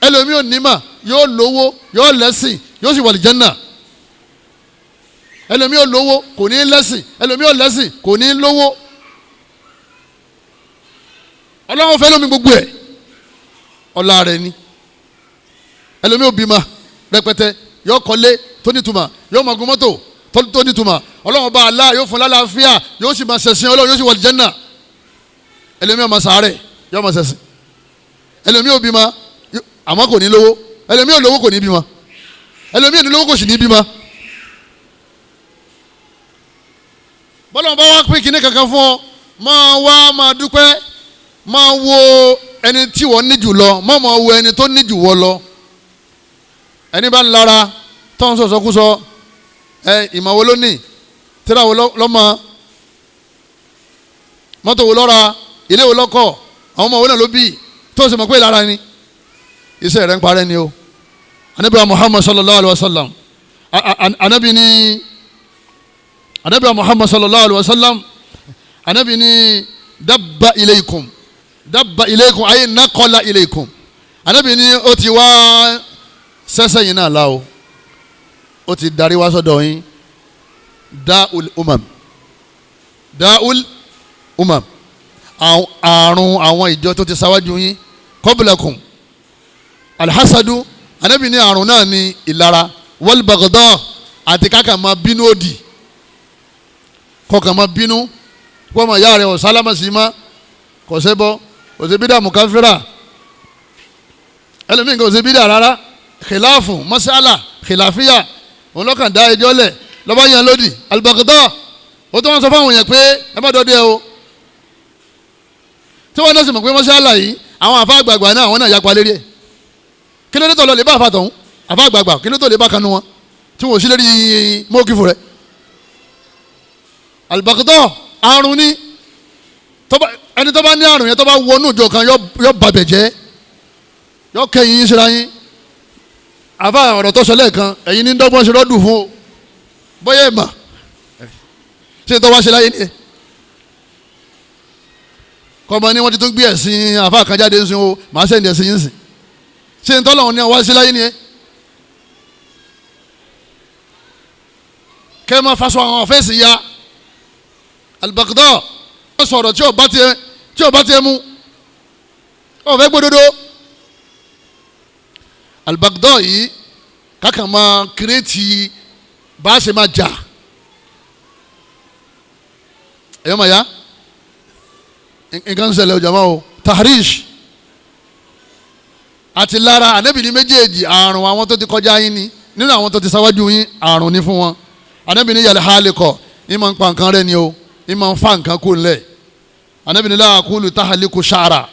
Ẹlòmíì ò ní mà, yóò lówó, yóò lẹ́sìn, yóò sì wà lìjánà. Ẹlòmíì ò lówó, kò ní lẹ́sìn. Ẹlòmíì ò lẹ́sìn, kò ní lówó. Ọlọ́run fẹ́ lómi gbogbo ẹ̀, ọlá rẹ̀ ni. Ẹlòmíì ò bímọ rẹpẹtẹ, yóò kọ́lé tó nítumọ̀, yóò máa gun mọ́tò tó nítumọ̀. Ọlọ́run bá Allah yóò fún lálàáfíà, yóò sì máa ṣẹ̀sìn Ọlọ́run, yóò sì wà lìjánà. Ẹlòmíì ò máa sàárẹ̀, yóò máa ṣẹ̀sìn. Ẹlòmíì ò bímọ àmọ́ kò ní lówó. Ẹlòmíì ò lówó, kò ní bímọ. Ẹlòmíì ò ní lówó, kò sì ní bímọ. Bọ́lá bá wá pín kinní kankan fún ọ, máa wá máa dúpẹ́, máa wo ẹni tí wọ́n ní jù lọ, má máa wo ẹni tó ní jù wọ́ lọ. Ẹni bá ń lara tó ń sọ̀sọ́kúsọ, ẹ ìmọ̀ wo ló ní, tíra wo lọ́mọ, mọ́tò wo lọ́ra, ilé wo lọ́kọ̀, àwọn ọmọ wo náà ló bí, tó sì mọ̀ pé ìlara ni, iṣẹ́ rẹ̀ ń parẹ́ ni o. Anabi wa Muhammad sallallahu alaihi wa sallam, anabi ni, anabi wa Muhammad sallallahu alaihi wa sallam, anabi ni dabba ilaykum, dabba ilaykum ayi naqala ilaykum. Anabi ni ó ti wá sẹ́sẹ́ yìí náà la o, ó ti darí wá sọ́dọ̀ yín. Da'ul umam, da'ul umam, àrùn àwọn ìjọ tó ti sáwájú yín, qablakum alhassadu. Anabi ní àrùn náà ní ìlara, wal baghdha, àti káka máa bínú òdì, kọkàn máa bínú kó máa yá rẹ ọ̀ sálámà sí ma, kò ṣe bọ́, kò ṣe bídà mùkáfírà. Ẹlòmíì kò ṣe bídà rárá, khilafu masala khilafiya, òun lọ́kàn dá ẹjọ́ lẹ̀ lọ́ba yẹn lódì al-baghdha. Ó tó wọn sọ fáwọn yẹn pé ẹ má dọ́dẹ o, tí wọ́n náà sì mọ̀ pé masala yìí àwọn àfa àgbààgbà náà àwọn náà yapa lérí ẹ̀. Kí ló dé tó lọ lè bá àfa tọ̀hún, àfa àgbààgbà, kí ló tó lè bá kanu wọn tí wọn ò sí lérí mọ́ọ̀kìfù rẹ̀? Al-baghdha àrùn ni. Ẹni tó bá ní àrùn yẹn tó bá wọnú ìjọ kan yọ bàbẹ̀ jẹ́, yọ kẹyìn yín síra yín. Àfa ọ̀rọ̀ tó sọ lẹ́ẹ̀kan, ẹ̀yin ní dọ́gbọ́n ṣe rọ́dù fún o, bóyá ẹ̀ mà ṣe tó wá ṣe láyé ni ẹ̀. Kọ́mọ ni wọ́n ti tún gbé ẹ̀sìn àfa kan jáde ń sin o, màá sẹ́yìn ẹ̀sìn yín sìn. Ṣé n tọ́lọ̀ ní ọwá sí láyé ni ẹ? Kẹ́ ẹ máa faṣọ àwọn ọ̀fẹ́sì ya. Al-baghdha wọ́n sọ̀rọ̀ tí ó bá tiẹ̀ mú, ọ̀fẹ́ gbódodo. Al-baghdha yìí kákan máa kírètì bá a ṣe máa jà. Ẹ̀yọ́ máa ya nǹkan ń ṣẹlẹ̀ ọjà máa o. Tahrish àti lára, anabi ní méjèèjì àrùn àwọn tó ti kọjá yín ni, nínú àwọn tó ti sáwájú yín àrùn ni fún wọn. Anabi ní yàrá hálíkọ, ìmọ̀ ń pa nǹkan rẹ ni o, ìmọ̀ ń fa nǹkan kú nílẹ̀. Anabi ní láàkúlù táhàlíkù ṣàrà.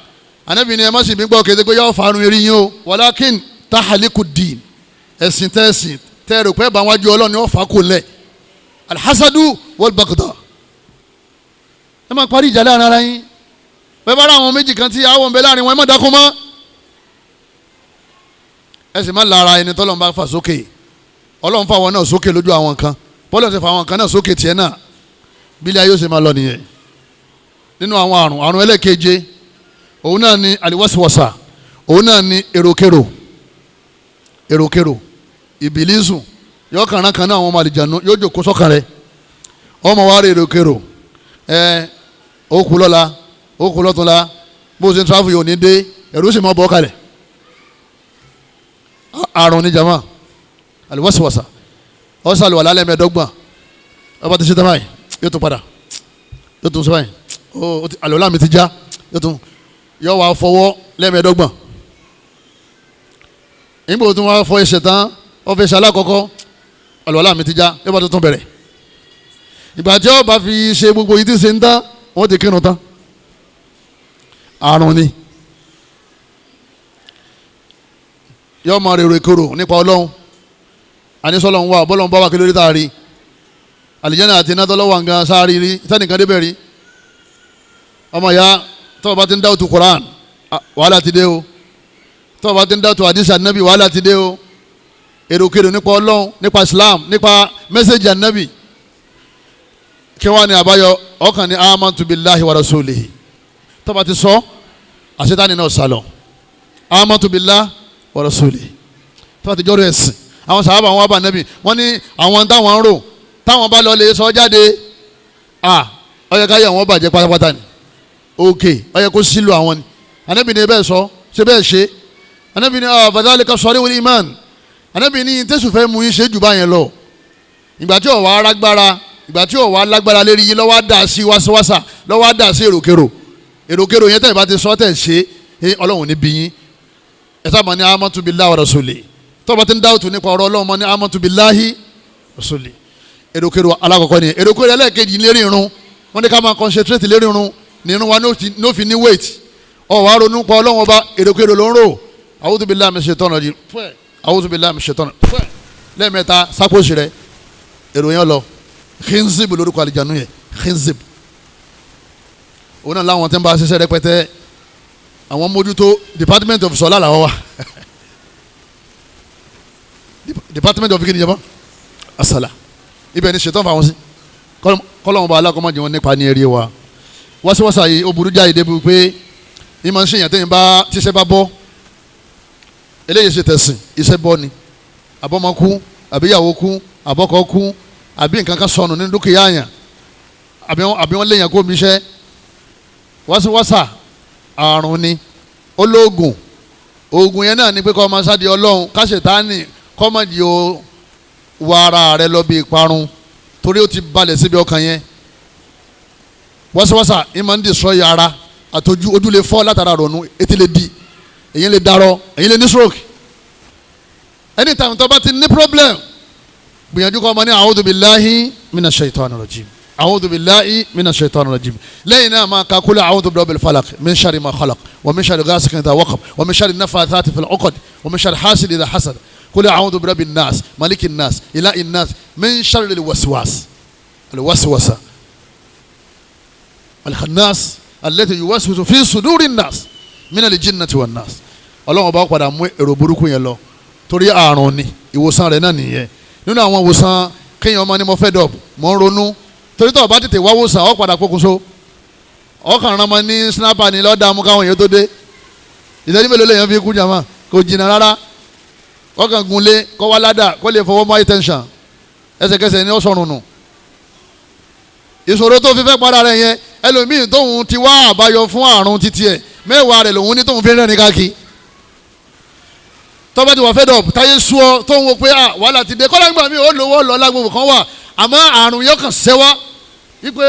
Anabi ní ẹ má sì mí gbọ́ kéde pé yóò farun eré yín o, wàlákìn táhàlíkù dìn, ẹ̀sìn tẹ̀sìn tẹ̀rù pé bá wájú Ọlọ́run yóò fa kú nílẹ̀. Alhassadu wal baghdha. Ẹ máa parí ìjà láàrin ara yín. Bẹ́ẹ̀ bá rà àwọn méjì kan tí àwọn ń bẹ láàrin wọn, ẹ má dákú mọ́. Ẹ sì má lára ẹni tọ́lọ́run bá fà sókè. Ọlọ́run fà wọn náà sókè lójú àwọn kan, bọ́lá ti fà àwọn kan náà sókè tiẹ̀ náà, bílẹ̀ ayé ó sì máa lọ nìyẹn. Nínú àwọn àrùn, àrùn ẹlẹ́keje, òun náà ni àlìwọ́síwọ́sà, òun náà ni èròkèrò, èròkèrò, ìbílísù yóò kàrán kan náà àwọn ọmọ àlìjànú yóò jòkó sọ́kàn rẹ̀, ọmọ wa rè èròkèrò, ẹ ó kú lọ́la, ó kú lọ́túnla, bó o ṣe ń tráfù yóò ní dé, ẹ̀rú sì máa bọ́ kalẹ̀. Àrùn ní jama àlùwọ́síwọ́sà, ọ̀sàlùwà lálẹ́ mẹ́ẹ̀ẹ́dọ́gbọ̀n, ọba ti ṣe tán báyìí yóò tún padà, yóò tún sọ báyìí, àlùwàlá mi ti já, yóò tún yóò wá fọwọ́ lẹ́ẹ̀mẹ́ẹ̀dọ́gbọ̀n. Nígbà tó wọ́n fọ ẹsẹ̀ tán, ó fẹsẹ̀ alákọ̀ọ́kọ́, àlùwàlá mi ti já, yóò bá tuntun bẹ̀rẹ̀. Ìgbà tí ó bá fi ṣe gbogbo yìí tí ṣe ń tán, wọ́n ti kírun tán. Àrùn ni. Yóò máa rèrò ìkorò nípa Ọlọ́run. Àníṣọ́lọ́run wà, bọ́lọ́run bá wà kí lórí tá a rí. Àlìjáná àti iná tọ́lọ́wà ń gan sáré rí, sẹ́nìkan débẹ̀ rí. Ọmọ ìyá, tọ́wọ́ bá ti ń dáwọ́tò Quran, wàhálà ti dé o. Tọ́wọ́ bá ti ń dáwọ́tò hadith Ànábì, wàhálà ti dé o. Èròkèrò nípa Ọlọ́run, nípa Islam, nípa mẹ́sẹ̀gì Ànábì. Kí wàá ní àbáyọ? Ọkàn ní amantu billahi wa rasulihi. Tọ́wọ́ bá ti sọ, àṣetánì náà sálọ. Amantu billahi wa rasulihi. Tọ́wọ́ ti jọ́rọ̀ ẹ̀sìn. Àwọn sàhábà wọn bá Ànábì, wọ́n ní àwọn táwọn ń rò, táwọn bá lọ lè sọ jáde, ó yẹ káyọ̀ àwọn bàjẹ́ pátápátá ni. Òkè ó yẹ kó sílò àwọn ni. Ànábì ní bẹ́ẹ̀ sọ, ṣe bẹ́ẹ̀ ṣe. Ànábì ní fadhalika sarihul iman. Ànábì ní tẹ̀sù fẹ́ mú yín ṣe jù báyẹn lọ. Ìgbà tí ó wá lágbára, ìgbà tí ó wá lágbára lérí yín lọ́wọ́ á dà sí wáṣíwáṣà, lọ́wọ́ á dà sí èròkèrò. Èròkèrò yẹn tẹ̀ bá ti sọ tẹ̀ ṣe, Ọlọ́run ní bí yín. Ẹ sábà ní amantu billahi wa rasuli. Tọ́ba ti ń dáwọ́tò nípa ọ̀rọ̀ Ọlọ́run mọ́ ní amantu billahi wa rasuli. Èròkèrò alákọ̀ọ́kọ́ ni. Èròkèrò ẹlẹ́ẹ̀kejì lérí irun. Wọ́n ní ká máa concentrate lérí irun. Nínú wa ní ó fi ní weight. Ó wá ronú pa Ọlọ́run ọba, èròkèrò ló ń rò. A'udhu billahi minash shaitani rajim. A'udhu billahi minash shaitani. Lẹ́ẹ̀mẹ́ta sápòsì rẹ̀, èrò yẹn lọ. Khinzib lórúkọ àlìjánu yẹn, Khinzib. Òun náà láwọn tí ń bá ṣiṣẹ́ rẹpẹtẹ. Àwọn mójútó Department of Sọlá làwọn wà. Department of kí ni jẹ́ bọ́? Asala. Ibẹ̀ ni ṣètò fáwọn sí. Kọ́lọ́mù bá alákọ̀ọ́mọ̀jẹ̀ wọn nípa ní eré wa. Wáṣíwáṣà yìí ó burú jáde débi pé ní máa ń ṣèyàn tẹ́yìn bá tíṣẹ́ bá bọ́. Eléyìí ṣe tẹ̀sìn, iṣẹ́ bọ́ ni. Àbọ̀mọ kú, àbíyàwó kú, àbọ̀kọ kú, àbí nǹkan kan sọnù nínú dúkìá yàn, àbí wọ́n léyàn kó mi iṣẹ́. Wáṣíwáṣà àrùn ni. Olóògùn, oògùn yẹn náà ni pé kọ́ ọmọ sáde Ọlọ́run, káṣetánì kọ́mọ̀dì o wọ ara rẹ lọ bí ìparun, torí ó ti balẹ̀ síbi ọkàn yẹn. Wáṣíwáṣà ìmọ̀ ń destroy ara, àtọ́jú ojú lè fọ́ látara ronú, etí lè di, èyí lè darọ, èyí lè ní stroke. Anytime tó bá ti ní problem, gbìyànjú kọ́ ọmọ ní a'udhu billahi minash shaitani rajim, a'udhu billahi minash shaitani rajim. Lẹ́yìn náà máa ka kúlẹ̀ a'udhu birabbil falaq min sharri ma khalaq wa min sharri ghasiqin idha waqab wa min sharri naffathati fil uqad wa min sharri hasidin idha hasad. Kúlẹ̀ a'udhu birabbin nas malikin nas ilahin nas min sharri alwaswas alwaswasa alkhannas allati yuwaswisu fi sudurin nas min aljinnati wan nas. Ọlọ́run bá padà mú èrò burúkú yẹn lọ, torí àrùn ni. Ìwòsàn rẹ̀ náà nìyẹn. Nínú àwọn ìwòsàn, kéèyàn ọmọ ni mo fẹ́ dọ̀bù, mo ń ronú, torí tó o bá tètè wá wòsàn, ó padà pokùnso. Ọkàn rán ọmọ ní snapper ni lọ́ọ́ dààmú káwọn èèyàn tó dé. Ìṣẹ́jú mélòó lèèyàn fi kú jàmá, kò jìnnà rárá. Ọkàn gunlé, kọ́ wá ládà, kó lè fọwọ́ mọ́ high tension, ẹsẹ̀kẹsẹ̀ ni ó sọ̀rùn nù. Ìṣòro tó fi fẹ́ para rẹ̀ yẹn, ẹlòmíì tóun ti wá àbáyọ fún àrùn títí ẹ̀ mẹ́wàá rẹ̀ lòun ní tóun fi rẹ́rìn káàkiri. Tọ́ba ti wà fed up, táyé sú ọ, tóun wo pé wàhálà ti dé, kọ́lá ń gbà mí ó lówó lọ́la gbogbo kan wà, àmọ́ àrùn yóò kàn sẹ́wá wípé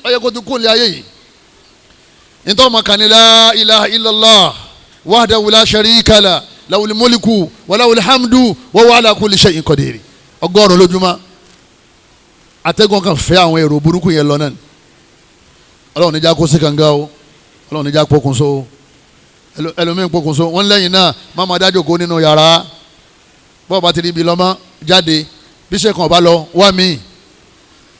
ó yẹ kó ti kú ní ayé yìí. Nítorí ọmọ kan ní la ilaha illallah wahdahu la sharika lah lahul mulku wa lahul hamdu wa huwa ala kulli shay'in qadir. 100 lójúmọ́. Atẹ́gùn kan fẹ́ àwọn èrò burúkú yẹn lọ náà. Ọlọ́run níjà kó sí kànga o, Ọlọ́run níjà pokùnso o. Ẹlòmíín pokùnso wọ́n lẹ́yìn náà má máa dájò kó nínú yàrá. Bọ́ọ̀ bá ti rí ibi lọ́mọ jáde, bí sẹ́kàn ọba lọ wá mi.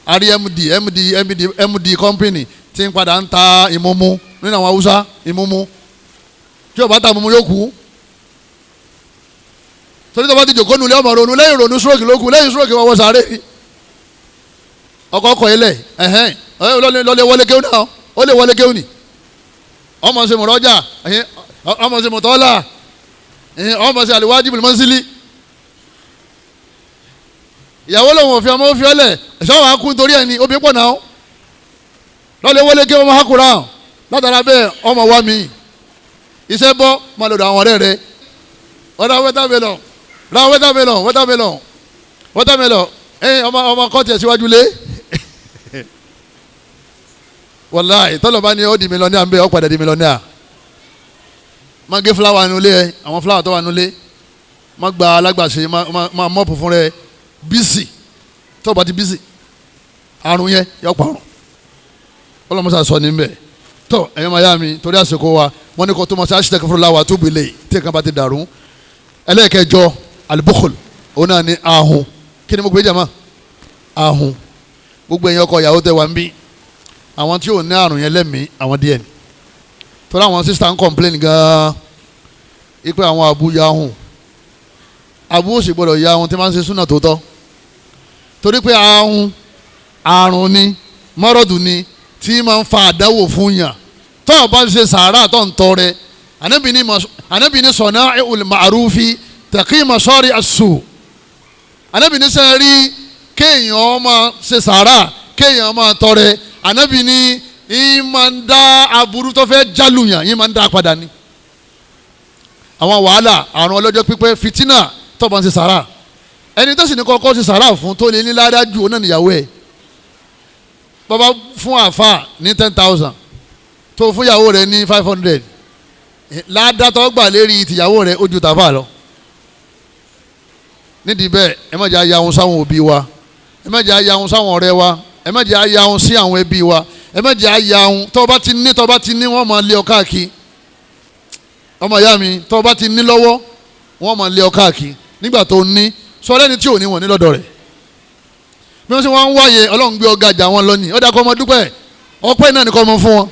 A rí MD MD MD MD company tí ń padà ń ta ìmúmú nínú àwọn Haúsá, ìmúmú. Tí ó bá ta ìmúmú yóò kú. Torí tó bá ti jòkó nulẹ̀ ọmọ ronú, lẹ́yìn ronú stroke ló kú, lẹ́yìn stroke wọ́n wọ sàárè. Ọkọ̀ ọkọ̀ ilẹ̀ ẹ̀hẹ́n lọ́lẹ̀ wọlé kéwù náà, ó lè wọlé kéwù ni. Ọmọ ṣe mọ̀rọ́jà, ọmọ ṣe mọ̀tọ́lá, ọmọ ṣe àlùwájú mọ̀sílì. Ìyàwó lòun ò fi ọmọ fi ọlẹ̀, ẹ̀ṣọ́ wàá kú nítorí ẹni, obìnrin pọ̀ náà. Lọ́lẹ̀ wọlé kéwù ọmọ hakùrà látara bẹ́ẹ̀ ọmọ wa mi. Iṣẹ́ bọ́ máa lọ́dọ̀ àwọn ọ̀rẹ́ rẹ̀. Ọ̀dà wẹ́tàmẹ́lọ̀, ra wẹ́tàmẹ́lọ̀, wẹ́tàmẹ́lọ̀, wẹ́tàmẹ́lọ̀, ọmọ ọmọ kọ́ọ̀tì ẹ̀ síwájú lé. Wàláhì tọ́lọ̀ bá ní ó di mílíọ̀nìà ń bẹ́, ó padà di mílíọ̀nìà. Má gé fúláwà nulẹ̀ ẹ, àwọn fúláwà tó wà nulẹ̀, má gba alágbàṣe, má mọ́ọ̀pù fún rẹ. Bísì tó bá ti bísì, àrùn yẹn yọ parun. Ọlọ́mọṣà sọ ní bẹ́ẹ̀ tọ́. Ẹ̀yọ́ máa yá mi, torí àsìkò wa, wọ́n ní kó tó ma ṣe àṣìṣe fúnra wa tó gbélé tí nǹkan bá ti dàrú. Ẹlẹ́ẹ̀kẹjọ, alibukul, òun náà ní ahun. Kí ni mo gbé jàmá? Ahun. Gbogbo ẹ̀yin ọkọ ìyàwó tẹ wá ń bí, àwọn tí ò ní àrùn yẹn lẹ́mìí, àwọn díẹ̀ ni. Torí àwọn sísá ń complain gan-an ipe àwọn àbú ya ahun. Àbú ò sì gbọdọ̀ ya ahun tí máa ń ṣe súnà tó tọ́, torí pé ahun àrùn ni, mọ́rọ̀dù ni tí máa ń fa àdáwò fún yàn. Tó o bá ń ṣe sàárà tó ń tọrẹ, Ànábì ní sọ̀nà ma'rufi taqi masari as-su. Ànábì ní sẹ́ rí kéèyàn máa ṣe sàárà, kéèyàn máa tọrẹ, Ànábì ní yín máa ń dá aburú tó fẹ́ jálùyàn, yín máa ń dá padà ni. Àwọn wàhálà, àrùn ọlọ́jọ́ pípẹ́, fìtínà tó bá ń ṣe sàárà. Ẹni tó sì ní kọ́kọ́ ṣe sàárà fún tó lè ní ládàá ju òun náà níyàwó ẹ̀. Bàbá fún àáfà ní 10,000, tó fún ìyàwó rẹ̀ ní 500, ládàá gbà lérí tìyàwó rẹ̀ ó ju tàfà lọ. Nídìí bẹ́ẹ̀, ẹ má jẹ́ ayahun sáwọn òbí wa, ẹ má jẹ́ ayahun sáwọn ọ̀rẹ́ wa, ẹ má jẹ́ ayahun sí àwọn ẹbí wa, ẹ má jẹ́ ayahun. Tó bá ti ní, tó bá ti ní, wọ́n máa lé ọ káàkiri. Ọmọ ìyá mi, tó bá ti ní lọ́wọ́, wọ́n máa lé ọ káàkiri. Nígbà tó ní sọ lẹ́ni tí ò ní wọ̀n ní lọ́dọ̀ rẹ̀, bí wọ́n ṣe wọ́n ń wáyé, Ọlọ́run gbé ọ̀gá àjà wọn lọ́nìí. Ó dà kọ́ ọmọ dúpẹ́, ọpẹ́ náà ni kọ́ ọmọ fún wọn.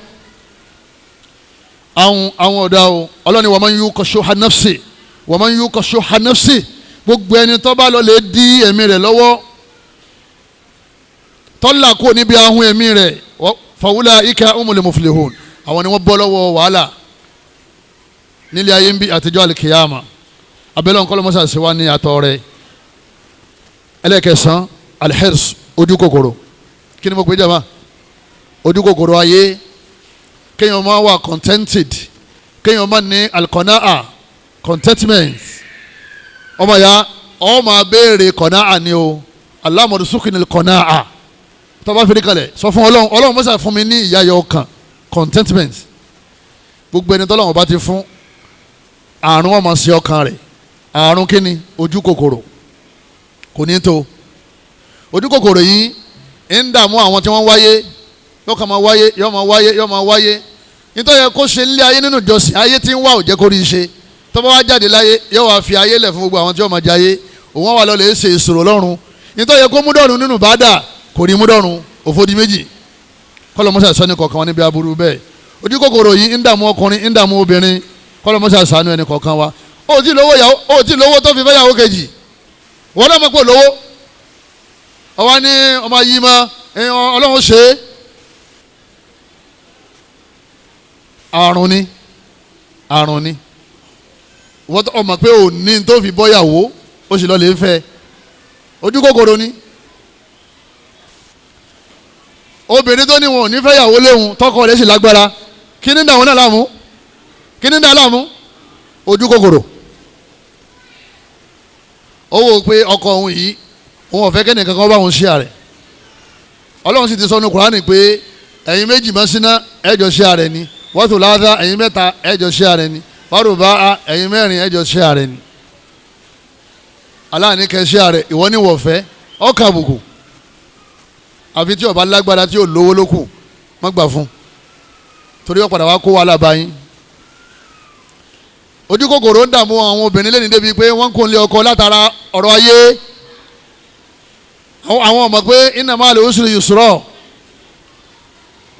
Àwọn ọ̀dà o, Ọlọ́run ni wa man yuqa shuhha nafsi, wa man yuqa shuhha nafsi. Gbogbo ẹni tó bá lọ lè dí ẹ̀mí rẹ̀ lọ́wọ́, tọ́lá kó níbi ahun ẹ̀mí rẹ̀, fa ulaika humul muflihun. Àwọn ni wọ́n bọ́ lọ́wọ́ wàhálà nílé ayé ń bí àtijọ́ àlìkìyàmà. Abẹ́lẹ́ ọ̀nkọ́lọ́mọṣà ṣe wá ní àtọ̀ rẹ̀. Ẹlẹ́kẹsàn, alhirs, ojú kòkòrò. Kí ni mo pè é jàmbá? Ojú kòkòrò ayé. Kéèyàn máa wà contented, kéèyàn máa ní alqanaa, contentment. Ọmọ ya, ọ máa béèrè qanaa ni o. Allahumma rzuqni alqanaa. Tó bá fi kalẹ̀ sọ fún Ọlọ́run, Ọlọ́run mọ́sá fún mi ní ìyáyọ ọkàn, contentment. Gbogbo ẹni tọ́lọ́run bá ti fún, àrùn ọmọ sí ọkàn rẹ̀. Àrùn kíni? Ojú kòkòrò. Kò ní tó ojú kòkòrò yìí ń dààmú àwọn tí wọ́n wáyé. Yóò kàn máa wáyé, yóò máa wáyé, yóò máa wáyé. Nítorí yẹ kó ṣe nílé ayé nínú ìjọsìn, ayé tí ń wá ò jẹ́ kó rí i ṣe. Tó bá wá jáde láyé, yóò wá fi ayé lẹ̀ fún gbogbo àwọn tí wọ́n máa jayé. Òun wà lọ́lẹ̀ ṣe ìṣòro lọ́run. Nítorí yẹ kó mú dọ̀run nínú bàdà, kò ní mú dọ̀run. Òfò di méjì. Kọ́lọ́mọṣà sọ ní kọ̀ọ̀kan wọn níbi aburú bẹ́ẹ̀. Ojú kòkòrò yìí ń dààmú ọkùnrin, ń dààmú obìnrin. Kọ́lọ́mọṣà ṣàánú ẹni kọ̀ọ̀kan wa. Ó ti lówó yàwó, ó ti lówó tó fi fẹ́ yàwó kejì. Wọ́n náà mọ̀ pé lówó. Ọwọ́ ní ọmọ yìí mọ́ Ọlọ́run ṣe é. Àrùn ni, àrùn ni. Wọ́n ọmọ pé ò ní tó fi bọ́yàwó, ó sì lọ lè fẹ́. Ojú kòkòrò ni. Obìnrin tó ní wọn ò ní fẹ́ yàwó léhun, tọkọ rẹ̀ sì lágbára. Kí ni dà wọn náà láàmú? Kí ni dà láàmú? Ojú kòkòrò. Ó wò pé ọkọ òun yìí, òun ò fẹ́ kẹ́nìkan kan bá òun ṣe àrẹ̀. Ọlọ́run sì ti sọ ní Kùránì pé ẹ̀yin méjì máa síná ẹ̀jọ̀ ṣe àrẹ̀ ni, wọ́n tó láàdá ẹ̀yin mẹ́ta ẹ̀jọ̀ ṣe àrẹ̀ ni, wárùbá ẹ̀yin mẹ́rin ẹ̀jọ̀ ṣe àrẹ̀ ni. Aláàní kẹ́ ṣe àrẹ̀, ìwọ ní wọ̀fẹ́, ọkà àbùkù. Àfi tí ó bá lágbára tí ò lówó lókù, má gbà fún. Torí ó padà wá kó wàhálà bá yín. Ojú kòkòrò ń dààmú àwọn obìnrin lẹ́ni débi pé wọ́n kò lé ọkọ látara ọ̀rọ̀ ayé. Àwọn ọmọ pé inna ma'al usri yusra.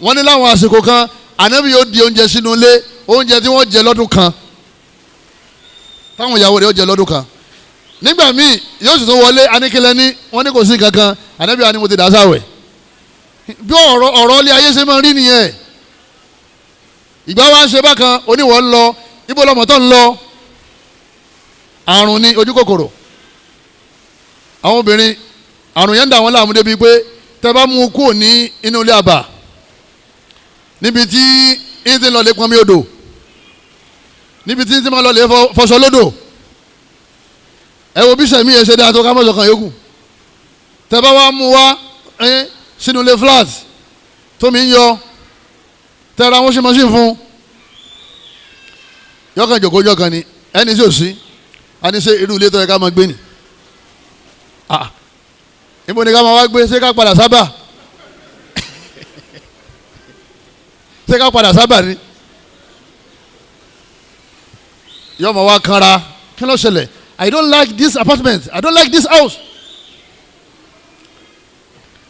Wọ́n ní láwọn àsìkò kan, Ànábì yóò di oúnjẹ sínú ilé, oúnjẹ tí wọ́n jẹ lọ́dún kan, táwọn ìyàwó rẹ̀ yóò jẹ lọ́dún kan. Nígbà míì yóò sì tún wọlé aníkílẹ̀ ní wọ́n ní kò sí kankan, Ànábì wa ni mo ti dà sáwẹ̀. Bí ọ̀rọ̀ ilé ayé ṣe máa rí nìyẹn. Ìgbà wa ń ṣe bákan, oníwọ̀ ń lọ, ibo lọmọ tó ń lọ. Àrùn ni ojú kòkòrò. Àwọn obìnrin, àrùn yẹn ń dà wọ́n láàmú débi pé tẹ́ bá mú kúrò ní inú ilé àbà, níbi tí ń ti lọ lè pọnmi odò, níbi tí ń ti máa lọ lè fọṣọ lódò. Ẹ wo bí sẹ̀mí yẹn ṣe dáa tó ká mọ̀ṣọ̀ kan yòókù. Tẹ́ bá wá mú wá sínú ilé flat tómi ń yọ, tẹ́ ra washing machine fún, Yọkàn jòkó yọkàn ni ẹni tí ò sí a ní ṣe irú ilé tó yẹ ká máa gbé ni. Níbo ni ká máa wá gbé? Ṣé ká padà sábà? Ṣé ká padà sábà ni? Yọ máa wá kanra, kí ló ṣẹlẹ̀? I don't like this apartment, I don't like this house.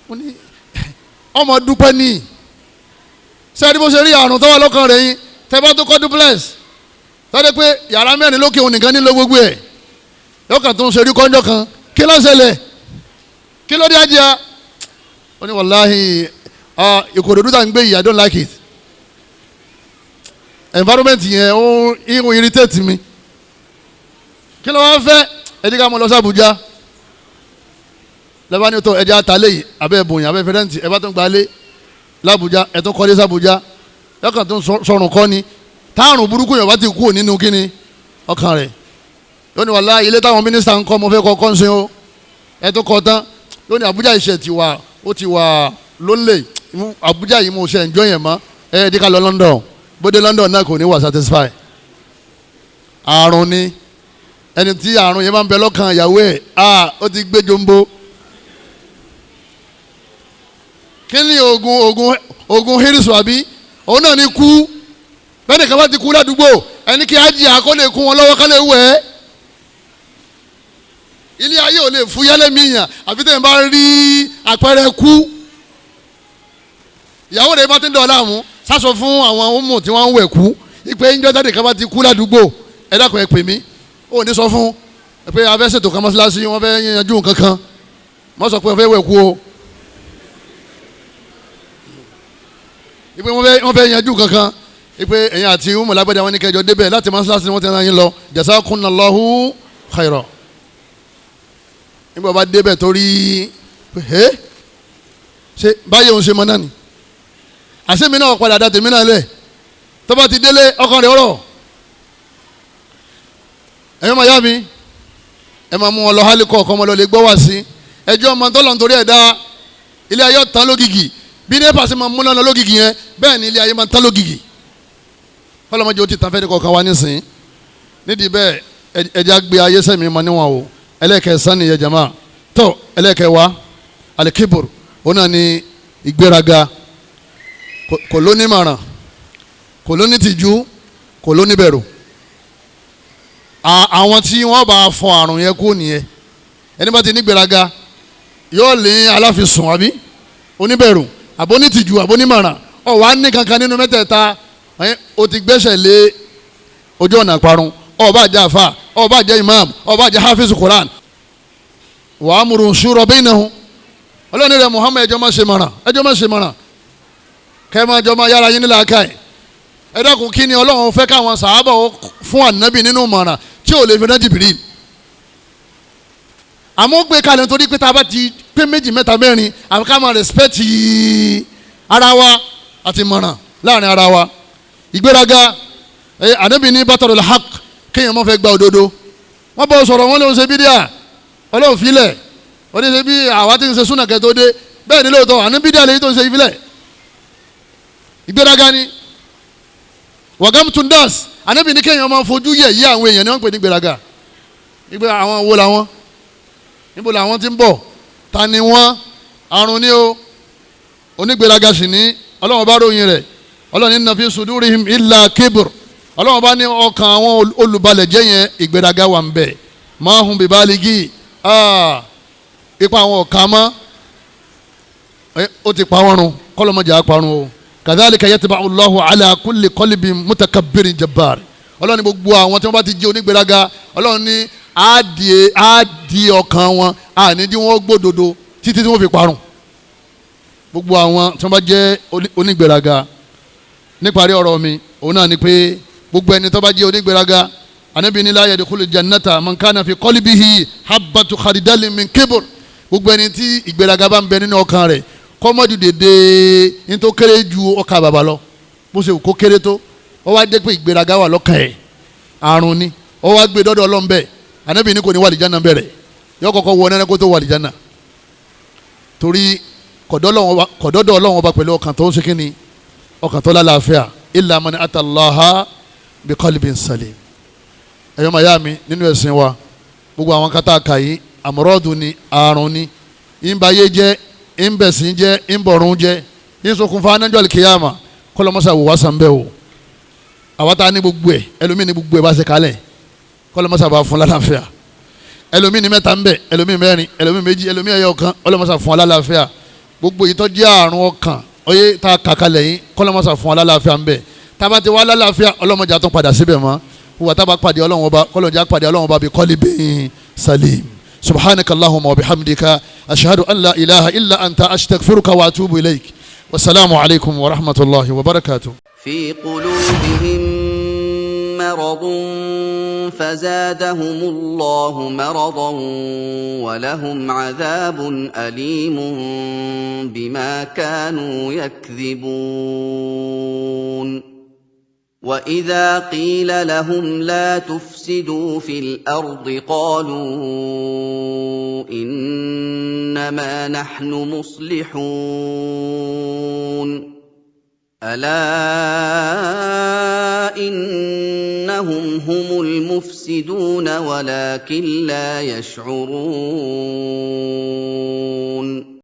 Mo ní ọmọ dúpẹ́ ní sẹ́ẹ̀dí bó ṣe rí àrùn tó wà lọ́kàn rẹ̀ yín. Tẹ́ bá tó kọ́ duplex tọ́jú pé yàrá mẹ́rin lókè òun nìkan nílò gbogbo ẹ̀, yọkàn tó ń ṣe rí kọ́ńjọ́ kan. Kí ló ṣẹlẹ̀? Kí ló dé ajá? Ó ní wàláhì Ìkòròdú tá à ń gbé yìí, I don't like it. Environment yẹn ó ń irritate mi. Kí ló wá fẹ́? Ẹ jẹ́ ká mọ lọ sí Àbújá. Lẹ́bàá ní tó ẹjẹ́ àtàlẹ́ yìí, abẹ́ ìbòyìn, abẹ́ fẹ́rẹ́ǹtì, ẹ bá tún gbalé l'Àbújá, ẹ tún kọ́lé sàbújá. Yọkàn tó ń sọrùn kọ́ ni táàrùn burúkú yẹn bá ti kú nínú kíni ọkàn rẹ̀. Yóò ní wàhálà ilé táwọn mínísítà ń kọ́, mo fẹ́ kọ́ kọ́ńsìn o. Ẹ tó kọ́ tán lónìí Àbújá ìṣe ti wà, ó ti wà lólè. Àbújá yìí mo ṣe ẹ̀njọ́ yẹn mọ́. Ẹ ẹ ká lọ London. Bóde London náà kò ní wà satisfy. Àrùn ni ẹni tí àrùn yẹn máa ń bẹ lọ́kàn ìyàwó ẹ̀, ó ti gbé jombo. Kí ni oògùn oògùn oògùn hirisu àbí òun náà ní kú? Bẹ́ẹ̀ nìkan bá ti kú ládùúgbò, ẹni kí á jìyà kó lè kún wọn lọ́wọ́ ká lè wẹ̀ ẹ́. Ilé ayé ò lè fúyẹ́ lẹ́mìíyàn àfi tẹ̀yìn bá rí àpẹẹrẹ kú. Ìyàwó rẹ̀ bá ti ń dọ̀ láàmú, sásọ fún àwọn ọmọ tí wọ́n ń wẹ̀ kú ipe ńjọ́ jáde kan bá ti kú ládùúgbò, ẹ dákun ẹ pè mí. Ó ní sọ fún ẹ pé a fẹ́ ṣètò kan mọ́ṣáláṣí, wọ́n fẹ́ yanjú nǹkan kan, wọ́n sọ pé wọ́n fẹ́ wẹ̀ kú o, ipe wọ́n fẹ́ yanjú kankan, ipe ẹ̀yin àti umu lágbàdá wọn ní kẹjọ débẹ̀ láti mọ́ṣáláṣí wọ́n ti rán yín lọ. Jazakumullahu khaira. Nígbà bá débẹ̀ torí ẹ ṣe báyìí òun ṣe mọ náà ni, àṣé mi náà padà dá tèmi náà lẹ̀. Tó bá ti délé ọkàn rẹ̀ ọ̀rọ̀. Ẹ̀yin máa yá mi, ẹ máa mú wọn lọ hálíkọ̀ ọkọ ọmọ lọ lè gbọ́ wá sí ẹjọ́ ọmọ tọ́lọ̀ nítorí ẹ̀ dá ilé ayé ọ̀tán lógìgì. Bí nepa ṣe máa múná lọ lógìgì yẹn, bẹ́ẹ̀ ni ilé ayé máa tán lógìgì. Kọ́lọ́mọdé ó ti tàn fẹ́ẹ́ kọ̀ọ̀kan wá nísìnyí. Nídìí bẹ́ẹ̀ ẹja gbé ayé sẹ́mi mọ níwọ̀n o. Ẹlẹ́kẹ̀ẹ́sán nìyẹn jama. Tó ẹlẹ́kẹ̀ẹ́wá alikibur, òun náà ni ìgbéraga. Kò ló ní mọ̀ràn, kò ló ní tìjú, kò ló ní bẹ̀rù. Àwọn tí wọ́n bá fọ àrùn yẹn kú nìyẹn. Ẹni bá ti ní gbéraga yóò lé aláfisùn àbí oníbẹ̀rù àbónítìjú àbónímọ̀ràn. Ọ̀ wá ní kankan nínú mẹ́tẹ̀ẹ̀ta, o ti gbẹ́sẹ̀ lé ojú ọ̀nà parun. Ó bá jẹ́ àfà, ó bá jẹ́ imam, ó bá jẹ́ hafiz Quran. Wa amru shura bainahum. Ọlọ́ni rẹ̀ Muhammad, ẹjọ́ máa ṣe mọ̀ràn, ẹjọ́ máa ṣe mọ̀ràn, kẹ́ máa jọ máa yára yín nílà ká ẹ̀. Ẹ dákun, kí ni Ọlọ́run fẹ́ káwọn sàábà fún ànábì nínú mọ̀ràn tí ò lè fi rán Jibril? Àmọ́ gbé kalẹ̀ nítorí pé tá a bá ti pé méjì mẹ́ta mẹ́rin, àfi ká máa respect ara wa àti mọ̀ràn láàrin ara wa. Ìgbéraga, ànábì ní batarul haq, kéèyàn má fẹ́ gba òdodo. Wọ́n bọ̀ sọ̀rọ̀, wọn ló ń ṣe bídíà, Ọlọ́run filẹ̀. Wọ́n ní ṣe bí àwa ti ń ṣe súnà kẹ́tọ́ dé. Bẹ́ẹ̀ ni lóòótọ́, àní bídíà lèyí tó ń ṣe ìfilẹ̀. Ìgbéraga ni wàgámù tundas. Ànábì ní kéèyàn máa fojú yẹ̀ yí àwọn èèyàn ni wọ́n ń pè ní ìgbéraga. Ìgbé àwọn wo làwọn? Níbo làwọn ti ń bọ̀? Ta ni wọ́n? Àrùn ni o. Onígbéraga sì ní Ọlọ́run bá ròyìn rẹ̀. Ọlọ́run ní nàfi sudurihim illa kibr. Ọlọ́run bá ní ọkàn àwọn olùbalẹ̀ jẹ́ yẹn, ìgbéraga wà ń bẹ̀. Ma hum bibaligi, ipa àwọn ọ̀ka mọ́, ó ti pa wọ́n run. Kọ́lọ́mọdé àparun o. Kadhalika yatba'u Allahu ala kulli qalbin mutakabbirin jabbar. Ọlọ́run ní gbogbo àwọn tí wọ́n bá ti jẹ́ onígbéraga, Ọlọ́run ní á di ọkàn wọn, àní tí wọ́n gbódodo títí tí wọ́n fi parun. Gbogbo àwọn tí wọ́n bá jẹ́ onígbéraga. Níparí ọ̀rọ̀ mi, òun náà ni pé gbogbo ẹni tó bá jẹ́ onígbéraga, Ànábì ní la yadkhulu jannata man kana fi qalbihi habbatu khardalin min kibr. Gbogbo ẹni tí ìgbéraga bá ń bẹ nínú ọkàn rẹ̀, kó má ju dédé ní tó kéré ju ọkà bàbà lọ, bó ṣe kó kéré tó, ó wá dé pé ìgbéraga wà lọ́kàn ẹ̀, àrùn ni, ó wá gbé dọ́dọ̀ Ọlọ́run bẹ́ẹ̀. Ànábì ní kò ní wà lìjánà bẹ̀rẹ̀, yọ kọ́kọ́ wọ nẹ́nẹ́ kó tó wà lìjánà, torí kọ̀dọ́dọ̀ Ọlọ́run ọba pẹ̀lú ọkàn tó ń ṣe kínni, ọkàn tó lálàáfíà. Illa man atallaha bi qalbin salim. Ẹ̀yọ́ màyá mi nínú ẹ̀sìn wa, gbogbo àwọn kátà kàyí àmọ́rọ́dún ni, àrùn ni, ìbáyé jẹ́, ìbẹ̀sìn jẹ́, ìbọ̀rún jẹ́, ìṣokùnfà anájọ́ alikiyama. Kọlọmọsà wò wá sàn bẹ́ẹ̀ o. Àwa tá a ní gbogbo ẹ̀, ẹlòmíì ní gbogbo ẹ̀ bá ṣe kalẹ̀, kọlọmọsà bá fún lálàáfíà. Ẹlòmíì ní mẹ́ta ń bẹ, ẹlòmíì mẹ́rin, ẹlòmíì méjì, ẹlòmíì ẹyọ kan, kọlọmọsà fún lálàáfíà. Gbogbo yìí tó jẹ́ àrùn ọkàn oyè tá a kà kalẹ̀ yìí, kọlọmọsà fún lálàáfíà ń bẹ. Tába ti wá lálàáfíà, ọlọ́mọdé àtún padà síbẹ̀ mọ́. Wọ́n tába pàdé Ọlọ́run ọba, kọlọ́njà pàdé Ọlọ́run ọba bí qalbin salim. Subhanaka allahumma wa bihamdika, ashhadu an la ilaha illa anta, astaghfiruka wa atubu ilayk. Wasalaamu alaykum wa rahmatulahi wa barakatuh. في قلوبهم مرض فزادهم الله مرضا ولهم عذاب أليم بما كانوا يكذبون. وإذا قيل لهم لا تفسدوا في الأرض قالوا إنما نحن مصلحون. ألا إنهم هم المفسدون ولكن لا يشعرون.